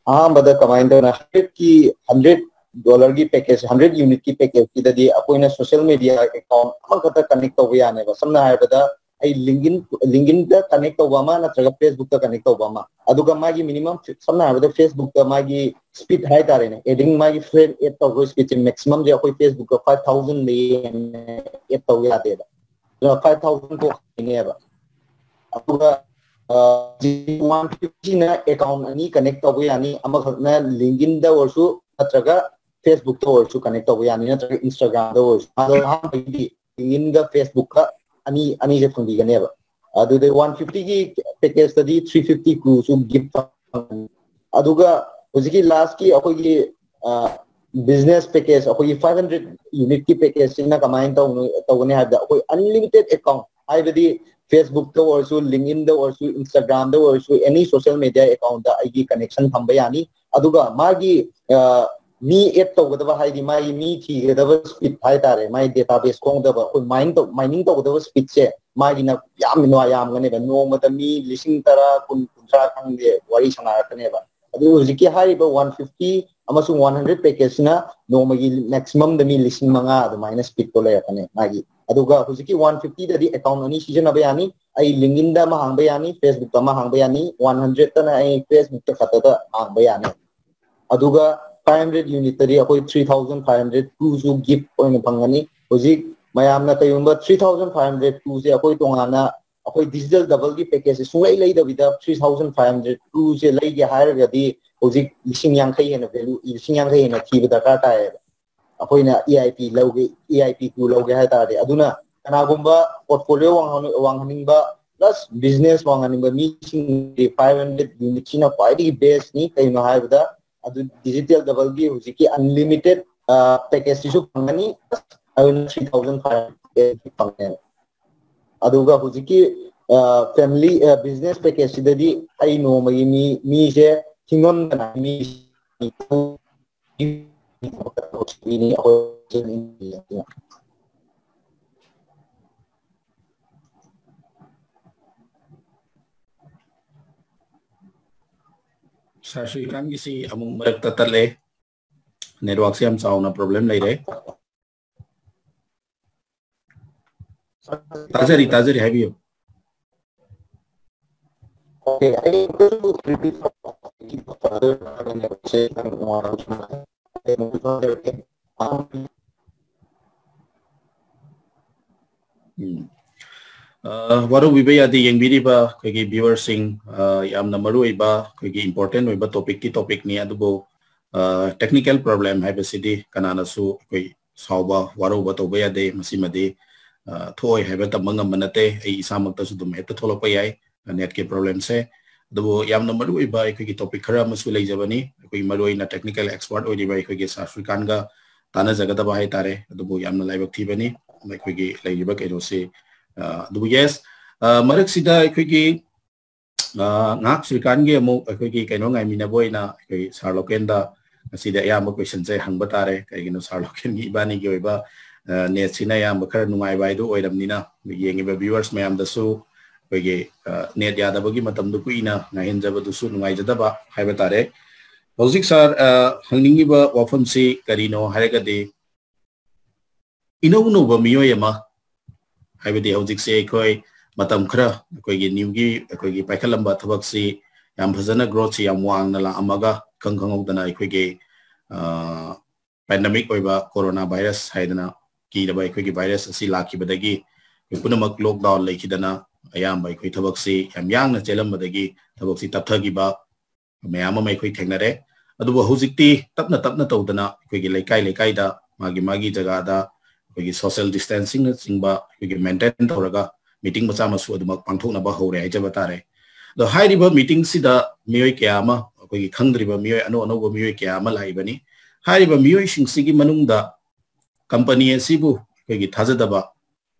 ꯑꯍꯥꯟꯕꯗ ꯀꯃꯥꯏꯅ ꯇꯧꯅ ꯍꯟꯗ꯭ꯔꯦꯠꯀꯤ ꯍꯟꯗ꯭ꯔꯦꯠ ꯗꯣꯂꯔꯒꯤ ꯄꯦꯀꯦꯖ, ꯍꯟꯗ꯭ꯔꯦꯠ ꯌꯨꯅꯤꯠꯀꯤ ꯄꯦꯀꯦꯖꯀꯤꯗꯗꯤ ꯑꯩꯈꯣꯏꯅ ꯁꯣꯁꯤꯌꯦꯜ ꯃꯦꯗꯤꯌꯥ ꯑꯦꯀꯥꯎꯟ ꯑꯃꯈꯛꯇ ꯀꯅꯦꯛ ꯇꯧꯕ ꯌꯥꯅꯦꯕ꯫ ꯁꯝꯅ ꯍꯥꯏꯔꯕꯗ ꯑꯩ ꯂꯤꯡꯏꯟ ꯂꯤꯡꯏꯟꯗ ꯀꯅꯦꯛ ꯇꯧꯕ ꯑꯃ ꯅꯠꯇ꯭ꯔꯒ ꯐꯦꯁꯕꯨꯛꯇ ꯀꯅꯦꯛ ꯇꯧꯕ ꯑꯃ, ꯑꯗꯨꯒ ꯃꯥꯒꯤ ꯃꯤꯅꯤꯃꯝ, ꯁꯝꯅ ꯍꯥꯏꯔꯕꯗ ꯐꯦꯁꯕꯨꯛꯇ ꯃꯥꯒꯤ ꯁ꯭ꯄꯤꯠ ꯍꯥꯏꯇꯥꯔꯦꯅꯦ, ꯑꯦꯗꯤꯡ ꯃꯥꯒꯤ ꯐ꯭ꯔꯦꯟ ꯑꯦꯗ ꯇꯧꯕ ꯁ꯭ꯄꯤꯠꯁꯦ ꯃꯦꯛꯁꯤꯃꯝꯁꯦ ꯑꯩꯈꯣꯏ ꯐꯦꯁꯕꯨꯛꯇ ꯐꯥꯏꯚ ꯊꯥꯎꯖꯟꯗꯒꯤ ꯍꯦꯟꯅ ꯑꯦꯗ ꯇꯧꯕ ꯌꯥꯗꯦꯕ꯫ ꯐꯥꯏꯚ ꯊꯥꯎꯖꯟ ꯐꯥꯎ ꯍꯥꯏꯅꯦꯕ꯫ ꯑꯗꯨꯒ ꯋꯥꯟ ꯐꯤꯐꯇꯤꯅ ꯑꯦꯀꯥꯎꯟ ꯑꯅꯤ ꯀꯅꯦꯛ ꯇꯧꯕ ꯌꯥꯅꯤ, ꯑꯃꯈꯛꯅ ꯂꯤꯡꯏꯟꯗ ꯑꯣꯏꯔꯁꯨ ꯅꯠꯇ꯭ꯔꯒ ꯐꯦꯁꯕꯨꯛꯇ ꯑꯣꯏꯔꯁꯨ ꯀꯅꯦꯛ ꯇꯧꯕ ꯌꯥꯅꯤ, ꯅꯠꯇ꯭ꯔꯒ ꯏꯟꯁꯇꯥꯒ꯭ꯔꯥꯝꯗ ꯑꯣꯏꯔꯁꯨ꯫ ꯑꯗꯣ ꯑꯍꯥꯟꯕꯒꯤꯗꯤ ꯂꯤꯡꯏꯟꯒ ꯐꯦꯁꯕꯨꯛꯀ ꯑꯅꯤ ꯑꯅꯤꯁꯦ ꯐꯪꯕꯤꯒꯅꯦꯕ꯫ ꯑꯗꯨꯗꯩ ꯋꯥꯟ ꯐꯤꯐꯇꯤꯒꯤ ꯄꯦꯀꯦꯖꯇꯗꯤ ꯊ꯭ꯔꯤ ꯐꯤꯐꯇꯤ ꯀ꯭ꯔꯨꯁꯨ ꯒꯤꯐ ꯐꯪꯒꯅꯤ꯫ ꯑꯗꯨꯒ ꯍꯧꯖꯤꯛꯀꯤ ꯂꯥꯁꯀꯤ ꯑꯩꯈꯣꯏꯒꯤ ꯕꯤꯖꯤꯅꯦꯁ ꯄꯦꯀꯦꯖ, ꯑꯩꯈꯣꯏꯒꯤ ꯐꯥꯏꯚ ꯍꯟꯗ꯭ꯔꯦꯠ ꯌꯨꯅꯤꯠꯀꯤ ꯄꯦꯀꯦꯖꯁꯤꯅ ꯀꯃꯥꯏꯅ ꯇꯧꯅꯣ ꯇꯧꯒꯅꯤ ꯍꯥꯏꯕꯗ, ꯑꯩꯈꯣꯏ ꯑꯟꯂꯤꯃꯤꯇꯦꯠ ꯑꯦꯀꯥꯎꯟ, ꯍꯥꯏꯕꯗꯤ ꯐꯦꯁꯕꯨꯛꯇ ꯑꯣꯏꯔꯁꯨ, ꯂꯤꯡꯏꯟꯗ ꯑꯣꯏꯔꯁꯨ, ꯏꯟꯁꯇꯥꯒ꯭ꯔꯥꯝꯗ ꯑꯣꯏꯔꯁꯨ, ꯑꯦꯅꯤ ꯁꯣꯁꯤꯌꯦꯜ ꯃꯦꯗꯤꯌꯥ ꯑꯦꯀꯥꯎꯟꯗ ꯑꯩꯒꯤ ꯀꯅꯦꯛꯁꯟ ꯊꯝꯕ ꯌꯥꯅꯤ꯫ ꯑꯗꯨꯒ ꯃꯥꯒꯤ ꯑ, ꯃꯤ ꯑꯦꯗ ꯇꯧꯒꯗꯕ, ꯍꯥꯏꯗꯤ ꯃꯥꯒꯤ ꯃꯤ ꯊꯤꯒꯗꯕ ꯁ꯭ꯄꯤꯠ ꯍꯥꯏꯇꯥꯔꯦ, ꯃꯥꯒꯤ ꯗꯦꯇꯥꯕꯦꯁ ꯈꯣꯡꯗꯕ, ꯑꯩꯈꯣꯏ ꯃꯥꯏꯟ ꯇꯧ ꯃꯥꯏꯅꯤꯡ ꯇꯧꯒꯗꯕ ꯁ꯭ꯄꯤꯠꯁꯦ ꯃꯥꯒꯤꯅ ꯌꯥꯝ ꯌꯥꯝꯒꯅꯦꯕ꯫ ꯅꯣꯡꯃꯗ ꯃꯤ ꯂꯤꯁꯤꯡ ꯇꯔꯥ, ꯀꯨꯟ, ꯀꯨꯟꯊ꯭ꯔꯥ ꯈꯪꯗꯦ ꯋꯥꯔꯤ ꯁꯥꯟꯅꯔꯛꯀꯅꯦꯕ꯫ ꯑꯗꯨ ꯍꯧꯖꯤꯛꯀꯤ ꯍꯥꯏꯔꯤꯕ ꯋꯥꯟ ꯐꯤꯐꯇꯤ ꯑꯃꯁꯨꯡ ꯋꯥꯟ ꯍꯟꯗ꯭ꯔꯦꯠ ꯄꯦꯀꯦꯖꯁꯤꯅ ꯅꯣꯡꯃꯒꯤ ꯃꯦꯛꯁꯤꯃꯝꯗ ꯃꯤ ꯂꯤꯁꯤꯡ ꯃꯉꯥ ꯑꯗꯨꯃꯥꯏꯅ ꯁ꯭ꯄꯤꯠꯇꯣ ꯂꯩꯔꯛꯀꯅꯤ ꯃꯥꯒꯤ꯫ ꯑꯗꯨꯒ ꯍꯧꯖꯤꯛꯀꯤ ꯋꯥꯟ ꯐꯤꯐꯇꯤꯗꯗꯤ ꯑꯦꯀꯥꯎꯟ ꯑꯅꯤ ꯁꯤꯖꯤꯟꯅꯕ ꯌꯥꯅꯤ꯫ ꯑꯩ ꯂꯤꯡꯏꯟꯗ ꯑꯃ ꯍꯥꯡꯕ ꯌꯥꯅꯤ, ꯐꯦꯁꯕꯨꯛꯇ ꯑꯃ ꯍꯥꯡꯕ ꯌꯥꯅꯤ꯫ ꯋꯥꯟ ꯍꯟꯗ꯭ꯔꯦꯠꯇꯅ ꯑꯩ ꯐꯦꯁꯕꯨꯛꯇ ꯈꯛꯇꯗ ꯍꯥꯡꯕ ꯌꯥꯅꯤ꯫ ꯑꯗꯨꯒ ꯐꯥꯏꯚ ꯍꯟꯗ꯭ꯔꯦꯠ ꯌꯨꯅꯤꯠꯇꯗꯤ ꯑꯩꯈꯣꯏ ꯊ꯭ꯔꯤ ꯊꯥꯎꯖꯟ ꯐꯥꯏꯚ ꯍꯟꯗ꯭ꯔꯦꯠ ꯀ꯭ꯔꯨꯁꯨ ꯒꯤꯐ ꯑꯣꯏꯅ ꯐꯪꯒꯅꯤ꯫ ꯍꯧꯖꯤꯛ ꯃꯌꯥꯝꯅ ꯀꯩꯒꯨꯝꯕ ꯊ꯭ꯔꯤ ꯊꯥꯎꯖꯟ ꯐꯥꯏꯚ ꯍꯟꯗ꯭ꯔꯦꯠ ꯀ꯭ꯔꯨꯁꯦ ꯑꯩꯈꯣꯏ ꯇꯣꯉꯥꯟꯅ ꯑꯩꯈꯣꯏ ꯗꯤꯖꯤꯇꯦꯜ ꯗꯕꯜꯒꯤ ꯄꯦꯀꯦꯖꯁꯦ ꯁꯨꯡꯂꯩ ꯂꯩꯗꯕꯤꯗ ꯊ꯭ꯔꯤ ꯊꯥꯎꯖꯟ ꯐꯥꯏꯚ ꯍꯟꯗ꯭ꯔꯦꯠ ꯀ꯭ꯔꯨꯁꯦ ꯂꯩꯒꯦ ꯍꯥꯏꯔꯒꯗꯤ ꯍꯧꯖꯤꯛ ꯂꯤꯁꯤꯡ ꯌꯥꯡꯈꯩ ꯍꯦꯟꯅ ꯚꯦꯂꯨ, ꯂꯤꯁꯤꯡ ꯌꯥꯡꯈꯩ ꯍꯦꯟꯅ ꯊꯤꯕ ꯗꯔꯀꯥꯔ ꯇꯥꯏꯌꯦꯕ꯫ ꯑꯩꯈꯣꯏꯅ ꯏ ꯑꯥꯏ ꯄꯤ ꯂꯧꯒꯦ, ꯏ ꯑꯥꯏ ꯄꯤ ꯀ꯭ꯔꯨ ꯂꯧꯒꯦ ꯍꯥꯏ ꯇꯥꯔꯗꯤ꯫ ꯑꯗꯨꯅ ꯀꯅꯥꯒꯨꯝꯕ ꯄꯣꯔꯠꯐꯣꯂꯤꯑꯣ ꯋꯥꯡꯍꯟ-, ꯋꯥꯡꯍꯟꯅꯤꯡꯕ ꯄ꯭ꯂꯁ ꯕꯤꯖꯤꯅꯦꯁ ꯋꯥꯡꯍꯟꯅꯤꯡꯕ ꯃꯤꯁꯤꯡꯗꯤ ꯐꯥꯏꯚ ꯍꯟꯗ꯭ꯔꯦꯠ ꯌꯨꯅꯤꯠꯁꯤꯅ ꯈ꯭ꯋꯥꯏꯗꯒꯤ ꯕꯦꯁꯅꯤ꯫ ꯀꯩꯒꯤꯅꯣ ꯍꯥꯏꯕꯗ ꯑꯗꯨ ꯗꯤꯖꯤꯇꯦꯜ ꯗꯕꯜꯒꯤ ꯍꯧꯖꯤꯛꯀꯤ ꯑꯟꯂꯤꯃꯤꯇꯦꯠ ꯄꯦꯀꯦꯖꯁꯤꯁꯨ ꯐꯪꯒꯅꯤ, ꯑꯗꯨꯅ ꯊ꯭ꯔꯤ ꯊꯥꯎꯖꯟ ꯐꯥꯏꯚ ꯍꯟꯗ꯭ꯔꯦꯠ ꯐꯪꯒꯅꯤ꯫ ꯑꯗꯨꯒ ꯍꯧꯖꯤꯛꯀꯤ ꯐꯦꯃꯤꯂꯤ ꯕꯤꯖꯤꯅꯦꯁ ꯄꯦꯀꯦꯖꯁꯤꯗꯗꯤ ꯑꯩ ꯅꯣꯡꯃꯒꯤ ꯃꯤ ꯃꯤꯁꯦ ꯊꯤꯡꯉꯝꯗꯅ ꯃꯤ ꯁꯥꯔ ꯁ꯭ꯔꯤꯀꯥꯟꯒꯤꯁꯤ ꯑꯃꯨꯛ ꯃꯔꯛꯇ ꯇꯠꯂꯦ꯫ ꯅꯦꯠꯋꯥꯛꯁꯦ ꯌꯥꯝ ꯆꯥꯎꯅ ꯄ꯭ꯔꯣꯕ꯭ꯂꯦꯝ ꯂꯩꯔꯦ꯫ ꯇꯥꯖꯔꯤ, ꯇꯥꯖꯔꯤ, ꯍꯥꯏꯕꯤꯌꯨ꯫ Okay, I will repeat. ꯎꯝ꯫ ꯑ, ꯋꯥꯔꯧꯕꯤꯕ ꯌꯥꯗꯦ, ꯌꯦꯡꯕꯤꯔꯤꯕ ꯑꯩꯈꯣꯏꯒꯤ viewerꯁꯤꯡ, ꯑ, ꯌꯥꯝꯅ ꯃꯔꯨꯑꯣꯏꯕ, ꯑꯩꯈꯣꯏꯒꯤ important ꯑꯣꯏꯕ topicꯀꯤ topicꯅꯤ, ꯑꯗꯨꯕꯨ, ꯑ, technical problem ꯍꯥꯏꯕꯁꯤꯗꯤ ꯀꯅꯥꯅꯁꯨ ꯑꯩꯈꯣꯏ ꯁꯥꯎꯕ, ꯋꯥꯔꯧꯕ ꯇꯧꯕ ꯌꯥꯗꯦ꯫ ꯃꯁꯤꯃꯗꯤ, ꯑ, ꯊꯣꯛꯑꯣꯏ ꯍꯥꯏꯕ ꯇꯝꯕ ꯉꯝꯕ ꯅꯠꯇꯦ꯫ ꯑꯩ ꯏꯁꯥꯃꯛꯇꯁꯨ ꯑꯗꯨꯝ ꯍꯦꯛꯇ ꯊꯣꯛꯂꯛꯄ ꯌꯥꯏ, netꯀꯤ problemꯁꯦ꯫ ꯑꯗꯨꯕꯨ ꯌꯥꯝꯅ ꯃꯔꯨꯑꯣꯏꯕ ꯑꯩꯈꯣꯏꯒꯤ topic ꯈꯔ ꯑꯃꯁꯨ ꯂꯩꯖꯕꯅꯤ꯫ ꯑꯩꯈꯣꯏꯒꯤ ꯃꯔꯨꯑꯣꯏꯅ technical expert ꯑꯣꯏꯔꯤꯕ ꯑꯩꯈꯣꯏꯒꯤ ꯁꯥꯔ ꯁ꯭ꯔꯤꯀꯥꯟꯒ ꯇꯥꯟꯅꯖꯒꯗꯕ ꯍꯥꯏꯇꯥꯔꯦ꯫ ꯑꯗꯨꯕꯨ ꯌꯥꯝꯅ ꯂꯥꯏꯕꯛ ꯊꯤꯕꯅꯤ ꯑꯩꯈꯣꯏꯒꯤ ꯂꯩꯔꯤꯕ ꯀꯩꯅꯣꯁꯤ꯫ ꯑ, ꯑꯗꯨꯕꯨ yes, ꯑ, ꯃꯔꯛꯁꯤꯗ ꯑꯩꯈꯣꯏꯒꯤ, ꯑ, ꯉꯥꯏꯍꯥꯛ ꯁ꯭ꯔꯤꯀꯥꯟꯒꯤ ꯑꯃꯨꯛ ꯑꯩꯈꯣꯏꯒꯤ ꯀꯩꯅꯣ ꯉꯥꯏꯃꯤꯟꯅꯕ ꯑꯣꯏꯅ ꯑꯩꯈꯣꯏ ꯁꯥꯔ ꯂꯣꯀꯦꯟꯗ ꯉꯁꯤꯗꯤ ꯑꯌꯥꯝꯕ questionꯁꯦ ꯍꯪꯕ ꯇꯥꯔꯦ꯫ ꯀꯩꯒꯤꯅꯣ, ꯁꯥꯔ ꯂꯣꯀꯦꯟꯒꯤ ꯏꯕꯥꯅꯤꯒꯤ ꯑꯣꯏꯕ, ꯑ, netꯁꯤꯅ ꯑꯌꯥꯝꯕ ꯈꯔ ꯅꯨꯡꯉꯥꯏꯕ ꯍꯥꯏꯗꯨ ꯑꯣꯏꯔꯕꯅꯤꯅ, ꯌꯦꯡꯉꯤꯕ viewers ꯃꯌꯥꯝꯗꯁꯨ ꯑꯩꯈꯣꯏꯒꯤ, ꯑ, net ꯌꯥꯗꯕꯒꯤ ꯃꯇꯝꯗꯨ ꯀꯨꯏꯅ ꯉꯥꯏꯍꯟꯖꯕꯗꯨꯁꯨ ꯅꯨꯡꯉꯥꯏꯖꯗꯕ ꯍꯥꯏꯕ ꯇꯥꯔꯦ꯫ ꯍꯧꯖꯤꯛ ꯁꯥꯔ, ꯑ, ꯍꯪꯅꯤꯡꯉꯤꯕ ꯋꯥꯐꯝꯁꯤ ꯀꯔꯤꯅꯣ ꯍꯥꯏꯔꯒꯗꯤ, ꯏꯅꯧ ꯅꯧꯕ ꯃꯤꯑꯣꯏ ꯑꯃ, ꯍꯥꯏꯕꯗꯤ ꯍꯧꯖꯤꯛꯁꯦ ꯑꯩꯈꯣꯏ ꯃꯇꯝ ꯈꯔ ꯑꯩꯈꯣꯏꯒꯤ newꯒꯤ ꯑꯩꯈꯣꯏꯒꯤ ꯄꯥꯏꯈꯠꯂꯝꯕ ꯊꯕꯛꯁꯤ ꯌꯥꯝ ꯐꯖꯅ growthꯁꯤ ꯌꯥꯝ ꯋꯥꯡꯅ ꯂꯥꯛꯑꯝꯃꯒ ꯏꯈꯪ ꯈꯪꯍꯧꯗꯅ ꯑꯩꯈꯣꯏꯒꯤ, ꯑ, pandemic ꯑꯣꯏꯕ corona virus ꯍꯥꯏꯗꯅ ꯀꯤꯔꯕ ꯑꯩꯈꯣꯏꯒꯤ virus ꯑꯁꯤ ꯂꯥꯛꯈꯤꯕꯗꯒꯤ ꯑꯩꯈꯣꯏ ꯄꯨꯝꯅꯃꯛ lockdown ꯂꯩꯈꯤꯗꯅ ꯑꯌꯥꯝꯕ ꯑꯩꯈꯣꯏ ꯊꯕꯛꯁꯤ ꯌꯥꯝ ꯌꯥꯡꯅ ꯆꯦꯜꯂꯝꯕꯗꯒꯤ ꯊꯕꯛꯁꯤ ꯇꯞꯊꯈꯤꯕ ꯃꯌꯥꯝ ꯑꯃ ꯑꯩꯈꯣꯏ ꯊꯦꯡꯅꯔꯦ꯫ ꯑꯗꯨꯕꯨ ꯍꯧꯖꯤꯛꯇꯤ ꯇꯞꯅ ꯇꯞꯅ ꯇꯧꯗꯅ ꯑꯩꯈꯣꯏꯒꯤ ꯂꯩꯀꯥꯏ ꯂꯩꯀꯥꯏꯗ ꯃꯥꯒꯤ ꯃꯥꯒꯤ ꯖꯒꯥꯗ ꯑꯩꯈꯣꯏꯒꯤ social distancingꯅꯆꯤꯡꯕ ꯑꯩꯈꯣꯏꯒꯤ maintain ꯇꯧꯔꯒ meeting ꯃꯆꯥ ꯃꯁꯨ ꯑꯗꯨꯃꯛ ꯄꯥꯡꯊꯣꯛꯅꯕ ꯍꯧꯔꯦ ꯍꯥꯏꯖꯕ ꯇꯥꯔꯦ꯫ ꯑꯗꯣ ꯍꯥꯏꯔꯤꯕ meetingꯁꯤꯗ ꯃꯤꯑꯣꯏ ꯀꯌꯥ ꯑꯃ, ꯑꯩꯈꯣꯏꯒꯤ ꯈꯪꯗ꯭ꯔꯤꯕ ꯃꯤꯑꯣꯏ, ꯑꯅꯧ ꯑꯅꯧꯕ ꯃꯤꯑꯣꯏ ꯀꯌꯥ ꯑꯃ ꯂꯥꯛꯏꯕꯅꯤ꯫ ꯍꯥꯏꯔꯤꯕ ꯃꯤꯑꯣꯏꯁꯤꯡꯁꯤꯒꯤ ꯃꯅꯨꯡꯗ company ꯑꯁꯤꯕꯨ ꯑꯩꯈꯣꯏꯒꯤ ꯊꯥꯖꯗꯕ,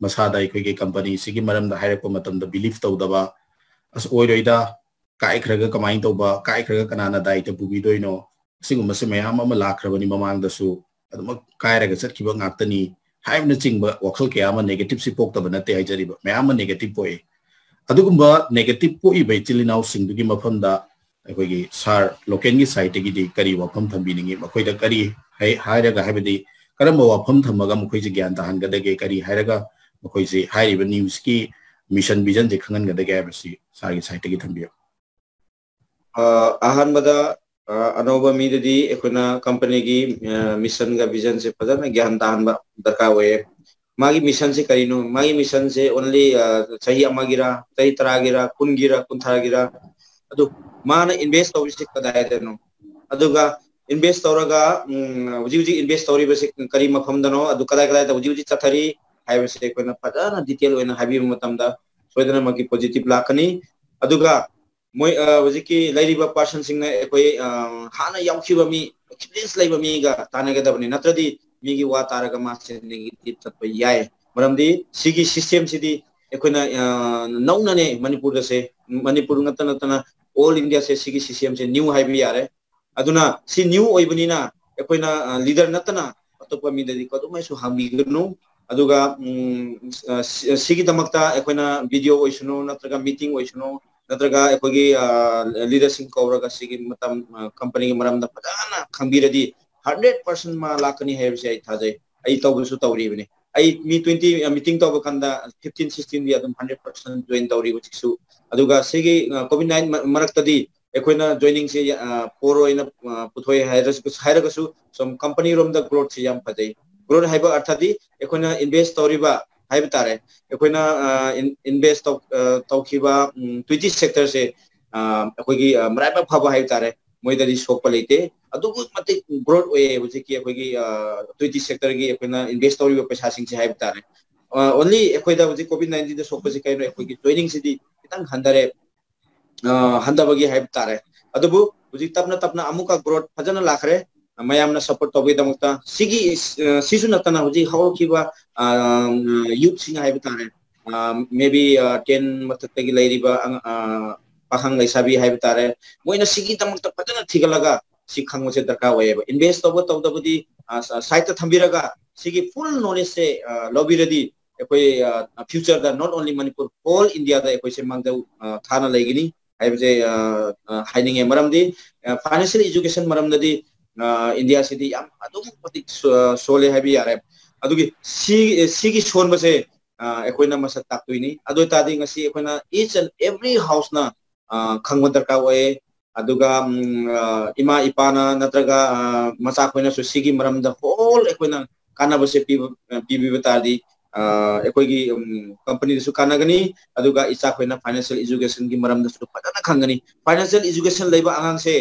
ꯃꯁꯥꯗ ꯑꯩꯈꯣꯏꯒꯤ companyꯁꯤꯒꯤ ꯃꯔꯝꯗ ꯍꯥꯏꯔꯛꯄ ꯃꯇꯝꯗ believe ꯇꯧꯗꯕ, "ꯑꯁ, ꯑꯣꯏꯔꯣꯏꯗ, ꯀꯥꯏꯈ꯭ꯔꯒ ꯀꯃꯥꯏꯅ ꯇꯧꯕ, ꯀꯥꯏꯈ꯭ꯔꯒ ꯀꯅꯥꯅ ꯗꯥꯏꯇ ꯄꯨꯕꯤꯗꯣꯏꯅꯣ?" ꯑꯁꯤꯒꯨꯝꯕꯁꯦ ꯃꯌꯥꯝ ꯑꯃ ꯂꯥꯛꯈ꯭ꯔꯕꯅꯤ ꯃꯃꯥꯡꯗꯁꯨ꯫ ꯑꯗꯨꯃꯛ ꯀꯥꯏꯔꯒ ꯆꯠꯈꯤꯕ ꯉꯥꯛꯇꯅꯤ ꯍꯥꯏꯕꯅꯆꯤꯡꯕ ꯋꯥꯈꯜ ꯀꯌꯥ ꯑꯃ negativeꯁꯤ ꯄꯣꯛꯇꯕ ꯅꯠꯇꯦ ꯍꯥꯏꯖꯔꯤꯕ, ꯃꯌꯥꯝ ꯑꯃ negative ꯄꯣꯛꯏ꯫ ꯑꯗꯨꯒꯨꯝꯕ negative ꯄꯣꯛꯏꯕ ꯏꯆꯤꯜ ꯏꯅꯥꯎꯁꯤꯡꯗꯨꯒꯤ ꯃꯐꯝꯗ ꯑꯩꯈꯣꯏꯒꯤ ꯁꯥꯔ ꯂꯣꯀꯦꯜꯒꯤ ꯁꯥꯏꯠꯇꯒꯤꯗꯤ ꯀꯔꯤ ꯋꯥꯐꯝ ꯊꯝꯕꯤꯅꯤꯡꯉꯤ? ꯃꯈꯣꯏꯗ ꯀꯔꯤ ꯍꯥꯏ-, ꯍꯥꯏꯔꯒ, ꯍꯥꯏꯕꯗꯤ ꯀꯔꯝꯕ ꯋꯥꯐꯝ ꯊꯝꯃꯒ ꯃꯈꯣꯏꯁꯦ ꯒ꯭ꯌꯥꯟ ꯇꯥꯍꯟꯒꯗꯒꯦ? ꯀꯔꯤ ꯍꯥꯏꯔꯒ ꯃꯈꯣꯏꯁꯦ ꯍꯥꯏꯔꯤꯕ ꯅ꯭ꯌꯨꯁꯀꯤ ꯃꯤꯁꯟ ꯚꯤꯖꯟꯁꯦ ꯈꯪꯍꯟꯒꯗꯒꯦ ꯍꯥꯏꯕꯁꯤ ꯁꯥꯔꯒꯤ ꯁꯥꯏꯠꯇꯒꯤ ꯊꯝꯕꯤꯌꯨ꯫ ꯑ, ꯑꯍꯥꯟꯕꯗ, ꯑ, ꯑꯅꯧꯕ ꯃꯤꯗꯗꯤ ꯑꯩꯈꯣꯏꯅ ꯀꯝꯄꯅꯤꯒꯤ, ꯑ, ꯃꯤꯁꯟꯒ ꯚꯤꯖꯟꯁꯦ ꯐꯖꯅ ꯒ꯭ꯌꯥꯟ ꯇꯥꯍꯟꯕ ꯗꯔꯀꯥꯔ ꯑꯣꯏꯌꯦ꯫ ꯃꯥꯒꯤ ꯃꯤꯁꯟꯁꯦ ꯀꯔꯤꯅꯣ? ꯃꯥꯒꯤ ꯃꯤꯁꯟꯁꯦ only, ꯑ, ꯆꯍꯤ ꯑꯃꯒꯤꯔ, ꯆꯍꯤ ꯇꯔꯥꯒꯤꯔ, ꯀꯨꯟꯒꯤꯔ, ꯀꯨꯟꯊ꯭ꯔꯥꯒꯤꯔ? ꯑꯗꯨ ꯃꯥꯅ ꯏꯟꯚꯦꯁ ꯇꯧꯔꯤꯁꯦ ꯀꯗꯥꯏꯗꯅꯣ? ꯑꯗꯨꯒ ꯏꯟꯚꯦꯁ ꯇꯧꯔꯒ, ꯎꯝ, ꯍꯧꯖꯤꯛ ꯍꯧꯖꯤꯛ ꯏꯟꯚꯦꯁ ꯇꯧꯔꯤꯕꯁꯦ ꯀꯔꯤ ꯃꯐꯝꯗꯅꯣ? ꯑꯗꯨ ꯀꯗꯥꯏ ꯀꯗꯥꯏꯗ ꯍꯧꯖꯤꯛ ꯍꯧꯖꯤꯛ ꯆꯠꯊꯔꯤ ꯍꯥꯏꯕꯁꯦ ꯑꯩꯈꯣꯏꯅ ꯐꯖꯅ ꯗꯤꯇꯦꯜ ꯑꯣꯏꯅ ꯍꯥꯏꯕꯤꯕ ꯃꯇꯝꯗ ꯁꯣꯏꯗꯅꯃꯛꯀꯤ ꯄꯣꯖꯤꯇꯤꯚ ꯂꯥꯛꯀꯅꯤ꯫ ꯑꯗꯨꯒ ꯃꯣꯏ, ꯑ, ꯍꯧꯖꯤꯛꯀꯤ ꯂꯩꯔꯤꯕ ꯄꯥꯔꯁꯟꯁꯤꯡꯅ ꯑꯩꯈꯣꯏ, ꯑ, ꯍꯥꯟꯅ ꯌꯥꯎꯈꯤꯕ ꯃꯤ, ꯑꯦꯛꯁꯄꯤꯔꯤꯌꯦꯟꯁ ꯂꯩꯕ ꯃꯤꯒ ꯇꯥꯟꯅꯒꯗꯕꯅꯤ, ꯅꯠꯇ꯭ꯔꯗꯤ ꯃꯤꯒꯤ ꯋꯥ ꯇꯥꯔꯒ ꯃꯥꯁꯦ ꯅꯦꯒꯦꯇꯤꯚ ꯆꯠꯄ ꯌꯥꯏ꯫ ꯃꯔꯝꯗꯤ ꯁꯤꯒꯤ ꯁꯤꯁꯇꯦꯝꯁꯤꯗꯤ ꯑꯩꯈꯣꯏꯅ, ꯑ, ꯅꯧꯅꯅꯦ ꯃꯅꯤꯄꯨꯔꯗꯁꯦ, ꯃꯅꯤꯄꯨꯔ ꯅꯠꯇ ꯅꯠꯇꯅ ꯑꯣꯜ ꯏꯟꯗꯤꯌꯥꯁꯦ ꯁꯤꯒꯤ ꯁꯤꯁꯇꯦꯝꯁꯦ ꯅ꯭ꯌꯨ ꯍꯥꯏꯕ ꯌꯥꯔꯦ꯫ ꯑꯗꯨꯅ ꯁꯤ ꯅ꯭ꯌꯨ ꯑꯣꯏꯕꯅꯤꯅ ꯑꯩꯈꯣꯏꯅ, ꯑ, ꯂꯤꯗꯔ ꯅꯠꯇꯅ ꯑꯇꯣꯞꯄ ꯃꯤꯗꯗꯤ ꯀꯩꯗꯧꯉꯩꯁꯨ ꯍꯪꯕꯤꯒꯅꯨ꯫ ꯑꯗꯨꯒ, ꯎꯝ, ꯑ, ꯁꯤ-, ꯁꯤꯒꯤꯗꯃꯛꯇ ꯑꯩꯈꯣꯏꯅ ꯚꯤꯗꯤꯑꯣ ꯑꯣꯏꯁꯅꯨ, ꯅꯠꯇ꯭ꯔꯒ ꯃꯤꯇꯤꯡ ꯑꯣꯏꯁꯅꯨ, ꯅꯠꯇ꯭ꯔꯒ ꯑꯩꯈꯣꯏꯒꯤ, ꯑ, ꯂꯤꯗꯔꯁꯤꯡ ꯀꯧꯔꯒ ꯁꯤꯒꯤ ꯃꯇꯝ, ꯑ, ꯀꯝꯄꯅꯤꯒꯤ ꯃꯔꯝꯗ ꯐꯖꯅ ꯈꯪꯕꯤꯔꯗꯤ ꯍꯟꯗ꯭ꯔꯦꯠ ꯄꯥꯔꯁꯦꯟ ꯃꯥ ꯂꯥꯛꯀꯅꯤ ꯍꯥꯏꯕꯁꯦ ꯑꯩ ꯊꯥꯖꯩ꯫ ꯑꯩ ꯇꯧꯕꯁꯨ ꯇꯧꯔꯤꯕꯅꯤ꯫ ꯑꯩ ꯃꯤ ꯇ꯭ꯋꯦꯟꯇꯤ, ꯑ, ꯃꯤꯇꯤꯡ ꯇꯧꯕ ꯀꯥꯟꯗ ꯐꯤꯐꯇꯤꯟ, ꯁꯤꯛꯁꯇꯤꯟꯗꯤ ꯑꯗꯨꯝ ꯍꯟꯗ꯭ꯔꯦꯠ ꯄꯥꯔꯁꯦꯟ ꯖꯣꯏꯟ ꯇꯧꯔꯤ ꯍꯧꯖꯤꯛꯁꯨ꯫ ꯑꯗꯨꯒ ꯁꯤꯒꯤ, ꯑ, ꯀꯣꯚꯤꯗ ꯅꯥꯏꯟ ꯃ-, ꯃꯔꯛꯇꯗꯤ ꯑꯩꯈꯣꯏꯅ ꯖꯣꯏꯅꯤꯡꯁꯦ, ꯑ, ꯄꯣꯔ ꯑꯣꯏꯅ, ꯑ, ꯄꯨꯊꯣꯛꯑꯦ ꯍꯥꯏꯔꯁꯨ, ꯍꯥꯏꯔꯒꯁꯨ ꯁꯨꯝ ꯀꯝꯄꯅꯤꯔꯣꯝꯗ ꯒ꯭ꯔꯣꯠꯁꯦ ꯌꯥꯝ ꯐꯖꯩ꯫ ꯒ꯭ꯔꯣꯠ ꯍꯥꯏꯕ ꯑꯔꯊꯗꯤ ꯑꯩꯈꯣꯏꯅ ꯏꯟꯚꯦꯁ ꯇꯧꯔꯤꯕ ꯍꯥꯏꯕ ꯇꯥꯔꯦ꯫ ꯑꯩꯈꯣꯏꯅ, ꯑ, ꯏꯟ-, ꯏꯟꯚꯦꯁ ꯇꯧ-, ꯑ, ꯇꯧꯈꯤꯕ, ꯎꯝ, ꯇ꯭ꯋꯦꯟꯇꯤ ꯁꯦꯛꯇꯔꯁꯦ, ꯑ, ꯑꯩꯈꯣꯏꯒꯤ, ꯑ, ꯃꯔꯥꯏꯕꯛ ꯐꯕ ꯍꯥꯏꯕ ꯇꯥꯔꯦ꯫ ꯃꯣꯏꯗꯗꯤ ꯁꯣꯛꯄ ꯂꯩꯇꯦ꯫ ꯑꯗꯨꯛꯀꯤ ꯃꯇꯤꯛ ꯒ꯭ꯔꯣꯠ ꯑꯣꯏꯌꯦ ꯍꯧꯖꯤꯛꯀꯤ ꯑꯩꯈꯣꯏꯒꯤ, ꯑ, ꯇ꯭ꯋꯦꯟꯇꯤ ꯁꯦꯛꯇꯔꯒꯤ ꯑꯩꯈꯣꯏꯅ ꯏꯟꯚꯦꯁ ꯇꯧꯔꯤꯕ ꯄꯩꯁꯥꯁꯤꯡꯁꯦ ꯍꯥꯏꯕ ꯇꯥꯔꯦ꯫ ꯑ, only ꯑꯩꯈꯣꯏꯗ ꯍꯧꯖꯤꯛ ꯀꯣꯚꯤꯗ ꯅꯥꯏꯟꯇꯤꯟꯗ ꯁꯣꯛꯄꯁꯤ ꯀꯩꯅꯣ? ꯑꯩꯈꯣꯏꯒꯤ ꯖꯣꯏꯅꯤꯡꯁꯤꯗꯤ ꯈꯤꯇꯪ ꯍꯟꯊꯔꯦ꯫ ꯑ, ꯍꯟꯊꯕꯒꯤ ꯍꯥꯏꯕ ꯇꯥꯔꯦ꯫ ꯑꯗꯨꯕꯨ ꯍꯧꯖꯤꯛ ꯇꯞꯅ ꯇꯞꯅ ꯑꯃꯨꯛꯀ ꯒ꯭ꯔꯣꯠ ꯐꯖꯅ ꯂꯥꯛꯈ꯭ꯔꯦ꯫ ꯃꯌꯥꯝꯅ ꯁꯞꯄꯣꯔꯠ ꯇꯧꯕꯒꯤꯗꯃꯛꯇ ꯁꯤꯒꯤ, ꯑ, ꯁꯤꯁꯨ ꯅꯠꯇꯅ ꯍꯧꯖꯤꯛ ꯍꯧꯔꯛꯈꯤꯕ, ꯑ, ꯌꯨꯠꯁꯤꯡ ꯍꯥꯏꯕ ꯇꯥꯔꯦ, ꯑ, maybe, ꯑ, ꯇꯦꯟ ꯃꯊꯛꯇꯒꯤ ꯂꯩꯔꯤꯕ ꯑꯉ-, ꯑ, ꯄꯥꯈꯪ ꯂꯩꯁꯥꯕꯤ ꯍꯥꯏꯕ ꯇꯥꯔꯦ, ꯃꯣꯏꯅ ꯁꯤꯒꯤꯗꯃꯛꯇ ꯐꯖꯅ ꯊꯤꯒꯠꯂꯒ ꯁꯤ ꯈꯪꯕꯁꯦ ꯗꯔꯀꯥꯔ ꯑꯣꯏꯌꯦꯕ꯫ ꯏꯟꯚꯦꯁ ꯇꯧꯕ ꯇꯧꯗꯕꯗꯤ, ꯑ, ꯁ-, ꯁꯥꯏꯠꯇ ꯊꯝꯕꯤꯔꯒ ꯁꯤꯒꯤ ꯐꯨꯜ ꯅꯣꯂꯦꯖꯁꯦ, ꯑ, ꯂꯧꯕꯤꯔꯗꯤ ꯑꯩꯈꯣꯏ, ꯑ, ꯐ꯭ꯌꯨꯆꯔꯗ not only ꯃꯅꯤꯄꯨꯔ, ꯍꯣꯜ ꯏꯟꯗꯤꯌꯥꯗ ꯑꯩꯈꯣꯏꯁꯦ ꯃꯥꯡꯖꯧ, ꯑ, ꯊꯥꯅ ꯂꯩꯒꯅꯤ꯫ ꯍꯥꯏꯕꯁꯦ ꯍꯥꯏꯅꯤꯡꯉꯦ꯫ ꯃꯔꯝꯗꯤ financial education ꯃꯔꯝꯗꯗꯤ ꯏꯟꯗꯤꯌꯥꯁꯤꯗꯤ ꯌꯥꯝ ꯑꯗꯨꯛꯀꯤ ꯃꯇꯤꯛ ꯁꯣꯜꯂꯦ ꯍꯥꯏꯕ ꯌꯥꯔꯦ꯫ ꯑꯗꯨꯒꯤ ꯁꯤ ꯁꯤꯒꯤ ꯁꯣꯟꯕꯁꯦ ꯑꯩꯈꯣꯏꯅ ꯃꯁꯛ ꯇꯥꯛꯇꯣꯏꯅꯤ꯫ ꯑꯗꯨ ꯑꯣꯏꯇꯥꯔꯗꯤ ꯉꯁꯤ ꯑꯩꯈꯣꯏꯅ each and every houseꯅ ꯈꯪꯕ ꯗꯔꯀꯥꯔ ꯑꯣꯏꯌꯦ꯫ ꯑꯗꯨꯒ ꯏꯃꯥ ꯏꯄꯥꯅ ꯅꯠꯇ꯭ꯔꯒ ꯃꯆꯥꯈꯣꯏꯅꯁꯨ ꯁꯤꯒꯤ ꯃꯔꯝꯗ whole ꯑꯩꯈꯣꯏꯅ ꯀꯥꯟꯅꯕꯁꯦ ꯄꯤꯕ ꯄꯤꯕꯤꯕ ꯇꯥꯔꯗꯤ ꯑꯩꯈꯣꯏꯒꯤ companyꯗꯁꯨ ꯀꯥꯟꯅꯒꯅꯤ꯫ ꯑꯗꯨꯒ ꯏꯆꯥꯈꯣꯏꯅ financial educationꯒꯤ ꯃꯔꯝꯗꯁꯨ ꯐꯖꯅ ꯈꯪꯒꯅꯤ꯫ Financial education ꯂꯩꯕ ꯑꯉꯥꯡꯁꯦ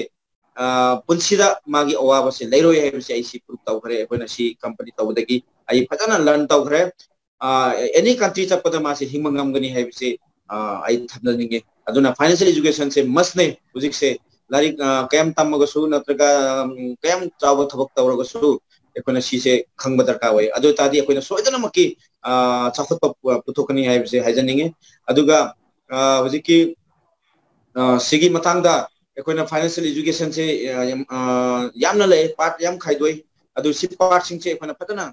ꯄꯨꯟꯁꯤꯗ ꯃꯥꯒꯤ ꯑꯋꯥꯕꯁꯦ ꯂꯩꯔꯣꯏ ꯍꯥꯏꯕꯁꯦ ꯑꯩ ꯁꯤ prove ꯇꯧꯈ꯭ꯔꯦ꯫ ꯑꯩꯈꯣꯏꯅ ꯁꯤ company ꯇꯧꯕꯗꯒꯤ ꯑꯩ ꯐꯖꯅ learn ꯇꯧꯈ꯭ꯔꯦ꯫ Any country ꯆꯠꯄꯗ ꯃꯥꯁꯦ ꯍꯤꯡꯕ ꯉꯝꯒꯅꯤ ꯍꯥꯏꯕꯁꯦ ꯑꯩ ꯊꯝꯖꯅꯤꯡꯉꯦ꯫ ꯑꯗꯨꯅ financial educationꯁꯦ mustꯅꯦ꯫ ꯍꯧꯖꯤꯛꯁꯦ ꯂꯥꯏꯔꯤꯛ ꯀꯌꯥꯝ ꯇꯝꯃꯒꯁꯨ ꯅꯠꯇ꯭ꯔꯒ ꯀꯌꯥꯝ ꯆꯥꯎꯕ ꯊꯕꯛ ꯇꯧꯔꯒꯁꯨ ꯑꯩꯈꯣꯏꯅ ꯁꯤꯁꯦ ꯈꯪꯕ ꯗꯔꯀꯥꯔ ꯑꯣꯏ꯫ ꯑꯗꯨ ꯑꯣꯏꯇꯥꯔꯗꯤ ꯑꯩꯈꯣꯏꯅ ꯁꯣꯏꯗꯅꯃꯛꯀꯤ ꯆꯥꯎꯈꯠꯄ ꯄꯨꯊꯣꯛꯀꯅꯤ ꯍꯥꯏꯕꯁꯦ ꯍꯥꯏꯖꯅꯤꯡꯉꯦ꯫ ꯑꯗꯨꯒ ꯍꯧꯖꯤꯛꯀꯤ ꯁꯤꯒꯤ ꯃꯇꯥꯡꯗ ꯑꯩꯈꯣꯏꯅ financial educationꯁꯦ ꯌꯥꯝꯅ ꯂꯩ, part ꯌꯥꯝ ꯈꯥꯏꯗꯣꯛꯏ꯫ ꯑꯗꯨ ꯁꯤ partꯁꯤꯡꯁꯦ ꯑꯩꯈꯣꯏꯅ ꯐꯖꯅ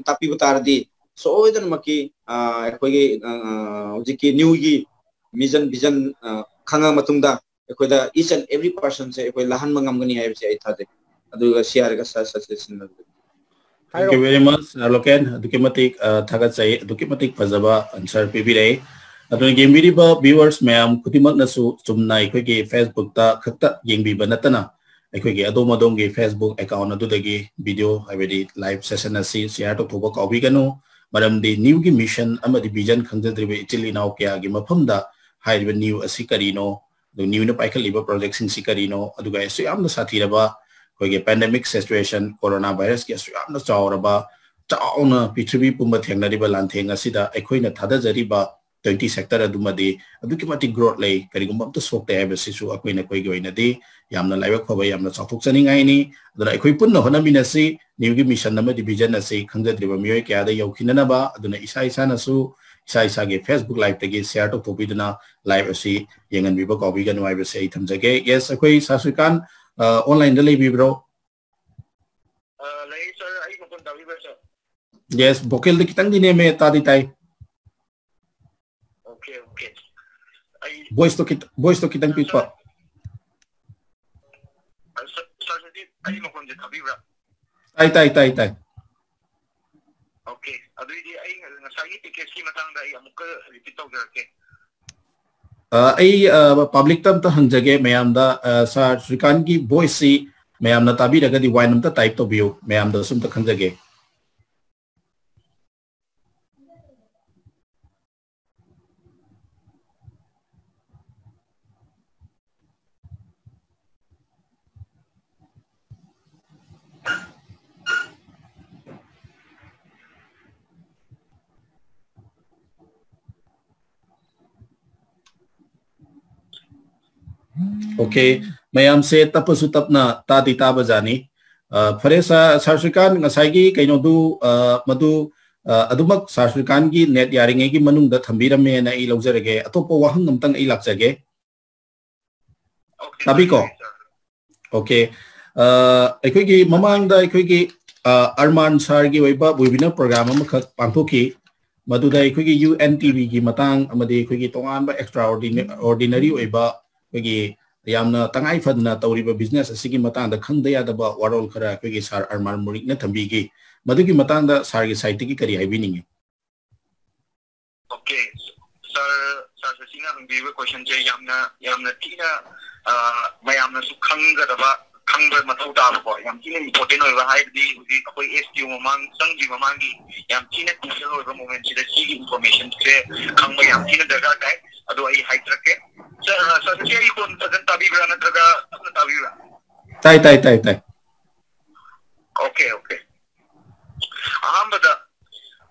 ꯇꯥꯛꯄꯤꯕ ꯇꯥꯔꯗꯤ ꯁꯣꯏꯗꯅꯃꯛꯀꯤ ꯑꯩꯈꯣꯏꯒꯤ ꯍꯧꯖꯤꯛꯀꯤ newꯒꯤ mission vision ꯈꯪꯉ ꯃꯇꯨꯡꯗ ꯑꯩꯈꯣꯏꯗ each and every personꯁꯦ ꯑꯩꯈꯣꯏ ꯂꯥꯛꯍꯟꯕ ꯉꯝꯒꯅꯤ ꯍꯥꯏꯕꯁꯦ ꯑꯩ ꯊꯥꯖꯩ꯫ ꯑꯗꯨꯒ ꯁꯤ ꯍꯥꯏꯔꯒ sir suggestion Thank you very much, local. ꯑꯗꯨꯛꯀꯤ ꯃꯇꯤꯛ ꯊꯥꯒꯠꯆꯩ, ꯑꯗꯨꯛꯀꯤ ꯃꯇꯤꯛ ꯐꯖꯕ answer ꯄꯤꯕꯤꯔꯛꯏ꯫ ꯑꯗꯨꯅ ꯌꯦꯡꯕꯤꯔꯤꯕ viewers ꯃꯌꯥꯝ ꯈꯨꯗꯤꯡꯃꯛꯅꯁꯨ ꯆꯨꯝꯅ ꯑꯩꯈꯣꯏꯒꯤ Facebookꯇ ꯈꯛꯇ ꯌꯦꯡꯕꯤꯕ ꯅꯠꯇꯅ ꯑꯩꯈꯣꯏꯒꯤ ꯑꯗꯣꯝ ꯑꯗꯣꯝꯒꯤ Facebook account ꯑꯗꯨꯗꯒꯤ video ꯍꯥꯏꯕꯗꯤ live session ꯑꯁꯤ share ꯇꯧꯊꯣꯛꯄ ꯀꯥꯎꯕꯤꯒꯅꯨ꯫ ꯃꯔꯝꯗꯤ newꯒꯤ mission ꯑꯃꯗꯤ vision ꯈꯪꯖꯗ꯭ꯔꯤꯕ ꯏꯆꯤꯜ ꯏꯅꯥꯎ ꯀꯌꯥꯒꯤ ꯃꯐꯝꯗ ꯍꯥꯏꯔꯤꯕ new ꯑꯁꯤ ꯀꯔꯤꯅꯣ, ꯑꯗꯨ newꯅ ꯄꯥꯏꯈꯠꯂꯤꯕ projectꯁꯤꯡꯁꯤ ꯀꯔꯤꯅꯣ, ꯑꯗꯨꯒ ꯑꯁꯨꯛ ꯌꯥꯝꯅ ꯁꯥꯊꯤꯔꯕ ꯑꯩꯈꯣꯏꯒꯤ pandemic situation, corona virusꯀꯤ ꯑꯁꯨꯛ ꯌꯥꯝꯅ ꯆꯥꯎꯔꯕ, ꯆꯥꯎꯅ ꯄ꯭ꯔꯤꯊꯤꯕꯤ ꯄꯨꯝꯕ ꯊꯦꯡꯅꯔꯤꯕ ꯂꯥꯟꯊꯦꯡ ꯑꯁꯤꯗ ꯑꯩꯈꯣꯏꯅ ꯊꯥꯗꯖꯔꯤꯕ twenty sector ꯑꯗꯨꯃꯗꯤ ꯑꯗꯨꯛꯀꯤ ꯃꯇꯤꯛ growth ꯂꯩ, ꯀꯔꯤꯒꯨꯝꯕ ꯑꯝꯇ ꯁꯣꯛꯇꯦ ꯍꯥꯏꯕꯁꯤꯁꯨ ꯑꯩꯈꯣꯏ ꯅꯈꯣꯏꯒꯤ ꯑꯣꯏꯅꯗꯤ ꯌꯥꯝꯅ ꯂꯥꯏꯕꯛ ꯐꯕ, ꯌꯥꯝꯅ ꯆꯥꯎꯊꯣꯛꯆꯅꯤꯡꯉꯥꯏꯅꯤ꯫ ꯑꯗꯨꯅ ꯑꯩꯈꯣꯏ ꯄꯨꯟꯅ ꯍꯣꯠꯅꯃꯤꯟꯅꯁꯤ, newꯒꯤ mission ꯑꯃꯗꯤ vision ꯑꯁꯤ ꯈꯪꯖꯗ꯭ꯔꯤꯕ ꯃꯤꯑꯣꯏ ꯀꯌꯥꯗ ꯌꯧꯈꯤꯅꯅꯕ꯫ ꯑꯗꯨꯅ ꯏꯁꯥ ꯏꯁꯥꯅꯁꯨ ꯏꯁꯥ ꯏꯁꯥꯒꯤ Facebook liveꯇꯒꯤ share ꯇꯧꯊꯣꯛꯄꯤꯗꯨꯅ live ꯑꯁꯤ ꯌꯦꯡꯍꯟꯕꯤꯕ ꯀꯥꯎꯕꯤꯒꯅꯨ ꯍꯥꯏꯕꯁꯤ ꯑꯩ ꯊꯝꯖꯒꯦ꯫ Yes, ꯑꯩꯈꯣꯏ sir ꯁ꯭ꯔꯤꯀꯥꯟ onlineꯗ ꯂꯩꯕꯤꯕ꯭ꯔꯣ? ꯂꯩ sir, ꯑꯩ ꯃꯈꯣꯟ ꯇꯥꯕꯤꯕ꯭ꯔꯥ sir? Yes, vocalꯗꯤ ꯈꯤꯇꯪꯗꯤ ꯅꯦꯝꯃꯦ, ꯇꯥꯗꯤ ꯇꯥꯏ꯫ Okay, okay. ꯑꯩ voice ꯇꯣ ꯈꯤꯇꯪ voice ꯇꯣ ꯈꯤꯇꯪ ꯄꯤꯛꯄ꯫ Sir, sir, sir, ꯑꯩ ꯃꯈꯣꯟꯁꯦ ꯇꯥꯕꯤꯕ꯭ꯔꯥ? ꯇꯥꯏ, ꯇꯥꯏ, ꯇꯥꯏ, ꯇꯥꯏ꯫ Okay, ꯑꯗꯨꯏꯗꯤ ꯑꯩ ꯉꯁꯥꯏꯒꯤ package ꯀꯤ ꯃꯇꯥꯡꯗ ꯑꯩ ꯑꯃꯨꯛꯀ repeat ꯇꯧꯖꯔꯛꯀꯦ꯫ ꯑ, ꯑꯩ, ꯑ, public ꯇ ꯑꯝꯇ ꯍꯪꯖꯒꯦ ꯃꯌꯥꯝꯗ, ꯑ, sir ꯁ꯭ꯔꯤꯀꯥꯟꯒꯤ voice ꯁꯤ ꯃꯌꯥꯝꯅ ꯇꯥꯕꯤꯔꯒꯗꯤ one ꯑꯝꯇ type ꯇꯧꯕꯤꯌꯨ, ꯃꯌꯥꯝꯗꯁꯨ ꯑꯝꯇ ꯈꯪꯖꯒꯦ꯫ Okay, ꯃꯌꯥꯝꯁꯦ ꯇꯞꯄꯁꯨ ꯇꯞꯅ ꯇꯥꯗꯤ ꯇꯥꯕꯖꯥꯠꯅꯤ꯫ ꯑ, ꯐꯔꯦ, sir, sir ꯁ꯭ꯔꯤꯀꯥꯟ, ꯉꯁꯥꯏꯒꯤ ꯀꯩꯅꯣꯗꯨ, ꯑ, ꯃꯗꯨ, ꯑ, ꯑꯗꯨꯃꯛ sir ꯁ꯭ꯔꯤꯀꯥꯟꯒꯤ net ꯌꯥꯔꯤꯉꯩꯒꯤ ꯃꯅꯨꯡꯗ ꯊꯝꯕꯤꯔꯝꯃꯦꯅ ꯑꯩ ꯂꯧꯖꯔꯒꯦ꯫ ꯑꯇꯣꯞꯄ ꯋꯥꯍꯪ ꯑꯝꯇꯪ ꯑꯩ ꯂꯥꯛꯆꯒꯦ꯫ Okay, ꯇꯥꯕꯤꯀꯣ? Sir. Okay. ꯑ, ꯑꯩꯈꯣꯏꯒꯤ ꯃꯃꯥꯡꯗ ꯑꯩꯈꯣꯏꯒꯤ, ꯑ, ꯑꯔꯃꯥꯟ sir ꯒꯤ ꯑꯣꯏꯕ webinar program ꯑꯃꯈꯛ ꯄꯥꯡꯊꯣꯛꯈꯤ꯫ ꯃꯗꯨꯗ ꯑꯩꯈꯣꯏꯒꯤ U N T V ꯒꯤ ꯃꯇꯥꯡ ꯑꯃꯗꯤ ꯑꯩꯈꯣꯏꯒꯤ ꯇꯣꯉꯥꯟꯕ extraordinary ꯑꯣꯏꯕ ꯑꯩꯈꯣꯏꯒꯤ ꯌꯥꯝꯅ ꯇꯉꯥꯏ ꯐꯗꯅ ꯇꯧꯔꯤꯕ business ꯑꯁꯤꯒꯤ ꯃꯇꯥꯡꯗ ꯈꯪꯗ ꯌꯥꯗꯕ ꯋꯥꯔꯣꯜ ꯈꯔ ꯑꯩꯈꯣꯏꯒꯤ sir ꯑꯔꯃꯥꯟ ꯃꯨꯔꯤꯛꯅ ꯊꯝꯕꯤꯈꯤ꯫ ꯃꯗꯨꯒꯤ ꯃꯇꯥꯡꯗ sir ꯒꯤ side ꯇꯒꯤ ꯀꯔꯤ ꯍꯥꯏꯕꯤꯅꯤꯡꯉꯤ? Okay, sir, sir ꯁꯤꯅ ꯍꯪꯕꯤꯔꯤꯕ question ꯁꯦ ꯌꯥꯝꯅ, ꯌꯥꯝꯅ ꯊꯤꯅ, ꯑ, ꯃꯌꯥꯝꯅꯁꯨ ꯈꯪꯒꯗꯕ, ꯈꯪꯕ ꯃꯊꯧ ꯇꯥꯕꯀꯣ, ꯌꯥꯝ ꯊꯤꯅ important ꯑꯣꯏꯕ, ꯍꯥꯏꯕꯗꯤ ꯍꯧꯖꯤꯛ ꯑꯩꯈꯣꯏ S T O ꯃꯃꯥꯡ ꯆꯪꯗ꯭ꯔꯤ ꯃꯃꯥꯡꯒꯤ ꯌꯥꯝ ꯊꯤꯅ crucial ꯑꯣꯏꯕ moment ꯁꯤꯗ ꯁꯤꯒꯤ information ꯁꯦ ꯈꯪꯕ ꯌꯥꯝ ꯊꯤꯅ ꯗꯔꯀꯥꯔ ꯇꯥꯏ꯫ ꯑꯗꯣ ꯑꯩ ꯍꯥꯏꯖꯔꯛꯀꯦ꯫ Sir, ꯑ, sir ꯁꯤ ꯑꯩ ꯈꯣꯟ ꯐꯖꯅ ꯇꯥꯕꯤꯕ꯭ꯔꯥ ꯅꯠꯇ꯭ꯔꯒ ꯇꯞꯅ ꯇꯥꯕꯤꯕ꯭ꯔꯥ? ꯇꯥꯏ, ꯇꯥꯏ, ꯇꯥꯏ, ꯇꯥꯏ꯫ Okay, okay. ꯑꯍꯥꯟꯕꯗ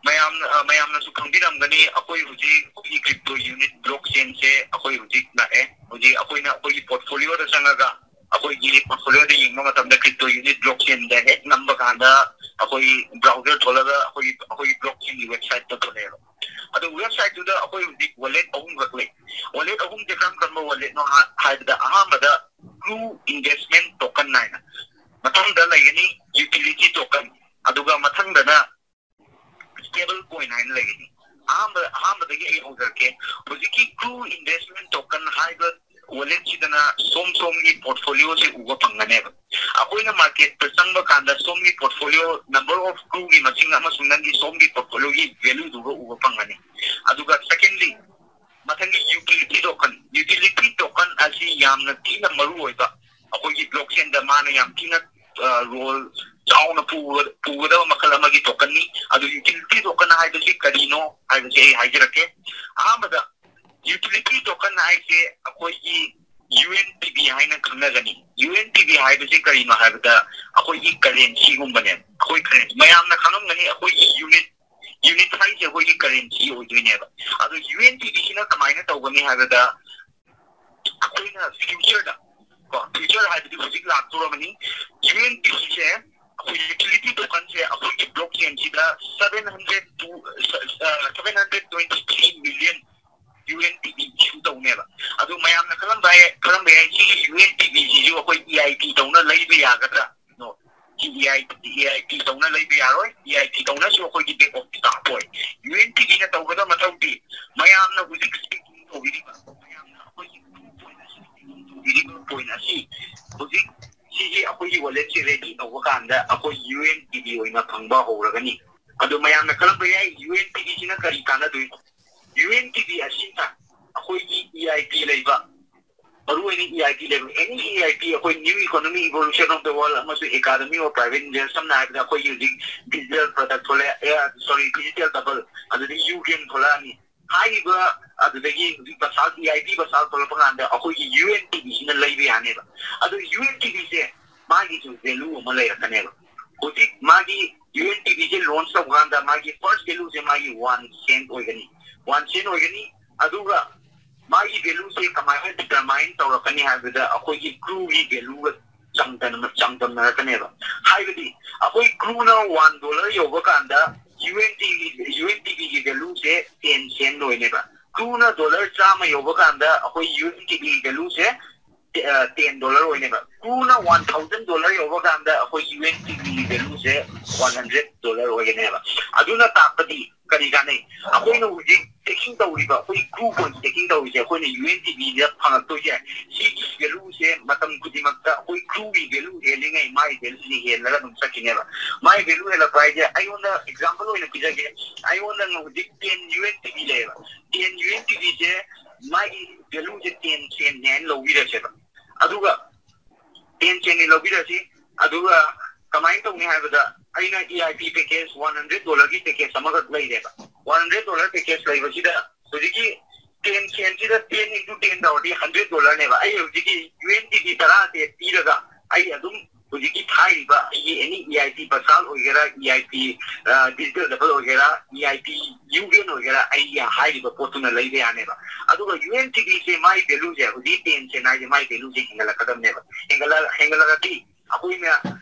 ꯃꯌꯥꯝꯅ, ꯑ, ꯃꯌꯥꯝꯅꯁꯨ ꯈꯪꯕꯤꯔꯝꯒꯅꯤ, ꯑꯩꯈꯣꯏ ꯍꯧꯖꯤꯛ ꯑꯩꯈꯣꯏꯒꯤ crypto unit blockchain ꯁꯦ ꯑꯩꯈꯣꯏ ꯍꯧꯖꯤꯛ ꯂꯥꯛꯑꯦ꯫ ꯍꯧꯖꯤꯛ ꯑꯩꯈꯣꯏꯅ ꯑꯩꯈꯣꯏꯒꯤ portfolio ꯗ ꯆꯪꯉꯒ, ꯑꯩꯈꯣꯏꯒꯤ portfolio ꯗ ꯌꯦꯡꯕ ꯃꯇꯝꯗ crypto unit blockchain ꯗ ꯍꯦꯛ ꯅꯝꯕ ꯀꯥꯟꯗ ꯑꯩꯈꯣꯏ browser ꯊꯣꯛꯂꯒ ꯑꯩꯈꯣꯏꯒꯤ, ꯑꯩꯈꯣꯏꯒꯤ blockchain ꯒꯤ website ꯇ ꯊꯣꯛꯂꯛꯑꯦꯕ꯫ ꯑꯗꯣ website ꯇꯨꯗ ꯑꯩꯈꯣꯏ ꯍꯧꯖꯤꯛ wallet ꯑꯍꯨꯝꯈꯛ ꯂꯩ꯫ Wallet ꯑꯍꯨꯝꯁꯦ ꯀꯔꯝ ꯀꯔꯝꯕ wallet ꯅꯣ ꯍꯥ-, ꯍꯥꯏꯕꯗ, ꯑꯍꯥꯟꯕꯗ Blue Investment Token ꯍꯥꯏꯅ, ꯃꯊꯪꯗ ꯂꯩꯒꯅꯤ Utility Token, ꯑꯗꯨꯒ ꯃꯊꯪꯗꯅ Stable Coin ꯍꯥꯏꯅ ꯂꯩꯒꯅꯤ꯫ ꯑꯍꯥꯟꯕ ꯑꯍꯥꯟꯕꯗꯒꯤ ꯑꯩ ꯍꯧꯖꯔꯛꯀꯦ꯫ ꯍꯧꯖꯤꯛꯀꯤ Crew Investment Token ꯍꯥꯏꯕ wallet ꯁꯤꯗꯅ ꯁꯣꯝ ꯁꯣꯝꯒꯤ portfolio ꯁꯦ ꯎꯕ ꯐꯪꯒꯅꯦꯕ꯫ ꯑꯩꯈꯣꯏꯅ market ꯇ ꯆꯪꯕ ꯀꯥꯟꯗ ꯁꯣꯝꯒꯤ portfolio number of crew ꯒꯤ ꯃꯁꯤꯡ ꯑꯃꯁꯨꯡ ꯅꯪꯒꯤ ꯁꯣꯝꯒꯤ portfolio ꯒꯤ value ꯗꯨꯒ ꯎꯕ ꯐꯪꯒꯅꯤ꯫ ꯑꯗꯨꯒ secondly, ꯃꯊꯪꯒꯤ utility token, utility token ꯑꯁꯤ ꯌꯥꯝꯅ ꯊꯤꯅ ꯃꯔꯨ ꯑꯣꯏꯕ, ꯑꯩꯈꯣꯏꯒꯤ blockchain ꯗ ꯃꯥꯅ ꯌꯥꯝ ꯊꯤꯅ role ꯆꯥꯎꯅ ꯄꯨꯒꯗꯕ ꯃꯈꯜ ꯑꯃꯒꯤ token ꯅꯤ꯫ ꯑꯗꯨ utility token ꯍꯥꯏꯕꯁꯤ ꯀꯔꯤꯅꯣ ꯍꯥꯏꯕꯁꯤ ꯑꯩ ꯍꯥꯏꯖꯔꯛꯀꯦ꯫ ꯑꯍꯥꯟꯕꯗ, utility token ꯍꯥꯏꯁꯦ ꯑꯩꯈꯣꯏꯒꯤ UNPB ꯍꯥꯏꯅ ꯈꯪꯅꯒꯅꯤ꯫ UNPB ꯍꯥꯏꯕꯁꯤ ꯀꯔꯤꯅꯣ ꯍꯥꯏꯕꯗ, ꯑꯩꯈꯣꯏꯒꯤ currency ꯒꯨꯝꯕꯅꯦ꯫ ꯑꯩꯈꯣꯏ currency ꯃꯌꯥꯝꯅ ꯈꯪꯉꯝꯒꯅꯤ, ꯑꯩꯈꯣꯏꯒꯤ unit unit ꯍꯥꯏꯁꯦ ꯑꯩꯈꯣꯏꯒꯤ currency ꯑꯣꯏꯗꯣꯏꯅꯦꯕ꯫ ꯑꯗꯣ UNPB ꯁꯤꯅ ꯀꯃꯥꯏꯅ ꯇꯧꯒꯅꯤ ꯍꯥꯏꯕꯗ, ꯑꯩꯈꯣꯏꯅ future ꯗ, ꯀꯣ, future ꯍꯥꯏꯕꯗꯤ ꯍꯧꯖꯤꯛ ꯂꯥꯛꯇꯣꯔꯕꯅꯤ꯫ UNPB ꯁꯦ, ꯑꯩꯈꯣꯏ utility token ꯁꯦ ꯑꯩꯈꯣꯏꯒꯤ blockchain ꯁꯤꯗ seven hundred to seven hundred twenty three million UNPB issue ꯇꯧꯅꯦꯕ꯫ ꯑꯗꯨ ꯃꯌꯥꯝꯅ ꯈꯜꯂꯝꯕ ꯌꯥꯏ, ꯈꯜꯂꯝꯕ ꯌꯥꯏ, ꯁꯤꯒꯤ UNPB ꯁꯤꯁꯨ ꯑꯩꯈꯣꯏ EIP ꯇꯧꯅ ꯂꯩꯕ ꯌꯥꯒꯗ꯭ꯔꯥ? No, ꯁꯤ EIP, EIP ꯇꯧꯅ ꯂꯩꯕ ꯌꯥꯔꯣꯏ꯫ EIP ꯇꯧꯅꯁꯨ ꯑꯩꯈꯣꯏꯒꯤ back of staff ꯑꯣꯏ꯫ UNPB ꯅ ꯇꯧꯒꯗꯕ ꯃꯊꯧꯗꯤ ꯃꯌꯥꯝꯅ ꯍꯧꯖꯤꯛ staking ꯇꯧꯕꯤꯔꯤꯕ, ꯃꯌꯥꯝꯅ ꯑꯩꯈꯣꯏꯒꯤ ꯇꯧꯕꯤꯔꯤꯕ point ꯑꯁꯤ ꯍꯧꯖꯤꯛ ꯁꯤꯒꯤ ꯑꯩꯈꯣꯏꯒꯤ wallet ꯁꯤ ready ꯇꯧꯕ ꯀꯥꯟꯗ ꯑꯩꯈꯣꯏ UNPB ꯑꯣꯏꯅ ꯐꯪꯕ ꯍꯧꯔꯒꯅꯤ꯫ ꯑꯗꯨ ꯃꯌꯥꯝꯅ ꯈꯜꯂꯝꯕ ꯌꯥꯏ, UNPB ꯁꯤꯅ ꯀꯔꯤ ꯀꯥꯟꯅꯗꯣꯏꯅꯣ? UNPB ꯑꯁꯤꯅ ꯑꯩꯈꯣꯏꯒꯤ EIP ꯂꯩꯕ, ꯃꯔꯨꯑꯣꯏꯅ EIP ꯂꯩꯕ, any EIP, ꯑꯩꯈꯣꯏ New Economic Evolution of the World ꯑꯃꯁꯨꯡ Economy of Private Investment, ꯁꯝꯅ ꯍꯥꯏꯔꯕꯗ ꯑꯩꯈꯣꯏꯒꯤ ꯍꯧꯖꯤꯛ digital product ꯊꯣꯛꯂꯛꯑꯦ, sorry, digital double, ꯑꯗꯨꯗꯒꯤ UGEN ꯊꯣꯛꯂꯛꯑꯅꯤ꯫ ꯍꯥꯏꯔꯤꯕ ꯑꯗꯨꯗꯒꯤ ꯍꯧꯖꯤꯛ ꯕꯁꯥꯜ, EIP ꯕꯁꯥꯜ ꯊꯣꯛꯂꯛꯄ ꯀꯥꯟꯗ ꯑꯩꯈꯣꯏꯒꯤ UNPB ꯁꯤꯅ ꯂꯩꯕ ꯌꯥꯅꯦꯕ꯫ ꯑꯗꯣ UNPB ꯁꯦ ꯃꯥꯒꯤꯁꯨ value ꯑꯃ ꯂꯩꯔꯛꯀꯅꯦꯕ꯫ ꯍꯧꯖꯤꯛ ꯃꯥꯒꯤ UNPB ꯁꯦ launch ꯇꯧꯕ ꯀꯥꯟꯗ ꯃꯥꯒꯤ first value ꯁꯦ ꯃꯥꯒꯤ one cent ꯑꯣꯏꯒꯅꯤ, one cent ꯑꯣꯏꯒꯅꯤ꯫ ꯑꯗꯨꯒ ꯃꯥꯒꯤ value ꯁꯦ ꯀꯃꯥꯏꯅ determine ꯇꯧꯔꯛꯀꯅꯤ ꯍꯥꯏꯕꯗ, ꯑꯩꯈꯣꯏꯒꯤ crew ꯒꯤ value ꯒ ꯆꯥꯡꯗꯝꯅ-, ꯆꯥꯡꯗꯝꯅꯔꯛꯀꯅꯦꯕ꯫ ꯍꯥꯏꯕꯗꯤ ꯑꯩꯈꯣꯏ crew ꯅ one dollar ꯌꯧꯕ ꯀꯥꯟꯗ UNPB, UNPB ꯒꯤ value ꯁꯦ ten cent ꯑꯣꯏꯅꯦꯕ꯫ Crew ꯅ dollar ꯆꯥꯝꯃ ꯌꯧꯕ ꯀꯥꯟꯗ ꯑꯩꯈꯣꯏ UNPB ꯒꯤ value ꯁꯦ ten dollar ꯑꯣꯏꯅꯦꯕ꯫ Crew ꯅ one thousand dollar ꯌꯧꯕ ꯀꯥꯟꯗ ꯑꯩꯈꯣꯏ UNPB ꯒꯤ value ꯁꯦ one hundred dollar ꯑꯣꯏꯒꯅꯦꯕ꯫ ꯑꯗꯨꯅ ꯇꯥꯛꯄꯗꯤ ꯀꯔꯤ ꯀꯥꯟꯅꯩ? ꯑꯩꯈꯣꯏꯅ ꯍꯧꯖꯤꯛ staking ꯇꯧꯔꯤꯕ, ꯑꯩꯈꯣꯏ crew coin staking ꯇꯧꯔꯤꯁꯦ, ꯑꯩꯈꯣꯏꯅ U N T V ꯗ ꯐꯪꯉꯛꯇꯣꯏꯁꯦ, ꯁꯤꯒꯤ value ꯁꯦ ꯃꯇꯝ ꯈꯨꯗꯤꯡꯃꯛꯇ ꯑꯩꯈꯣꯏ crew ꯒꯤ value ꯍꯦꯜꯂꯤꯉꯩ ꯃꯥꯒꯤ value ꯁꯤ ꯍꯦꯜꯂꯒ ꯑꯗꯨꯝ ꯆꯠꯈꯤꯅꯦꯕ꯫ ꯃꯥꯒꯤ value ꯍꯦꯜꯂꯛꯄ ꯍꯥꯏꯁꯦ, ꯑꯩꯉꯣꯟꯗ example ꯑꯣꯏꯅ ꯄꯤꯖꯒꯦ, ꯑꯩꯉꯣꯟꯗ ꯍꯧꯖꯤꯛ ten U N T V ꯂꯩꯌꯦꯕ, ten U N T V ꯁꯦ ꯃꯥꯒꯤ value ꯁꯦ ten cent ꯅꯦ ꯍꯥꯏꯅ ꯂꯧꯕꯤꯔꯁꯦꯕ꯫ ꯑꯗꯨꯒ ten cent ꯅꯤ ꯂꯧꯕꯤꯔꯁꯤ꯫ ꯑꯗꯨꯒ ꯀꯃꯥꯏꯅ ꯇꯧꯅꯤ ꯍꯥꯏꯕꯗ, ꯑꯩꯅ E I P package one hundred dollar ꯒꯤ package ꯑꯃꯈꯛ ꯂꯩꯔꯦꯕ꯫ One hundred dollar package ꯂꯩꯕꯁꯤꯗ ꯍꯧꯖꯤꯛꯀꯤ ten cent ꯁꯤꯗ ten into ten ꯇꯧꯔꯗꯤ hundred dollar ꯅꯦꯕ꯫ ꯑꯩ ꯍꯧꯖꯤꯛꯀꯤ U N T V ꯇꯔꯥꯁꯦ ꯄꯤꯔꯒ ꯑꯩ ꯑꯗꯨꯝ ꯍꯧꯖꯤꯛꯀꯤ ꯊꯥꯔꯤꯕ ꯑꯩꯒꯤ any E I P Basal ꯑꯣꯏꯒꯦꯔꯥ, E I P, ꯑ, Digital Double ꯑꯣꯏꯒꯦꯔꯥ, E I P Yugen ꯑꯣꯏꯒꯦꯔꯥ, ꯑꯩꯒꯤ ꯍꯥꯏꯔꯤꯕ ꯄꯣꯠꯇꯨꯅ ꯂꯩꯕ ꯌꯥꯅꯦꯕ꯫ ꯑꯗꯨꯒ U N T V ꯁꯦ ꯃꯥꯒꯤ value ꯁꯦ ꯍꯧꯖꯤꯛ ten cent ꯍꯥꯏꯁꯦ ꯃꯥꯒꯤ value ꯁꯦ ꯍꯦꯟꯒꯠꯂꯛꯀꯗꯕꯅꯦꯕ꯫ ꯍꯦꯟꯒꯠꯂ-, ꯍꯦꯟꯒꯠꯂꯛꯑꯗꯤ ꯑꯩꯈꯣꯏꯅ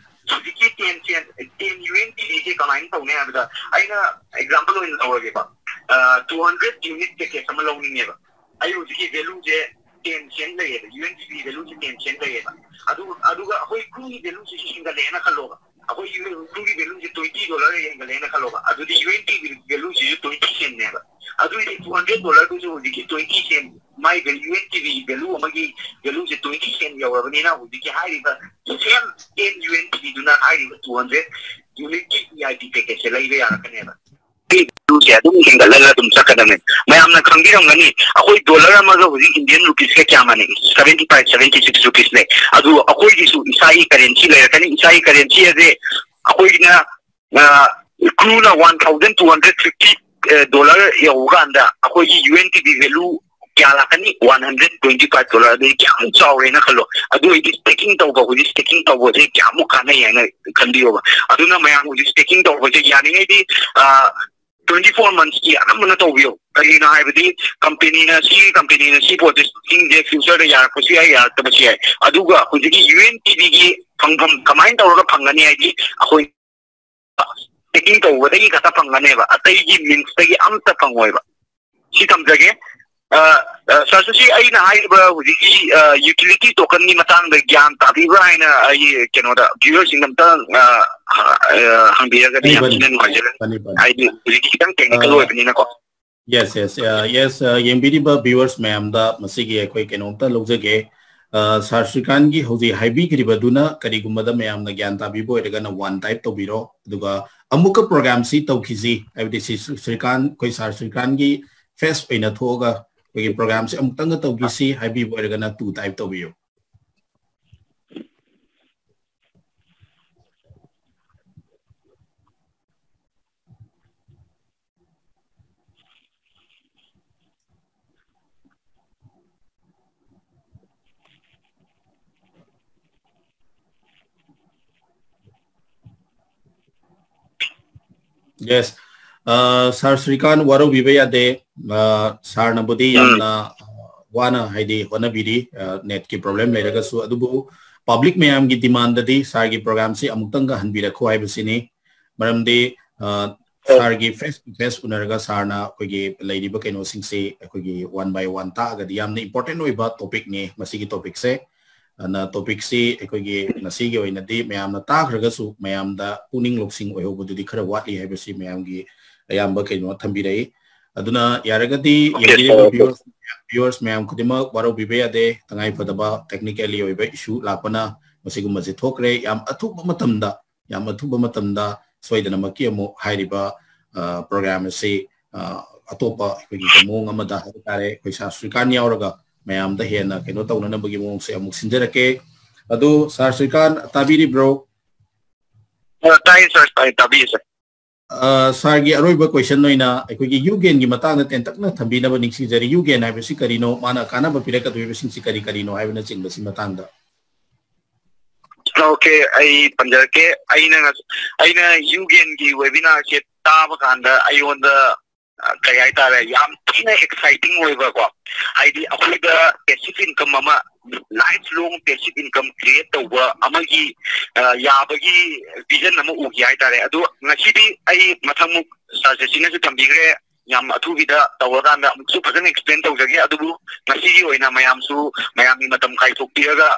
ꯍꯧꯖꯤꯛꯀꯤ ten cent, ten U N T V ꯁꯦ ꯀꯃꯥꯏꯅ ꯇꯧꯅꯤ ꯍꯥꯏꯕꯗ, ꯑꯩꯅ example ꯑꯣꯏꯅ ꯂꯧꯔꯒꯦꯕ, ꯑ, two hundred unit package ꯑꯃ ꯂꯧꯅꯤꯡꯉꯦꯕ꯫ ꯑꯩ ꯍꯧꯖꯤꯛꯀꯤ value ꯁꯦ ten cent ꯂꯩꯌꯦꯕ, U N T V value ꯁꯦ ten cent ꯂꯩꯌꯦꯕ꯫ ꯑꯗꯨ, ꯑꯗꯨꯒ ꯑꯩꯈꯣꯏ crew ꯒꯤ value ꯁꯤꯁꯨ ꯍꯦꯟꯒꯠꯂꯛꯑꯦꯅ ꯈꯜꯂꯣꯕ, ꯑꯩꯈꯣꯏ crew ꯒꯤ value ꯁꯦ twenty dollar ꯍꯦꯟꯒꯠꯂꯛꯑꯦꯅ ꯈꯜꯂꯣꯕ, ꯑꯗꯨꯗꯤ U N T V value ꯁꯤꯁꯨ twenty cent ꯅꯦꯕ꯫ ꯑꯗꯨꯗꯤ two hundred dollar ꯗꯨꯁꯨ ꯍꯧꯖꯤꯛꯀꯤ twenty cent, ꯃꯥꯏ value, U N T V value ꯑꯃꯒꯤ value ꯁꯦ twenty cent ꯌꯧꯔꯕꯅꯤꯅ, ꯍꯧꯖꯤꯛꯀꯤ ꯍꯥꯏꯔꯤꯕ same ten U N T V ꯗꯨꯅ ꯍꯥꯏꯔꯤꯕ two hundred unit ꯀꯤ E I P package ꯁꯦ ꯂꯩꯕ ꯌꯥꯔꯛꯀꯅꯦꯕ꯫ ꯁꯦ ꯑꯗꯨꯝ ꯍꯦꯟꯒꯠꯂꯒ ꯑꯗꯨꯝ ꯆꯠꯀꯗꯕꯅꯦ꯫ ꯃꯌꯥꯝꯅ ꯈꯪꯕꯤꯔꯝꯒꯅꯤ, ꯑꯩꯈꯣꯏ dollar ꯑꯃꯒ ꯍꯧꯖꯤꯛ Indian rupees ꯀ ꯀꯌꯥ ꯃꯥꯟꯅꯩ? Seventy five, seventy six rupees ꯅꯦ꯫ ꯑꯗꯨ ꯑꯩꯈꯣꯏꯒꯤꯁꯨ ꯏꯁꯥꯒꯤ currency ꯂꯩꯔꯛꯀꯅꯤ꯫ ꯏꯁꯥꯒꯤ currency ꯑꯁꯦ ꯑꯩꯈꯣꯏꯒꯤꯅ, ꯑ, crew ꯅ one thousand two hundred fifty, ꯑ, dollar ꯌꯧꯕ ꯀꯥꯟꯗ ꯑꯩꯈꯣꯏꯒꯤ U N T V value ꯀꯌꯥ ꯂꯥꯛꯀꯅꯤ? One hundred twenty five dollar꯫ ꯑꯗꯨꯗꯤ ꯀꯌꯥꯃꯨꯛ ꯆꯥꯎꯔꯦꯅ ꯈꯜꯂꯣ꯫ ꯑꯗꯨ ꯑꯣꯏꯗꯤ staking ꯇꯧꯕ, ꯍꯧꯖꯤꯛ staking ꯇꯧꯕꯁꯦ ꯀꯌꯥꯃꯨꯛ ꯀꯥꯟꯅꯩ ꯍꯥꯏꯅ ꯈꯟꯕꯤꯌꯣꯕ꯫ ꯑꯗꯨꯅ ꯃꯌꯥꯝ ꯍꯧꯖꯤꯛ staking ꯇꯧꯕꯁꯦ ꯌꯥꯔꯤꯉꯩꯗꯤ, ꯑ, twenty four months ꯀꯤ ꯑꯅꯝꯕꯅ ꯇꯧꯕꯤꯌꯣ꯫ ꯀꯔꯤꯒꯤꯅꯣ ꯍꯥꯏꯕꯗꯤ, company ꯅ, ꯁꯤ company ꯅ ꯁꯤ ꯄꯣꯠꯁꯦ, staking ꯁꯦ future ꯗ ꯌꯥꯔꯛꯄꯁꯨ ꯌꯥꯏ, ꯌꯥꯔꯛꯇꯕꯁꯨ ꯌꯥꯏ꯫ ꯑꯗꯨꯒ ꯍꯧꯖꯤꯛꯀꯤ U N T V ꯒꯤ ꯐꯪꯐꯝ ꯀꯃꯥꯏꯅ ꯇꯧꯔꯒ ꯐꯪꯒꯅꯤ ꯍꯥꯏꯗꯤ, ꯑꯩꯈꯣꯏ staking ꯇꯧꯕꯗꯒꯤ ꯈꯛꯇ ꯐꯪꯒꯅꯦꯕ, ꯑꯇꯩꯒꯤ means ꯇꯒꯤ ꯑꯝꯇ ꯐꯪꯉꯣꯏꯕ꯫ ꯁꯤ ꯊꯝꯖꯒꯦ꯫ ꯑ, ꯑ, sir, ꯁꯤ ꯑꯩꯅ ꯍꯥꯏꯔꯤꯕ ꯍꯧꯖꯤꯛꯀꯤ, ꯑ, utility token ꯒꯤ ꯃꯇꯥꯡꯗ ꯒ꯭ꯌꯥꯟ ꯇꯥꯕꯤꯕ꯭ꯔꯥ ꯍꯥꯏꯅ ꯑꯩꯒꯤ ꯀꯩꯅꯣꯗ, viewers ꯁꯤꯡꯗ ꯑꯝꯇ, ꯑ, ꯑ, ꯍꯪꯕꯤꯔꯒꯗꯤ ꯐꯅꯤ, ꯌꯥꯝ ꯐꯅꯤ꯫ ꯊꯤꯅ ꯅꯨꯡꯉꯥꯏꯖꯔꯦ꯫ ꯐꯅꯤ, ꯐꯅꯤ꯫ ꯍꯥꯏꯗꯤ ꯍꯧꯖꯤꯛꯇꯤ ꯈꯤꯇꯪ technical ꯑ, ꯑꯣꯏꯕꯅꯤꯅꯀꯣ꯫ Yes, yes, uh, yes, uh, ꯌꯦꯡꯕꯤꯔꯤꯕ viewers ꯃꯌꯥꯝꯗ ꯃꯁꯤꯒꯤ ꯑꯩꯈꯣꯏ ꯀꯩꯅꯣꯝꯇ ꯂꯧꯖꯒꯦ꯫ Uh, ꯁꯥꯔ ꯁ꯭ꯔꯤꯀꯥꯟꯒꯤ ꯍꯧꯖꯤꯛ ꯍꯥꯏꯕꯤꯈ꯭ꯔꯤꯕꯗꯨꯅ ꯀꯔꯤꯒꯨꯝꯕꯗ ꯃꯌꯥꯝꯅ ꯒ꯭ꯌꯥꯟ ꯇꯥꯕꯤꯕ ꯑꯣꯏꯔꯒꯅ one type ꯇꯧꯕꯤꯔꯣ, ꯑꯗꯨꯒ ꯑꯃꯨꯛꯀ programꯁꯤ ꯇꯧꯈꯤꯁꯤ, ꯍꯥꯏꯕꯗꯤ ꯁꯤ ꯁ꯭ꯔꯤꯀꯥꯟ, ꯑꯩꯈꯣꯏ ꯁꯥꯔ ꯁ꯭ꯔꯤꯀꯥꯟꯒꯤ face ꯑꯣꯏꯅ ꯊꯣꯛꯑꯒ ꯑꯩꯈꯣꯏꯒꯤ programꯁꯤ ꯑꯃꯨꯛꯇꯪꯒ ꯇꯧꯈꯤꯁꯤ ꯍꯥꯏꯕꯤꯕ ꯑꯣꯏꯔꯒꯅ two type ꯇꯧꯕꯤꯌꯨ꯫ Yes. Uh, ꯁꯥꯔ ꯁ꯭ꯔꯤꯀꯥꯟ, ꯋꯥꯔꯧꯕꯤꯕ ꯌꯥꯗꯦ꯫ Uh, ꯁꯥꯔꯅꯕꯨꯗꯤ ꯎꯝ꯫ ꯌꯥꯝꯅ, uh, ꯋꯥꯅ, ꯍꯥꯏꯗꯤ, ꯍꯣꯠꯅꯕꯤꯔꯤ, uh, netꯀꯤ problem ꯂꯩꯔꯒꯁꯨ, ꯑꯗꯨꯕꯨ public ꯃꯌꯥꯝꯒꯤ demandꯗꯗꯤ ꯁꯥꯔꯒꯤ programꯁꯤ ꯑꯃꯨꯛꯇꯪꯒ ꯍꯟꯕꯤꯔꯛꯈꯣ ꯍꯥꯏꯕꯁꯤꯅꯤ꯫ ꯃꯔꯝꯗꯤ, uh, ꯁꯥꯔꯒꯤ face to face ꯎꯅꯔꯒ ꯁꯥꯔꯅ ꯑꯩꯈꯣꯏꯒꯤ ꯂꯩꯔꯤꯕ ꯀꯩꯅꯣꯁꯤꯡꯁꯤ ꯑꯩꯈꯣꯏꯒꯤ one by one ꯇꯥꯛꯑꯒꯗꯤ ꯌꯥꯝꯅ important ꯑꯣꯏꯕ topicꯅꯤ ꯃꯁꯤꯒꯤ topicꯁꯦ꯫ ꯑꯗꯨꯅ topicꯁꯤ ꯑꯩꯈꯣꯏꯒꯤ ꯉꯁꯤꯒꯤ ꯑꯣꯏꯅꯗꯤ ꯃꯌꯥꯝꯅ ꯇꯥꯈ꯭ꯔꯒꯁꯨ ꯃꯌꯥꯝꯗ ꯄꯨꯛꯅꯤꯡ ꯂꯧꯁꯤꯡ ꯑꯣꯏꯍꯧꯕꯗꯨꯗꯤ ꯈꯔ ꯋꯥꯠꯂꯤ ꯍꯥꯏꯕꯁꯤ ꯃꯌꯥꯝꯒꯤ ꯑꯌꯥꯝꯕ ꯀꯩꯅꯣ ꯊꯝꯕꯤꯔꯛꯏ꯫ ꯑꯗꯨꯅ ꯌꯥꯔꯒꯗꯤ Okay, ꯌꯦꯡꯕꯤꯔꯤꯕ sir, okay. Viewers, viewers ꯃꯌꯥꯝ ꯈꯨꯗꯤꯡꯃꯛ ꯋꯥꯔꯧꯕꯤꯕ ꯌꯥꯗꯦ꯫ ꯇꯉꯥꯏ ꯐꯗꯕ technically ꯑꯣꯏꯕ issue ꯂꯥꯛꯄꯅ ꯃꯁꯤꯒꯨꯝꯕꯁꯦ ꯊꯣꯛꯈ꯭ꯔꯦ꯫ ꯌꯥꯝ ꯑꯊꯨꯕ ꯃꯇꯝꯗ, ꯌꯥꯝ ꯑꯊꯨꯕ ꯃꯇꯝꯗ ꯁꯣꯏꯗꯅꯃꯛꯀꯤ ꯑꯃꯨꯛ ꯍꯥꯏꯔꯤꯕ, ꯑ, program ꯑꯁꯤ, ꯑ, ꯑꯇꯣꯞꯄ ꯑꯩꯈꯣꯏꯒꯤ ꯃꯑꯣꯡ ꯑꯃꯗ ꯍꯥꯏꯕ ꯇꯥꯔꯦ, ꯑꯩꯈꯣꯏ ꯁꯥꯔ ꯁ꯭ꯔꯤꯀꯥꯟ ꯌꯥꯎꯔꯒ ꯃꯌꯥꯝꯗ ꯍꯦꯟꯅ ꯀꯩꯅꯣ ꯇꯧꯅꯅꯕꯒꯤ ꯃꯑꯣꯡꯁꯦ ꯑꯃꯨꯛ ꯁꯤꯟꯖꯔꯛꯀꯦ꯫ ꯑꯗꯨ ꯁꯥꯔ ꯁ꯭ꯔꯤꯀꯥꯟ ꯇꯥꯕꯤꯔꯤꯕ꯭ꯔꯣ? ꯑ, ꯇꯥꯏꯌꯦ ꯁꯥꯔ, ꯇꯥꯏꯌꯦ, ꯇꯥꯕꯤꯌꯦ ꯁꯥꯔ꯫ ꯑ, ꯁꯥꯔꯒꯤ ꯑꯔꯣꯏꯕ question ꯑꯣꯏꯅ ꯑꯩꯈꯣꯏꯒꯤ ꯌꯨꯒꯦꯟꯒꯤ ꯃꯇꯥꯡꯗ ꯇꯦꯟꯇꯛꯅ ꯊꯝꯕꯤꯅꯕ ꯅꯤꯡꯁꯤꯡꯖꯔꯤ꯫ ꯌꯨꯒꯦꯟ ꯍꯥꯏꯕꯁꯤ ꯀꯔꯤꯅꯣ? ꯃꯥꯅ ꯀꯥꯟꯅꯕ ꯄꯤꯔꯛꯀꯗꯧꯔꯤꯕꯁꯤꯡꯁꯤ ꯀꯔꯤ ꯀꯔꯤꯅꯣ ꯍꯥꯏꯕꯅꯆꯤꯡꯕꯁꯤ ꯃꯇꯥꯡꯗ꯫ Okay, ꯑꯩ ꯄꯟꯖꯔꯛꯀꯦ꯫ ꯑꯩꯅ ꯉꯁ-, ꯑꯩꯅ ꯌꯨꯒꯦꯟꯒꯤ webinarꯁꯦ ꯇꯥꯕ ꯀꯥꯟꯗ ꯑꯩꯉꯣꯟꯗ, ꯑ, ꯀꯩ ꯍꯥꯏꯇꯥꯔꯦ, ꯌꯥꯝ ꯊꯤꯅ exciting ꯑꯣꯏꯕꯀꯣ, ꯍꯥꯏꯗꯤ ꯑꯩꯈꯣꯏꯗ passive income ꯑꯃ, life long passive income create ꯇꯧꯕ ꯑꯃꯒꯤ, ꯑ, ꯌꯥꯕꯒꯤ vision ꯑꯃ ꯎꯈꯤ ꯍꯥꯏꯇꯥꯔꯦ꯫ ꯑꯗꯣ ꯉꯁꯤꯗꯤ ꯑꯩ ꯃꯊꯪꯃꯨꯛ ꯁꯥꯔ ꯖꯦꯁꯤꯅꯁꯨ ꯊꯝꯕꯤꯈ꯭ꯔꯦ, ꯌꯥꯝ ꯑꯊꯨꯕꯤꯗ ꯇꯧꯔꯀꯥꯟꯗ ꯑꯃꯨꯛꯁꯨ ꯐꯖꯅ explain ꯇꯧꯖꯒꯦ꯫ ꯑꯗꯨꯕꯨ ꯉꯁꯤꯒꯤ ꯑꯣꯏꯅ ꯃꯌꯥꯝꯁꯨ, ꯃꯌꯥꯝꯒꯤ ꯃꯇꯝ ꯀꯥꯏꯊꯣꯛꯄꯤꯔꯒ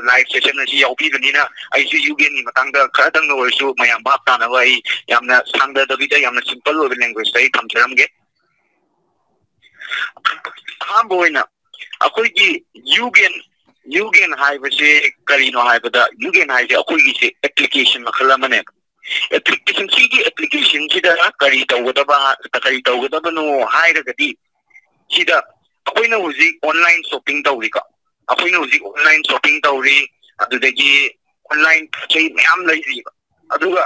live session ꯑꯁꯤ ꯌꯥꯎꯕꯤꯕꯅꯤꯅ, ꯑꯩꯁꯨ ꯌꯨꯒꯦꯟꯒꯤ ꯃꯇꯥꯡꯗ ꯈꯔꯗꯪ ꯑꯣꯏꯔꯁꯨ ꯃꯌꯥꯝ ꯚꯥꯞ ꯇꯥꯅꯕ ꯑꯩ ꯌꯥꯝꯅ ꯁꯥꯡꯗꯗꯕꯤꯗ ꯌꯥꯝꯅ simple ꯑꯣꯏꯕ language ꯇ ꯑꯩ ꯊꯝꯖꯔꯝꯒꯦ꯫ ꯑꯍꯥꯟꯕ ꯑꯣꯏꯅ ꯑꯩꯈꯣꯏꯒꯤ ꯌꯨꯒꯦꯟ, ꯌꯨꯒꯦꯟ ꯍꯥꯏꯕꯁꯦ ꯀꯔꯤꯅꯣ ꯍꯥꯏꯕꯗ, ꯌꯨꯒꯦꯟ ꯍꯥꯏꯁꯦ ꯑꯩꯈꯣꯏꯒꯤꯁꯦ application ꯃꯈꯜ ꯑꯃꯅꯦꯕ꯫ Application, ꯁꯤꯒꯤ application ꯁꯤꯗ ꯀꯔꯤ ꯇꯧꯒꯗꯕ, ꯀꯔꯤ ꯇꯧꯒꯗꯕꯅꯣ ꯍꯥꯏꯔꯒꯗꯤ, ꯁꯤꯗ ꯑꯩꯈꯣꯏꯅ ꯍꯧꯖꯤꯛ online shopping ꯇꯧꯔꯤꯀꯣ, ꯑꯩꯈꯣꯏꯅ ꯍꯧꯖꯤꯛ online shopping ꯇꯧꯔꯤ, ꯑꯗꯨꯗꯒꯤ online ꯄꯣꯠ ꯆꯩ ꯃꯌꯥꯝ ꯂꯩꯔꯤꯕ꯫ ꯑꯗꯨꯒ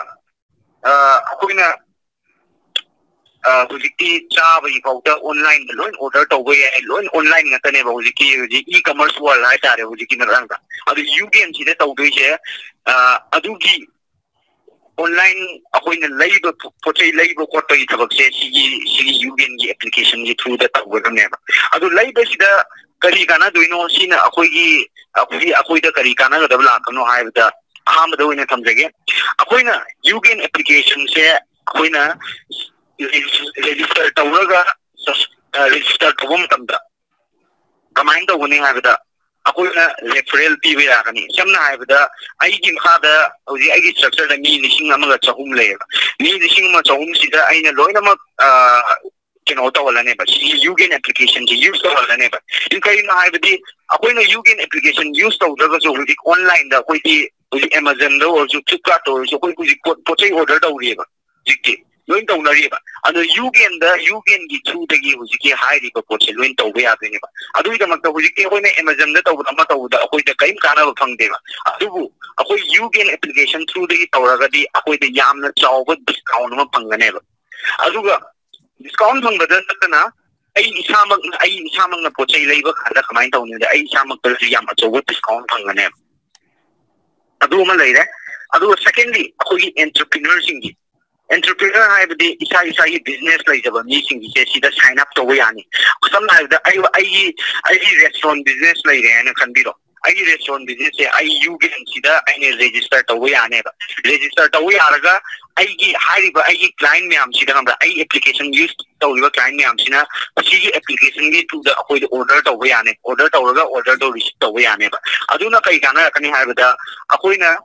ꯑ, ꯑꯩꯈꯣꯏꯅ ꯑ, ꯍꯧꯖꯤꯛꯇꯤ ꯆꯥꯕꯒꯤ ꯐꯥꯎꯗ online ꯗ ꯂꯣꯏ order ꯇꯧꯕ ꯌꯥꯏ, ꯂꯣꯏ online ꯉꯥꯛꯇꯅꯦꯕ ꯍꯧꯖꯤꯛꯀꯤ, ꯍꯧꯖꯤꯛ e-commerce world ꯍꯥꯏꯇꯥꯔꯦ ꯍꯧꯖꯤꯛꯀꯤ ꯃꯇꯥꯡꯗ꯫ ꯑꯗꯨ ꯌꯨꯒꯦꯟꯁꯤꯗ ꯇꯧꯗꯣꯏꯁꯦ, ꯑ, ꯑꯗꯨꯒꯤ online ꯑꯩꯈꯣꯏꯅ ꯂꯩꯕ ꯄꯣ-, ꯄꯣꯠ ꯆꯩ ꯂꯩꯕ ꯈꯣꯠꯄꯒꯤ ꯊꯕꯛꯁꯦ ꯁꯤꯒꯤ, ꯁꯤꯒꯤ ꯌꯨꯒꯦꯟꯒꯤ application ꯒꯤ through ꯗ ꯇꯧꯒꯗꯕꯅꯦꯕ꯫ ꯑꯗꯨ ꯂꯩꯕꯁꯤꯗ ꯀꯔꯤ ꯀꯥꯟꯅꯗꯣꯏꯅꯣ, ꯁꯤꯅ ꯑꯩꯈꯣꯏꯒꯤ, ꯑꯩꯈꯣꯏꯒꯤ, ꯑꯩꯈꯣꯏꯗ ꯀꯔꯤ ꯀꯥꯟꯅꯒꯗꯕ ꯂꯥꯛꯀꯅꯣ ꯍꯥꯏꯕꯗ, ꯑꯍꯥꯟꯕꯗ ꯑꯣꯏꯅ ꯊꯝꯖꯒꯦ꯫ ꯑꯩꯈꯣꯏꯅ ꯌꯨꯒꯦꯟ application ꯁꯦ ꯑꯩꯈꯣꯏꯅ register ꯇꯧꯔꯒ, ꯑ, register ꯇꯧꯕ ꯃꯇꯝꯗ ꯀꯃꯥꯏꯅ ꯇꯧꯒꯅꯤ ꯍꯥꯏꯕꯗ, ꯑꯩꯈꯣꯏꯅ referral ꯄꯤꯕ ꯌꯥꯒꯅꯤ꯫ ꯁꯝꯅ ꯍꯥꯏꯔꯕꯗ, ꯑꯩꯒꯤ ꯃꯈꯥꯗ ꯍꯧꯖꯤꯛ ꯑꯩꯒꯤ structure ꯗ ꯃꯤ ꯂꯤꯁꯤꯡ ꯑꯃꯒ ꯆꯍꯨꯝ ꯂꯩꯌꯦꯕ꯫ ꯃꯤ ꯂꯤꯁꯤꯡ ꯑꯃ ꯆꯍꯨꯝꯁꯤꯗ ꯑꯩꯅ ꯂꯣꯏꯅꯃꯛ, ꯑ, ꯀꯩꯅꯣ ꯇꯧꯍꯜꯂꯅꯦꯕ, ꯁꯤꯒꯤ ꯌꯨꯒꯦꯟ application ꯁꯤ use ꯇꯧꯍꯜꯂꯅꯦꯕ꯫ ꯁꯤ ꯀꯩꯅꯣ ꯍꯥꯏꯕꯗꯤ, ꯑꯩꯈꯣꯏꯅ ꯌꯨꯒꯦꯟ application use ꯇꯧꯗ꯭ꯔꯒꯁꯨ ꯍꯧꯖꯤꯛ online ꯗ ꯑꯩꯈꯣꯏꯗꯤ ꯍꯧꯖꯤꯛ Amazon ꯗ ꯑꯣꯏꯔꯁꯨ, Flipkart ꯇ ꯑꯣꯏꯔꯁꯨ, ꯑꯩꯈꯣꯏ ꯍꯧꯖꯤꯛ ꯄꯣꯠ, ꯄꯣꯠ ꯆꯩ order ꯇꯧꯔꯤꯑꯕ꯫ ꯍꯧꯖꯤꯛꯇꯤ ꯂꯣꯏ ꯇꯧꯅꯔꯤꯑꯕ꯫ ꯑꯗꯣ ꯌꯨꯒꯦꯟꯗ, ꯌꯨꯒꯦꯟꯒꯤ through ꯗꯒꯤ ꯍꯧꯖꯤꯛꯀꯤ ꯍꯥꯏꯔꯤꯕ ꯄꯣꯠꯁꯦ ꯂꯣꯏ ꯇꯧꯕ ꯌꯥꯗꯣꯏꯅꯦꯕ꯫ ꯑꯗꯨꯒꯤꯗꯃꯛꯇ ꯍꯧꯖꯤꯛꯇꯤ ꯑꯩꯈꯣꯏꯅ Amazon ꯗ ꯇꯧꯕꯗ, ꯑꯃ ꯇꯧꯕꯗ ꯑꯩꯈꯣꯏꯗ ꯀꯔꯤꯝ ꯀꯥꯟꯅꯕ ꯐꯪꯗꯦꯕ꯫ ꯑꯗꯨꯕꯨ ꯑꯩꯈꯣꯏ ꯌꯨꯒꯦꯟ application through ꯗꯒꯤ ꯇꯧꯔꯒꯗꯤ ꯑꯩꯈꯣꯏꯗ ꯌꯥꯝꯅ ꯆꯥꯎꯕ discount ꯑꯃ ꯐꯪꯒꯅꯦꯕ꯫ ꯑꯗꯨꯒ discount ꯐꯪꯕꯗ ꯅꯠꯇꯅ ꯑꯩ ꯏꯁꯥꯃꯛꯅ, ꯑꯩ ꯏꯁꯥꯃꯛꯅ ꯄꯣꯠ ꯆꯩ ꯂꯩꯕ ꯀꯥꯟꯗ ꯀꯃꯥꯏꯅ ꯇꯧꯅꯤꯗ, ꯑꯩ ꯏꯁꯥꯃꯛꯇꯁꯨ ꯌꯥꯝ ꯑꯆꯧꯕ discount ꯐꯪꯒꯅꯦꯕ꯫ ꯑꯗꯨ ꯑꯃ ꯂꯩꯔꯦ꯫ ꯑꯗꯨꯒ secondly, ꯑꯩꯈꯣꯏꯒꯤ entrepreneur ꯁꯤꯡꯒꯤ, entrepreneur ꯍꯥꯏꯕꯗꯤ ꯏꯁꯥ ꯏꯁꯥꯒꯤ business ꯂꯩꯖꯕ ꯃꯤꯁꯤꯡꯒꯤꯁꯦ ꯁꯤꯗ sign up ꯇꯧꯕ ꯌꯥꯅꯤ꯫ ꯁꯝꯅ ꯍꯥꯏꯔꯕꯗ, ꯑꯩ, ꯑꯩꯒꯤ, ꯑꯩꯒꯤ restaurant business ꯂꯩꯔꯦ ꯍꯥꯏꯅ ꯈꯟꯕꯤꯔꯣ꯫ ꯑꯩꯒꯤ restaurant business ꯁꯦ ꯑꯩ ꯌꯨ ꯒꯦꯟꯁꯤꯗ ꯑꯩꯅ register ꯇꯧꯕ ꯌꯥꯅꯦꯕ꯫ Register ꯇꯧꯕ ꯌꯥꯔꯒ ꯑꯩꯒꯤ ꯍꯥꯏꯔꯤꯕ ꯑꯩꯒꯤ client ꯃꯌꯥꯝꯁꯤꯗ, ꯈꯪꯕ꯭ꯔꯥ, ꯑꯩ application use ꯇꯧꯔꯤꯕ client ꯃꯌꯥꯝꯁꯤꯅ ꯁꯤꯒꯤ application ꯒꯤ through ꯗ ꯑꯩꯈꯣꯏꯗ order ꯇꯧꯕ ꯌꯥꯅꯤ꯫ Order ꯇꯧꯔꯒ order ꯗꯣ receive ꯇꯧꯕ ꯌꯥꯅꯦꯕ꯫ ꯑꯗꯨꯅ ꯀꯩ ꯀꯥꯟꯅꯔꯛꯀꯅꯤ ꯍꯥꯏꯕꯗ, ꯑꯩꯈꯣꯏꯅ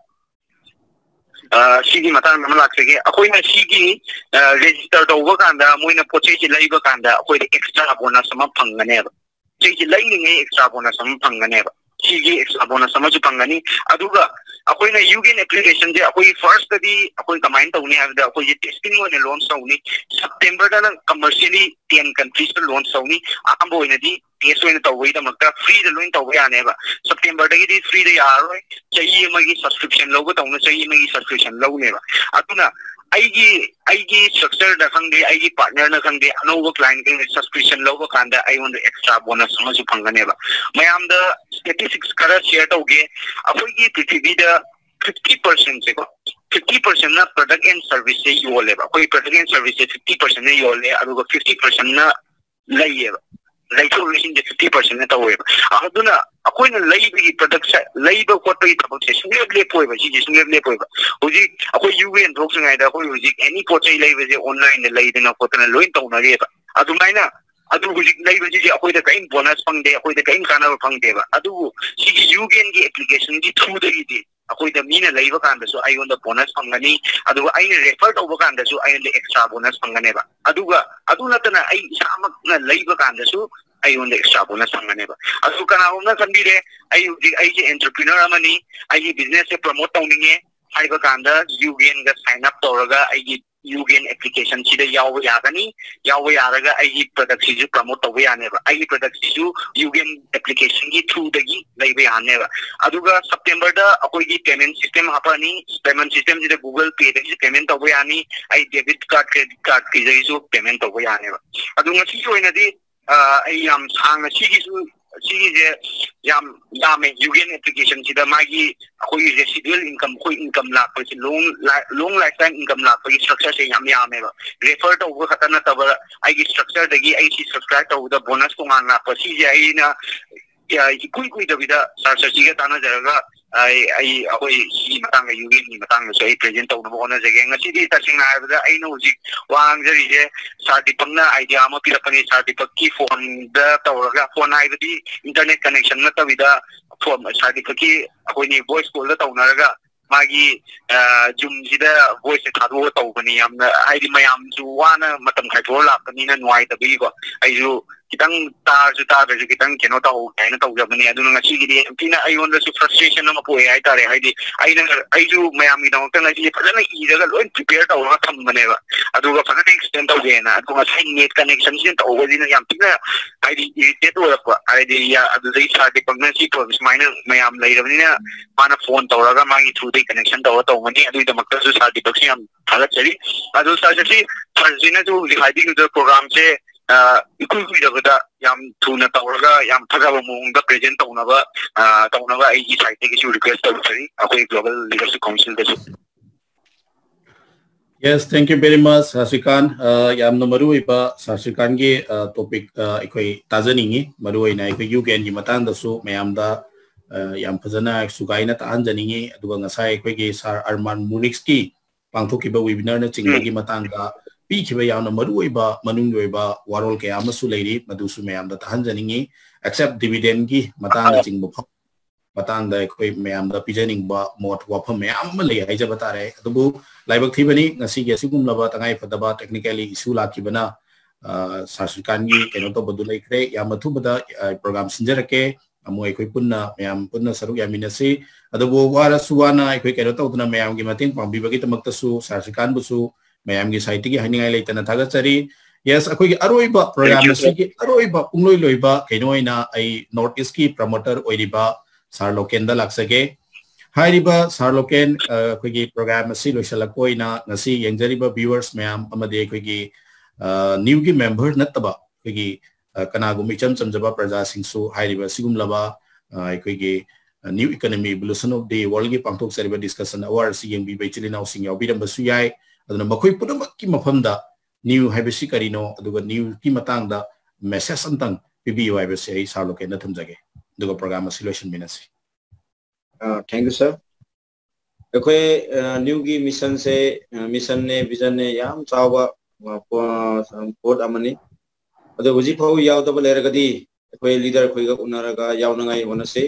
ꯑ, ꯁꯤꯒꯤ ꯃꯇꯥꯡꯗ ꯑꯃ ꯂꯥꯛꯆꯒꯦ꯫ ꯑꯩꯈꯣꯏꯅ ꯁꯤꯒꯤ, ꯑ, register ꯇꯧꯕ ꯀꯥꯟꯗ, ꯃꯣꯏꯅ ꯄꯣꯠ ꯆꯩꯁꯦ ꯂꯩꯕ ꯀꯥꯟꯗ ꯑꯩꯈꯣꯏꯗ extra bonus ꯑꯃ ꯐꯪꯒꯅꯦꯕ꯫ ꯄꯣꯠ ꯆꯩꯁꯦ ꯂꯩꯔꯤꯉꯩ extra bonus ꯑꯃ ꯐꯪꯒꯅꯦꯕ꯫ ꯁꯤꯒꯤ extra bonus ꯑꯃꯁꯨ ꯐꯪꯒꯅꯤ꯫ ꯑꯗꯨꯒ ꯑꯩꯈꯣꯏꯅ ꯌꯨ ꯒꯦꯟ application ꯁꯦ ꯑꯩꯈꯣꯏꯒꯤ first ꯇꯗꯤ ꯑꯩꯈꯣꯏ ꯀꯃꯥꯏꯅ ꯇꯧꯅꯤ ꯍꯥꯏꯕꯗ, ꯑꯩꯈꯣꯏꯁꯦ testing ꯑꯣꯏꯅ launch ꯇꯧꯅꯤ꯫ September ꯗꯅ commercially ten countries ꯇ launch ꯇꯧꯅꯤ꯫ ꯑꯍꯥꯟꯕ ꯑꯣꯏꯅꯗꯤ test ꯑꯣꯏꯅ ꯇꯧꯕꯒꯤꯗꯃꯛꯇ free ꯗ ꯂꯣꯏ ꯇꯧꯕ ꯌꯥꯅꯦꯕ꯫ September ꯗꯒꯤꯗꯤ free ꯗ ꯌꯥꯔꯔꯣꯏ, ꯆꯍꯤ ꯑꯃꯒꯤ subscription ꯂꯧꯕ ꯇꯧꯅ ꯆꯍꯤ ꯑꯃꯒꯤ subscription ꯂꯧꯅꯦꯕ꯫ ꯑꯗꯨꯅ ꯑꯩꯒꯤ, ꯑꯩꯒꯤ structure ꯗ ꯈꯪꯗꯦ, ꯑꯩꯒꯤ partner ꯅ ꯈꯪꯗꯦ, ꯑꯅꯧꯕ client ꯈꯪꯗꯦ, subscription ꯂꯧꯕ ꯀꯥꯟꯗ ꯑꯩꯉꯣꯟꯗ extra bonus ꯑꯃꯁꯨ ꯐꯪꯒꯅꯦꯕ꯫ ꯃꯌꯥꯝꯗ statistics ꯈꯔ share ꯇꯧꯒꯦ꯫ ꯑꯩꯈꯣꯏꯒꯤ ꯄ꯭ꯔꯤꯊꯤꯕꯤꯗ fifty percent ꯁꯦꯀꯣ, fifty percent ꯅ product and service ꯁꯦ ꯌꯣꯜꯂꯦꯕ꯫ ꯑꯩꯈꯣꯏ product and service say fifty percent ꯅ ꯌꯣꯜꯂꯦ, ꯑꯗꯨꯒ fifty percent ꯅ ꯂꯩꯌꯦꯕ꯫ ꯂꯩꯊꯣꯛ ꯂꯩꯁꯤꯟꯁꯦ fifty percent ꯅ ꯇꯧꯋꯦꯕ꯫ ꯑꯗꯨꯅ ꯑꯩꯈꯣꯏꯅ ꯂꯩꯕꯒꯤ product ꯁꯦ, ꯂꯩꯕ ꯈꯣꯠꯄꯒꯤ ꯊꯕꯛꯁꯦ ꯁꯨꯡꯂꯦꯞ ꯂꯦꯞꯄꯣꯏꯕ, ꯁꯤꯁꯦ ꯁꯨꯡꯂꯦꯞ ꯂꯦꯞꯄꯣꯏꯕ꯫ ꯍꯧꯖꯤꯛ ꯑꯩꯈꯣꯏ ꯌꯨ ꯑꯦꯟ ꯊꯣꯛꯇ꯭ꯔꯤꯉꯩꯗ ꯑꯩꯈꯣꯏ ꯍꯧꯖꯤꯛ any ꯄꯣꯠ ꯆꯩ ꯂꯩꯕꯁꯦ online ꯗ ꯂꯩꯗꯅ ꯈꯣꯠꯇꯅ ꯂꯣꯏ ꯇꯧꯅꯔꯤꯑꯕ꯫ ꯑꯗꯨꯃꯥꯏꯅ ꯑꯗꯨ ꯍꯧꯖꯤꯛ ꯂꯩꯕꯁꯤꯗꯤ ꯑꯩꯈꯣꯏꯗ ꯀꯔꯤꯝ bonus ꯐꯪꯗꯦ, ꯑꯩꯈꯣꯏꯗ ꯀꯔꯤꯝ ꯀꯥꯟꯅꯕ ꯐꯪꯗꯦꯕ꯫ ꯑꯗꯨꯕꯨ ꯁꯤꯒꯤ ꯌꯨ ꯒꯦꯟꯒꯤ application ꯒꯤ through ꯗꯒꯤꯗꯤ ꯑꯩꯈꯣꯏꯗ ꯃꯤꯅ ꯂꯩꯕ ꯀꯥꯟꯗꯁꯨ ꯑꯩꯉꯣꯟꯗ bonus ꯐꯪꯒꯅꯤ, ꯑꯗꯨꯒ ꯑꯩꯅ refer ꯇꯧꯕ ꯀꯥꯟꯗꯁꯨ ꯑꯩꯉꯣꯟꯗ extra bonus ꯐꯪꯒꯅꯦꯕ꯫ ꯑꯗꯨꯒ ꯑꯗꯨ ꯅꯠꯇꯅ ꯑꯩ ꯏꯁꯥꯃꯛꯅ ꯂꯩꯕ ꯀꯥꯟꯗꯁꯨ ꯑꯩꯉꯣꯟꯗ extra bonus ꯐꯪꯒꯅꯦꯕ꯫ ꯑꯗꯨ ꯀꯅꯥꯒꯨꯝꯕꯅ ꯈꯟꯕꯤꯔꯦ, "ꯑꯩ ꯍꯧꯖꯤꯛ, ꯑꯩꯁꯦ entrepreneur ꯑꯃꯅꯤ, ꯑꯩꯒꯤ business ꯁꯦ promote ꯇꯧꯅꯤꯡꯉꯦ" ꯍꯥꯏꯕ ꯀꯥꯟꯗ ꯌꯨ ꯒꯦꯟꯒ sign up ꯇꯧꯔꯒ ꯑꯩꯒꯤ ꯌꯨ ꯒꯦꯟ application ꯁꯤꯗ ꯌꯥꯎꯕ ꯌꯥꯒꯅꯤ꯫ ꯌꯥꯎꯕ ꯌꯥꯔꯒ ꯑꯩꯒꯤ product ꯁꯤꯁꯨ promote ꯇꯧꯕ ꯌꯥꯅꯦꯕ꯫ ꯑꯩꯒꯤ product ꯁꯤꯁꯨ ꯌꯨ ꯒꯦꯟ application ꯒꯤ through ꯗꯒꯤ ꯂꯩꯕ ꯌꯥꯅꯦꯕ꯫ ꯑꯗꯨꯒ September ꯗ ꯑꯩꯈꯣꯏꯒꯤ payment system ꯍꯥꯞꯄꯛꯑꯅꯤ꯫ Payment system ꯁꯤꯗ Google Pay ꯗꯒꯤꯁꯨ payment ꯇꯧꯕ ꯌꯥꯅꯤ, ꯑꯩ debit card, credit card ꯀꯤꯗꯒꯤꯁꯨ payment ꯇꯧꯕ ꯌꯥꯅꯦꯕ꯫ ꯑꯗꯨ ꯉꯁꯤꯒꯤ ꯑꯣꯏꯅꯗꯤ, ꯑ, ꯑꯩ ꯌꯥꯝ ꯁꯥꯡꯅ ꯁꯤꯒꯤꯁꯨ, ꯁꯤꯒꯤꯁꯦ ꯌꯥꯝ ꯌꯥꯝꯃꯦ꯫ ꯌꯨ ꯒꯦꯟ application ꯁꯤꯗ ꯃꯥꯒꯤ ꯑꯩꯈꯣꯏꯒꯤ residual income, ꯑꯩꯈꯣꯏ income ꯂꯥꯛꯄꯁꯦ, long li-, long lifetime income ꯂꯥꯛꯄꯒꯤ structure ꯁꯦ ꯌꯥꯝ ꯌꯥꯝꯃꯦꯕ꯫ Refer ꯇꯧꯕ ꯈꯛꯇ ꯅꯠꯇꯕ, ꯑꯩꯒꯤ structure ꯗꯒꯤ ꯑꯩ ꯁꯤ subscribe ꯇꯧꯕꯗ bonus ꯇꯣꯉꯥꯟ ꯂꯥꯛꯄ, ꯁꯤꯁꯦ ꯑꯩꯅ ꯏꯀꯨꯏ ꯀꯨꯏꯗꯕꯤꯗ ꯁꯥꯔ ꯁꯁꯤꯒ ꯇꯥꯟꯅꯖꯔꯒ ꯑꯩ ꯑꯩ ꯑꯩꯈꯣꯏ ꯁꯤꯒꯤ ꯃꯇꯥꯡꯗ, ꯌꯨ ꯑꯦꯟꯒꯤ ꯃꯇꯥꯡꯗꯁꯨ ꯑꯩ ꯄ꯭ꯔꯦꯖꯦꯟ ꯇꯧꯅꯕ ꯍꯣꯠꯅꯖꯒꯦ꯫ ꯉꯁꯤꯗꯤ ꯇꯁꯦꯡꯅ ꯍꯥꯏꯔꯕꯗ ꯑꯩꯅ ꯍꯧꯖꯤꯛ ꯋꯥ ꯉꯥꯡꯖꯔꯤꯁꯦ ꯁꯥꯔ ꯗꯤꯄꯛꯅ ꯑꯥꯏꯗꯤꯌꯥ ꯑꯃ ꯄꯤꯔꯛꯄꯅꯤ꯫ ꯁꯥꯔ ꯗꯤꯄꯛꯀꯤ ꯐꯣꯟꯗ ꯇꯧꯔꯒ, ꯐꯣꯟ ꯍꯥꯏꯕꯗꯤ ꯏꯟꯇꯔꯅꯦꯠ ꯀꯅꯦꯛꯁꯟ ꯅꯠꯇꯕꯤꯗ, ꯐꯣꯟ, ꯁꯥꯔ ꯗꯤꯄꯛꯀꯤ ꯑꯩꯈꯣꯏꯅꯤ ꯚꯣꯏꯁ ꯀꯣꯜꯗ ꯇꯧꯅꯔꯒ ꯃꯥꯒꯤ ꯖꯨꯝꯁꯤꯗ ꯚꯣꯏꯁꯁꯦ ꯊꯥꯗꯣꯛꯑꯒ ꯇꯧꯕꯅꯤ꯫ ꯌꯥꯝꯅ ꯍꯥꯏꯗꯤ ꯃꯌꯥꯝꯁꯨ ꯋꯥꯅ ꯃꯇꯝ ꯀꯥꯏꯊꯣꯛꯑ ꯂꯥꯛꯄꯅꯤꯅ ꯅꯨꯡꯉꯥꯏꯇꯕꯒꯤꯀꯣ, ꯑꯩꯁꯨ ꯈꯤꯇꯪ ꯇꯥꯔꯁꯨ ꯇꯥꯗ꯭ꯔꯁꯨ ꯈꯤꯇꯪ ꯀꯩꯅꯣ ꯇꯧꯍꯧꯒꯦ ꯍꯥꯏꯅ ꯇꯧꯖꯕꯅꯦ꯫ ꯑꯗꯨꯅ ꯉꯁꯤꯒꯤꯗꯤ ꯌꯥꯝ ꯊꯤꯅ ꯑꯩꯉꯣꯟꯗꯁꯨ ꯐ꯭ꯔꯁꯇ꯭ꯔꯦꯁꯟ ꯑꯃ ꯄꯣꯛꯑꯦ ꯍꯥꯏꯇꯥꯔꯦ꯫ ꯍꯥꯏꯗꯤ ꯑꯩꯅ, ꯑꯩꯁꯨ ꯃꯌꯥꯝꯒꯤꯗꯃꯛꯇ ꯉꯁꯤꯁꯦ ꯐꯖꯅ ꯏꯔꯒ ꯂꯣꯏ ꯄ꯭ꯔꯤꯄꯦꯌꯔ ꯇꯧꯔꯒ ꯊꯝꯕꯅꯦꯕ, ꯑꯗꯨꯒ ꯐꯖꯅ ꯑꯦꯛꯁꯄ꯭ꯂꯦꯟ ꯇꯧꯒꯦꯅ꯫ ꯑꯗꯣ ꯉꯁꯥꯏ ꯅꯦꯠ ꯀꯅꯦꯛꯁꯟꯁꯤꯅ ꯇꯧꯕꯁꯤꯅ ꯌꯥꯝ ꯊꯤꯅ ꯍꯥꯏꯗꯤ ꯏꯔꯤꯇꯦꯠ ꯑꯣꯏꯔꯛꯄ꯫ ꯍꯥꯏꯗꯤ ꯑꯗꯨꯗꯩ ꯁꯥꯔ ꯗꯤꯄꯛꯅ ꯁꯤ ꯁꯨꯃꯥꯏꯅ ꯃꯌꯥꯝ ꯂꯩꯔꯕꯅꯤꯅ ꯃꯥꯅ ꯐꯣꯟ ꯇꯧꯔꯒ ꯃꯥꯒꯤ ꯊ꯭ꯔꯨꯗꯩ ꯀꯅꯦꯛꯁꯟ ꯇꯧꯔ ꯇꯧꯒꯅꯤ꯫ ꯑꯗꯨꯒꯤꯗꯃꯛꯇꯁꯨ ꯁꯥꯔ ꯗꯤꯄꯛꯁꯦ ꯌꯥꯝ ꯊꯥꯒꯠꯆꯔꯤ꯫ ꯑꯗꯣ ꯁꯥꯔ ꯁꯁꯤ, ꯁꯥꯔꯁꯤꯅꯁꯨ ꯍꯧꯖꯤꯛ ꯍꯥꯏꯕꯤꯈꯤꯕꯗ ꯄ꯭ꯔꯣꯒ꯭ꯔꯥꯝꯁꯦ ꯏꯀꯨꯏ ꯀꯨꯏꯗꯕꯗ ꯌꯥꯝ ꯊꯨꯅ ꯇꯧꯔꯒ ꯌꯥꯝ ꯐꯖꯕ ꯃꯑꯣꯡꯗ ꯄ꯭ꯔꯦꯖꯦꯟ ꯇꯧꯅꯕ ꯇꯧꯅꯕ ꯑꯩꯒꯤ ꯁꯥꯏꯠꯇꯒꯤꯁꯨ ꯔꯤꯀ꯭ꯋꯦꯁ ꯇꯧꯖꯔꯤ ꯑꯩꯈꯣꯏ ꯒ꯭ꯂꯣꯕꯦꯜ ꯂꯤꯗꯔꯁꯤꯞ ꯀꯥꯎꯟꯁꯤꯜꯗꯁꯨ꯫ Yes, thank you very much, sir Srikant. ꯌꯥꯝꯅ ꯃꯔꯨ ꯑꯣꯏꯕ ꯁꯥꯔ ꯁ꯭ꯔꯤꯀꯥꯟꯒꯤ ꯇꯣꯄꯤꯛ ꯑꯩꯈꯣꯏ ꯇꯥꯖꯅꯤꯡꯉꯤ꯫ ꯃꯔꯨ ꯑꯣꯏꯅ ꯑꯩꯈꯣꯏ ꯌꯨ ꯑꯦꯟꯒꯤ ꯃꯇꯥꯡꯗꯁꯨ ꯃꯌꯥꯝꯗ ꯌꯥꯝ ꯐꯖꯅ ꯁꯨꯒꯥꯏꯅ ꯇꯥꯍꯟꯖꯅꯤꯡꯉꯤ꯫ ꯑꯗꯨꯒ ꯉꯁꯥꯏ ꯑꯩꯈꯣꯏꯒꯤ ꯁꯥꯔ ꯑꯔꯃꯥꯟ ꯃꯨꯔꯤꯛꯁꯀꯤ ꯄꯥꯡꯊꯣꯛꯈꯤꯕ ꯋꯦꯕꯤꯅꯥꯔꯅ ꯆꯤꯡꯕꯒꯤ ꯃꯇꯥꯡꯗ ꯄꯤꯈꯤꯕ ꯌꯥꯝꯅ ꯃꯔꯨ ꯑꯣꯏꯕ ꯃꯅꯨꯡꯒꯤ ꯑꯣꯏꯕ ꯋꯥꯔꯣꯜ ꯀꯌꯥ ꯑꯃꯁꯨ ꯂꯩꯔꯤ, ꯃꯗꯨꯁꯨ ꯃꯌꯥꯝꯗ ꯇꯥꯍꯟꯖꯅꯤꯡꯉꯤ꯫ ꯑꯦꯛꯁꯦꯞ ꯗꯤꯚꯤꯗꯦꯟꯒꯤ ꯃꯇꯥꯡꯅꯆꯤꯡꯕ ꯐꯥꯎ ꯃꯇꯥꯡꯗ ꯑꯩꯈꯣꯏ ꯃꯌꯥꯝꯗ ꯄꯤꯖꯅꯤꯡꯕ ꯃꯣꯠ ꯋꯥꯐꯝ ꯃꯌꯥꯝ ꯑꯃ ꯂꯩ ꯍꯥꯏꯖꯕ ꯇꯥꯔꯦ꯫ ꯑꯗꯨꯕꯨ ꯂꯥꯏꯕꯛ ꯊꯤꯕꯅꯤ, ꯉꯁꯤꯒꯤ ꯑꯁꯤꯒꯨꯝꯂꯕ ꯇꯉꯥꯏ ꯐꯗꯕ ꯇꯦꯛꯅꯤꯀꯦꯜꯂꯤ ꯏꯁꯨ ꯂꯥꯛꯈꯤꯕꯅ ꯁꯥꯔ ꯁ꯭ꯔꯤꯀꯥꯟꯒꯤ ꯀꯩꯅꯣ ꯇꯧꯕꯗꯨ ꯂꯩꯈ꯭ꯔꯦ꯫ ꯌꯥꯝ ꯑꯊꯨꯕꯗ ꯄ꯭ꯔꯣꯒ꯭ꯔꯥꯝ ꯁꯤꯟꯖꯔꯛꯀꯦ꯫ ꯑꯃꯨꯛ ꯑꯩꯈꯣꯏ ꯄꯨꯟꯅ ꯃꯌꯥꯝ ꯄꯨꯟꯅ ꯁꯔꯨꯛ ꯌꯥꯃꯤꯟꯅꯁꯤ꯫ ꯑꯗꯨꯕꯨ ꯋꯥꯔꯁꯨ ꯋꯥꯅ ꯑꯩꯈꯣꯏ ꯀꯩꯅꯣ ꯇꯧꯗꯅ ꯃꯌꯥꯝꯒꯤ ꯃꯇꯦꯡ ꯄꯥꯡꯕꯤꯕꯒꯤꯗꯃꯛꯇꯁꯨ ꯁꯥꯔ ꯁ꯭ꯔꯤꯀꯥꯟꯕꯨꯁꯨ ꯃꯌꯥꯝꯒꯤ ꯁꯥꯏꯠꯇꯒꯤ ꯍꯥꯏꯅꯤꯡꯉꯥꯏ ꯂꯩꯇꯅ ꯊꯥꯒꯠꯆꯔꯤ꯫ ꯌꯦꯁ, ꯑꯩꯈꯣꯏꯒꯤ ꯑꯔꯣꯏꯕ ꯄ꯭ꯔꯣꯒ꯭ꯔꯥꯝ ꯑꯁꯤꯒꯤ ꯑꯔꯣꯏꯕ ꯄꯨꯡꯂꯣꯏ ꯂꯣꯏꯕ ꯀꯩꯅꯣ ꯑꯣꯏꯅ ꯑꯩ ꯅꯣꯔꯠ ꯏꯁꯀꯤ ꯄ꯭ꯔꯃꯣꯇꯔ ꯑꯣꯏꯔꯤꯕ ꯁꯥꯔ ꯂꯣꯀꯦꯟꯗ ꯂꯥꯛꯆꯒꯦ꯫ ꯍꯥꯏꯔꯤꯕ ꯁꯥꯔ ꯂꯣꯀꯦꯟ, ꯑꯩꯈꯣꯏꯒꯤ ꯄ꯭ꯔꯣꯒ꯭ꯔꯥꯝ ꯑꯁꯤ ꯂꯣꯏꯁꯤꯜꯂꯛꯄ ꯑꯣꯏꯅ ꯉꯁꯤ ꯌꯦꯡꯖꯔꯤꯕ ꯚ꯭ꯌꯨꯋꯔꯁ ꯃꯌꯥꯝ ꯑꯃꯗꯤ ꯑꯩꯈꯣꯏꯒꯤ ꯅ꯭ꯌꯨꯒꯤ ꯃꯦꯝꯕꯔ ꯅꯠꯇꯕ ꯑꯩꯈꯣꯏꯒꯤ ꯀꯅꯥꯒꯨꯝꯕ ꯏꯆꯝ ꯆꯝꯖꯕ ꯄ꯭ꯔꯖꯥꯁꯤꯡꯁꯨ ꯍꯥꯏꯔꯤꯕ ꯑꯁꯤꯒꯨꯝꯂꯕ ꯑꯩꯈꯣꯏꯒꯤ New Economy Evolution of the Worldꯒꯤ ꯄꯥꯡꯊꯣꯛꯆꯔꯤꯕ ꯗꯤꯁꯀꯁꯟ ꯑꯋꯥꯔ ꯑꯁꯤ ꯌꯦꯡꯕꯤꯕ ꯏꯆꯤꯜ ꯏꯅꯥꯎꯁꯤꯡ ꯌꯥꯎꯕꯤꯔꯝꯕꯁꯨ ꯌꯥꯏ꯫ ꯑꯗꯨꯅ ꯃꯈꯣꯏ ꯄꯨꯝꯅꯃꯛꯀꯤ ꯃꯐꯝꯗ ꯅ꯭ꯌꯨ ꯍꯥꯏꯕꯁꯤ ꯀꯔꯤꯅꯣ, ꯑꯗꯨꯒ ꯅ꯭ꯌꯨꯒꯤ ꯃꯇꯥꯡꯗ ꯃꯦꯁꯦꯖ ꯑꯝꯇꯪ ꯄꯤꯕꯤꯌꯨ ꯍꯥꯏꯕꯁꯦ ꯑꯩ ꯁꯥꯔ ꯂꯣꯀꯦꯟꯗ ꯊꯝꯖꯒꯦ, ꯑꯗꯨꯒ ꯄ꯭ꯔꯣꯒ꯭ꯔꯥꯝ ꯑꯁꯤ ꯂꯣꯏꯁꯤꯟꯃꯤꯟꯅꯁꯤ꯫ ꯑ, thank you, sir. ꯑꯩꯈꯣꯏ, ꯑ, ꯅ꯭ꯌꯨꯒꯤ ꯃꯤꯁꯟꯁꯦ, ꯑ, ꯃꯤꯁꯟꯅꯦ, ꯚꯤꯖꯟꯅꯦ, ꯌꯥꯝ ꯆꯥꯎꯕ, ꯑ, ꯄꯣ-, ꯄꯣꯠ ꯑꯃꯅꯤ꯫ ꯑꯗꯣ ꯍꯧꯖꯤꯛ ꯐꯥꯎ ꯌꯥꯎꯗꯕ ꯂꯩꯔꯒꯗꯤ ꯑꯩꯈꯣꯏ ꯂꯤꯗꯔ ꯑꯩꯈꯣꯏꯒ ꯎꯅꯔꯒ ꯌꯥꯎꯅꯉꯥꯏ ꯍꯣꯠꯅꯁꯤ꯫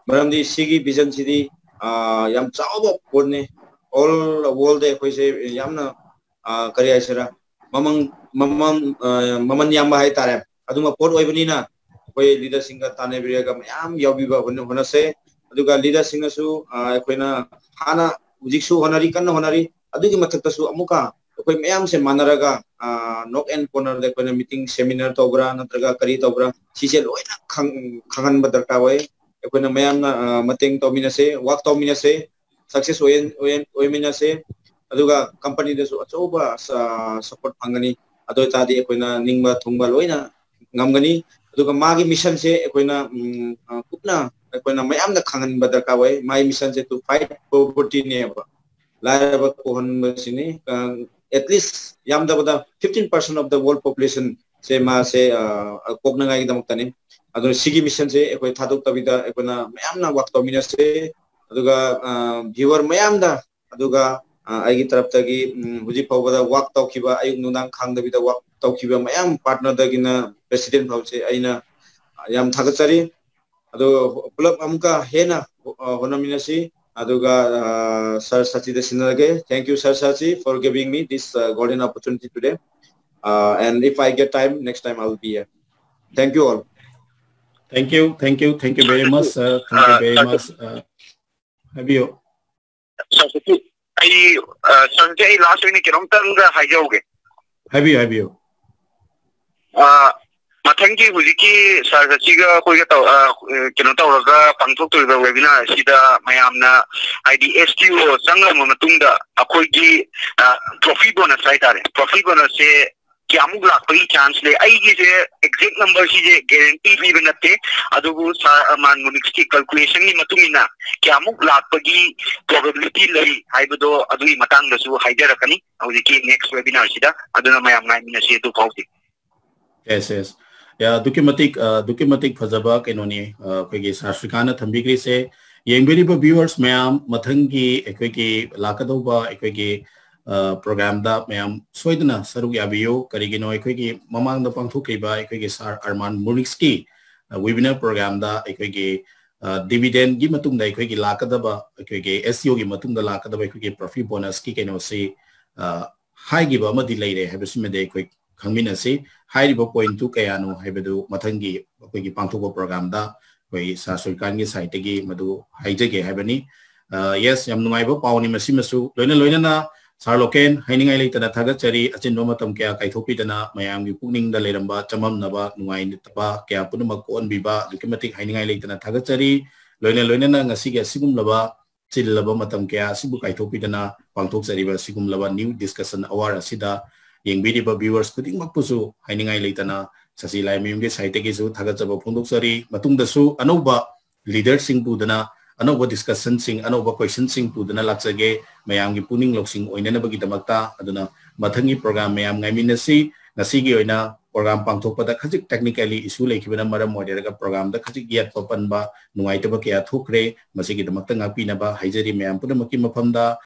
ꯃꯔꯝꯗꯤ ꯁꯤꯒꯤ ꯚꯤꯖꯟꯁꯤꯗꯤ, ꯑ, ꯌꯥꯝ ꯆꯥꯎꯕ ꯄꯣꯠꯅꯤ꯫ All world ꯑꯩꯈꯣꯏꯁꯦ ꯌꯥꯝꯅ, ꯑ, ꯀꯔꯤ ꯍꯥꯏꯁꯤꯔꯥ, ꯃꯃꯜ, ꯃꯃꯜ, ꯑ, ꯃꯃꯜ ꯌꯥꯝꯕ ꯍꯥꯏꯇꯥꯔꯦ, ꯑꯗꯨꯝꯕ ꯄꯣꯠ ꯑꯣꯏꯕꯅꯤꯅ ꯑꯩꯈꯣꯏ ꯂꯤꯗꯔꯁꯤꯡꯒ ꯇꯥꯟꯅꯕꯤꯔꯒ ꯃꯌꯥꯝ ꯌꯥꯎꯕꯤꯕ ꯍꯣꯠꯅ-, ꯍꯣꯠꯅꯁꯦ꯫ ꯑꯗꯨꯒ ꯂꯤꯗꯔꯁꯤꯡꯅꯁꯨ, ꯑ, ꯑꯩꯈꯣꯏꯅ ꯍꯥꯟꯅ ꯍꯧꯖꯤꯛꯁꯨ ꯍꯣꯠꯅꯔꯤ, ꯀꯟꯅ ꯍꯣꯠꯅꯔꯤ꯫ ꯑꯗꯨꯒꯤ ꯃꯊꯛꯇꯁꯨ ꯑꯃꯨꯛꯀ ꯑꯩꯈꯣꯏ ꯃꯌꯥꯝꯁꯦ ꯃꯥꯟꯅꯔꯒ, ꯑ, nook and cornerꯗ ꯑꯩꯈꯣꯏꯅ ꯃꯤꯇꯤꯡ, ꯁꯦꯃꯤꯅꯥꯔ ꯇꯧꯕ꯭ꯔꯥ ꯅꯠꯇ꯭ꯔꯒ ꯀꯔꯤ ꯇꯧꯕ꯭ꯔꯥ, ꯁꯤꯁꯦ ꯂꯣꯏꯅ ꯈꯪ-, ꯈꯪꯍꯟꯕ ꯗꯔꯀꯥꯔ ꯑꯣꯏ꯫ ꯑꯩꯈꯣꯏꯅ ꯃꯌꯥꯝꯅ, ꯑ, ꯃꯇꯦꯡ ꯇꯧꯃꯤꯟꯅꯁꯦ, ꯋꯥꯛ ꯇꯧꯃꯤꯟꯅꯁꯦ, ꯁꯛꯁꯦꯁ ꯑꯣꯏꯍꯟ-, ꯑꯣꯏꯍꯟ-, ꯑꯣꯏꯃꯤꯟꯅꯁꯦ꯫ ꯑꯗꯨꯒ ꯀꯝꯄꯅꯤꯗꯁꯨ ꯑꯆꯧꯕ, ꯑ, ꯁꯄꯣꯔꯠ ꯐꯪꯒꯅꯤ꯫ ꯑꯗꯨ ꯑꯣꯏꯇꯥꯔꯗꯤ ꯑꯩꯈꯣꯏꯅ ꯅꯤꯡꯕ ꯊꯨꯡꯕ ꯂꯣꯏꯅ ꯉꯝꯒꯅꯤ꯫ ꯑꯗꯨꯒ ꯃꯥꯒꯤ ꯃꯤꯁꯟꯁꯦ ꯑꯩꯈꯣꯏꯅ, ꯎꯝ, ꯑ, ꯀꯨꯞꯅ ꯑꯩꯈꯣꯏꯅ ꯃꯌꯥꯝꯗ ꯈꯪꯍꯟꯕ ꯗꯔꯀꯥꯔ ꯑꯣꯏ꯫ ꯃꯥꯒꯤ ꯃꯤꯁꯟꯁꯦ to fight povertyꯅꯦꯕ, ꯂꯥꯏꯔꯕ ꯀꯣꯛꯍꯟꯕꯁꯤꯅꯤ꯫ ꯑ, at least ꯌꯥꯝꯗꯕꯗ fifteen percent of the world populationꯁꯦ ꯃꯥꯁꯦ, ꯑ, ꯀꯣꯛꯅꯉꯥꯏꯒꯤꯗꯃꯛꯇꯅꯤ꯫ ꯑꯗꯨꯅ ꯁꯤꯒꯤ ꯃꯤꯁꯟꯁꯦ ꯑꯩꯈꯣꯏ ꯊꯥꯗꯣꯛꯇꯕꯤꯗ ꯑꯩꯈꯣꯏꯅ ꯃꯌꯥꯝꯅ ꯋꯥꯛ ꯇꯧꯃꯤꯟꯅꯁꯦ꯫ ꯑꯗꯨꯒ, ꯑ, ꯚ꯭ꯌꯨꯋꯔ ꯃꯌꯥꯝꯗ, ꯑꯗꯨꯒ, ꯑ, ꯑꯩꯒꯤ ꯇꯔꯞꯇꯒꯤ, ꯎꯝ, ꯍꯧꯖꯤꯛ ꯐꯥꯎꯕꯗ ꯋꯥꯛ ꯇꯧꯈꯤꯕ, ꯑꯌꯨꯛ ꯅꯨꯡꯗꯥꯡ ꯈꯥꯡꯗꯕꯤꯗ ꯋꯥꯛ ꯇꯧꯈꯤꯕ ꯃꯌꯥꯝ, ꯄꯥꯔꯠꯅꯔꯗꯒꯤꯅ ꯄ꯭ꯔꯦꯁꯤꯗꯦꯟ ꯐꯥꯎꯁꯦ ꯑꯩꯅ ꯌꯥꯝ ꯊꯥꯒꯠꯆꯔꯤ꯫ ꯑꯗꯣ ꯄꯨꯂꯞ ꯑꯃꯨꯛꯀ ꯍꯦꯟꯅ, ꯑ, ꯍꯣꯠꯅꯃꯤꯟꯅꯁꯤ꯫ ꯑꯗꯨꯒ, ꯑ, ꯁꯥꯔ ꯁꯥꯆꯤꯗ ꯁꯤꯟꯅꯔꯒꯦ꯫ Thank you, Sir Sachi, for giving me this, uh, golden opportunity today. Uh, and if I get time, next time I will be here. Thank you all. Thank you, thank you, thank you very much, sir. Thank you very much. Uh, ꯍꯥꯏꯕꯤꯌꯨ꯫ ꯁꯥꯔ ꯁꯥꯆꯤ, ꯑꯩ, ꯑ, ꯁꯥꯔ ꯁꯥꯆꯤ, ꯑꯩ ꯂꯥꯁ ꯑꯣꯏꯅ ꯀꯩꯅꯣꯝꯇꯪꯒ ꯍꯥꯏꯖꯍꯧꯒꯦ꯫ ꯍꯥꯏꯕꯤꯌꯨ, ꯍꯥꯏꯕꯤꯌꯨ꯫ ꯑ, ꯃꯊꯪꯒꯤ ꯍꯧꯖꯤꯛꯀꯤ ꯁꯥꯔ ꯁꯥꯆꯤꯒ ꯑꯩꯈꯣꯏꯒ ꯇꯧ-, ꯑ, ꯀꯩꯅꯣ ꯇꯧꯔꯒ ꯄꯥꯡꯊꯣꯛꯇꯣꯔꯤꯕ webinar ꯑꯁꯤꯗ ꯃꯌꯥꯝꯅ, ꯍꯥꯏꯗꯤ, S T O ꯆꯪꯉꯕ ꯃꯇꯨꯡꯗ ꯑꯩꯈꯣꯏꯒꯤ, ꯑ, trophy bonus ꯍꯥꯏꯇꯥꯔꯦ, trophy bonusꯁꯦ ꯀꯌꯥꯃꯨꯛ ꯂꯥꯛꯄꯒꯤ chance ꯂꯩ? ꯑꯩꯒꯤꯁꯦ exact numberꯁꯤꯁꯦ guarantee ꯄꯤꯕ ꯅꯠꯇꯦ, ꯑꯗꯨꯕꯨ ꯁꯥꯔ ꯑꯔꯃꯥꯟ ꯃꯨꯅꯤꯛꯁꯀꯤ calculationꯒꯤ ꯃꯇꯨꯡ ꯏꯟꯅ ꯀꯌꯥꯃꯨꯛ ꯂꯥꯛꯄꯒꯤ probability ꯂꯩ ꯍꯥꯏꯕꯗꯣ ꯑꯗꯨꯒꯤ ꯃꯇꯥꯡꯗꯁꯨ ꯍꯥꯏꯖꯔꯛꯀꯅꯤ ꯍꯧꯖꯤꯛꯀꯤ next webinarꯁꯤꯗ꯫ ꯑꯗꯨꯅ ꯃꯌꯥꯝ ꯉꯥꯏꯃꯤꯟꯅꯁꯤ ꯑꯗꯨ ꯐꯥꯎꯗꯤ꯫ Yes, yes. ꯑꯗꯨꯛꯀꯤ ꯃꯇꯤꯛ ꯑꯗꯨꯛꯀꯤ ꯃꯇꯤꯛ ꯐꯖꯕ ꯀꯩꯅꯣꯅꯤ ꯑꯩꯈꯣꯏꯒꯤ ꯁꯥꯔ ꯁ꯭ꯔꯤꯀꯥꯟꯅ ꯊꯝꯕꯤꯈ꯭ꯔꯤꯁꯦ꯫ ꯌꯦꯡꯕꯤꯔꯤꯕ viewers ꯃꯌꯥꯝ, ꯃꯊꯪꯒꯤ ꯑꯩꯈꯣꯏꯒꯤ ꯂꯥꯛꯀꯗꯧꯕ ꯑꯩꯈꯣꯏꯒꯤ programꯗ ꯃꯌꯥꯝ ꯁꯣꯏꯗꯅ ꯁꯔꯨꯛ ꯌꯥꯕꯤꯌꯨ꯫ ꯀꯔꯤꯒꯤꯅꯣ, ꯑꯩꯈꯣꯏꯒꯤ ꯃꯃꯥꯡꯗ ꯄꯥꯡꯊꯣꯛꯈ꯭ꯔꯤꯕ ꯑꯩꯈꯣꯏꯒꯤ ꯁꯥꯔ ꯑꯔꯃꯥꯟ ꯃꯨꯔꯤꯛꯁꯀꯤ webinar programꯗ ꯑꯩꯈꯣꯏꯒꯤ dividendꯒꯤ ꯃꯇꯨꯡꯗ ꯑꯩꯈꯣꯏꯒꯤ ꯂꯥꯛꯀꯗꯕ, ꯑꯩꯈꯣꯏꯒꯤ STOꯒꯤ ꯃꯇꯨꯡꯗ ꯂꯥꯛꯀꯗꯕ ꯑꯩꯈꯣꯏꯒꯤ profit bonusꯀꯤ ꯀꯩꯅꯣꯁꯤ ꯍꯥꯏꯈꯤꯕ ꯑꯃꯗꯤ ꯂꯩꯔꯦ ꯍꯥꯏꯕꯁꯤꯃꯗꯤ ꯑꯩꯈꯣꯏ ꯈꯪꯃꯤꯟꯅꯁꯤ꯫ ꯍꯥꯏꯔꯤꯕ pointꯇꯨ ꯀꯌꯥꯅꯣ ꯍꯥꯏꯕꯗꯨ ꯃꯊꯪꯒꯤ ꯑꯩꯈꯣꯏꯒꯤ ꯄꯥꯡꯊꯣꯛꯄ programꯗ ꯑꯩꯈꯣꯏ ꯁꯥꯔ ꯁꯨꯔꯤꯀꯥꯟꯒꯤ sideꯇꯒꯤ ꯃꯗꯨ ꯍꯥꯏꯖꯒꯦ ꯍꯥꯏꯕꯅꯤ꯫ Yes, ꯌꯥꯝ ꯅꯨꯡꯉꯥꯏꯕ ꯄꯥꯎꯅꯤ ꯃꯁꯤꯃꯁꯨ꯫ ꯂꯣꯏꯅ ꯂꯣꯏꯅꯅ ꯁꯥꯔ ꯂꯣꯀꯦꯟ, ꯍꯥꯏꯅꯤꯡꯉꯥꯏ ꯂꯩꯇꯅ ꯊꯥꯒꯠꯆꯔꯤ꯫ ꯑꯆꯤꯟꯕ ꯃꯇꯝ ꯀꯌꯥ ꯀꯥꯏꯊꯣꯛꯄꯤꯗꯅ ꯃꯌꯥꯝꯒꯤ ꯄꯨꯛꯅꯤꯡꯗ ꯂꯩꯔꯝꯕ ꯆꯃꯝꯅꯕ, ꯅꯨꯡꯉꯥꯏꯇꯕ ꯀꯌꯥ ꯄꯨꯝꯅꯃꯛ ꯀꯣꯛꯍꯟꯕꯤꯕ ꯑꯗꯨꯛꯀꯤ ꯃꯇꯤꯛ ꯍꯥꯏꯅꯤꯡꯉꯥꯏ ꯂꯩꯇꯅ ꯊꯥꯒꯠꯆꯔꯤ꯫ ꯂꯣꯏꯅ ꯂꯣꯏꯅꯅ ꯉꯁꯤꯒꯤ ꯑꯁꯤꯒꯨꯝꯂꯕ ꯆꯤꯜꯂꯕ ꯃꯇꯝ ꯀꯌꯥ ꯑꯁꯤꯕꯨ ꯀꯥꯏꯊꯣꯛꯄꯤꯗꯅ ꯄꯥꯡꯊꯣꯛꯆꯔꯤꯕ ꯑꯁꯤꯒꯨꯝꯂꯕ new discussion hour ꯑꯁꯤꯗ ꯌꯦꯡꯕꯤꯔꯤꯕ viewers ꯈꯨꯗꯤꯡꯃꯛꯄꯨꯁꯨ ꯍꯥꯏꯅꯤꯡꯉꯥꯏ ꯂꯩꯇꯅ ꯁꯁꯤ ꯂꯥꯏꯃꯌꯨꯝꯒꯤ sideꯇꯒꯤꯁꯨ ꯊꯥꯒꯠꯆꯕ ꯐꯣꯡꯗꯣꯛꯆꯔꯤ꯫ ꯃꯇꯨꯡꯗꯁꯨ ꯑꯅꯧꯕ leaderꯁꯤꯡ ꯄꯨꯗꯨꯅ, ꯑꯅꯧꯕ discussionꯁꯤꯡ, ꯑꯅꯧꯕ questionꯁꯤꯡ ꯄꯨꯗꯨꯅ ꯂꯥꯛꯆꯒꯦ꯫ ꯃꯌꯥꯝꯒꯤ ꯄꯨꯛꯅꯤꯡ ꯂꯧꯁꯤꯡ ꯑꯣꯏꯅꯅꯕꯒꯤꯗꯃꯛꯇ꯫ ꯑꯗꯨꯅ ꯃꯊꯪꯒꯤ program ꯃꯌꯥꯝ ꯉꯥꯏꯃꯤꯟꯅꯁꯤ꯫ ꯉꯁꯤꯒꯤ ꯑꯣꯏꯅ program ꯄꯥꯡꯊꯣꯛꯄꯗ ꯈꯖꯤꯛ technically issue ꯂꯩꯈꯤꯕꯅ ꯃꯔꯝ ꯑꯣꯏꯔꯒ programꯗ ꯈꯖꯤꯛ ꯌꯦꯠꯄ ꯄꯟꯕ, ꯅꯨꯡꯉꯥꯏꯇꯕ ꯀꯌꯥ ꯊꯣꯛꯈ꯭ꯔꯦ꯫ ꯃꯁꯤꯒꯤꯗꯃꯛꯇ ꯉꯥꯛꯄꯤꯅꯕ ꯍꯥꯏꯖꯔꯤ ꯃꯌꯥꯝ ꯄꯨꯝꯅꯃꯛꯀꯤ ꯃꯐꯝꯗ꯫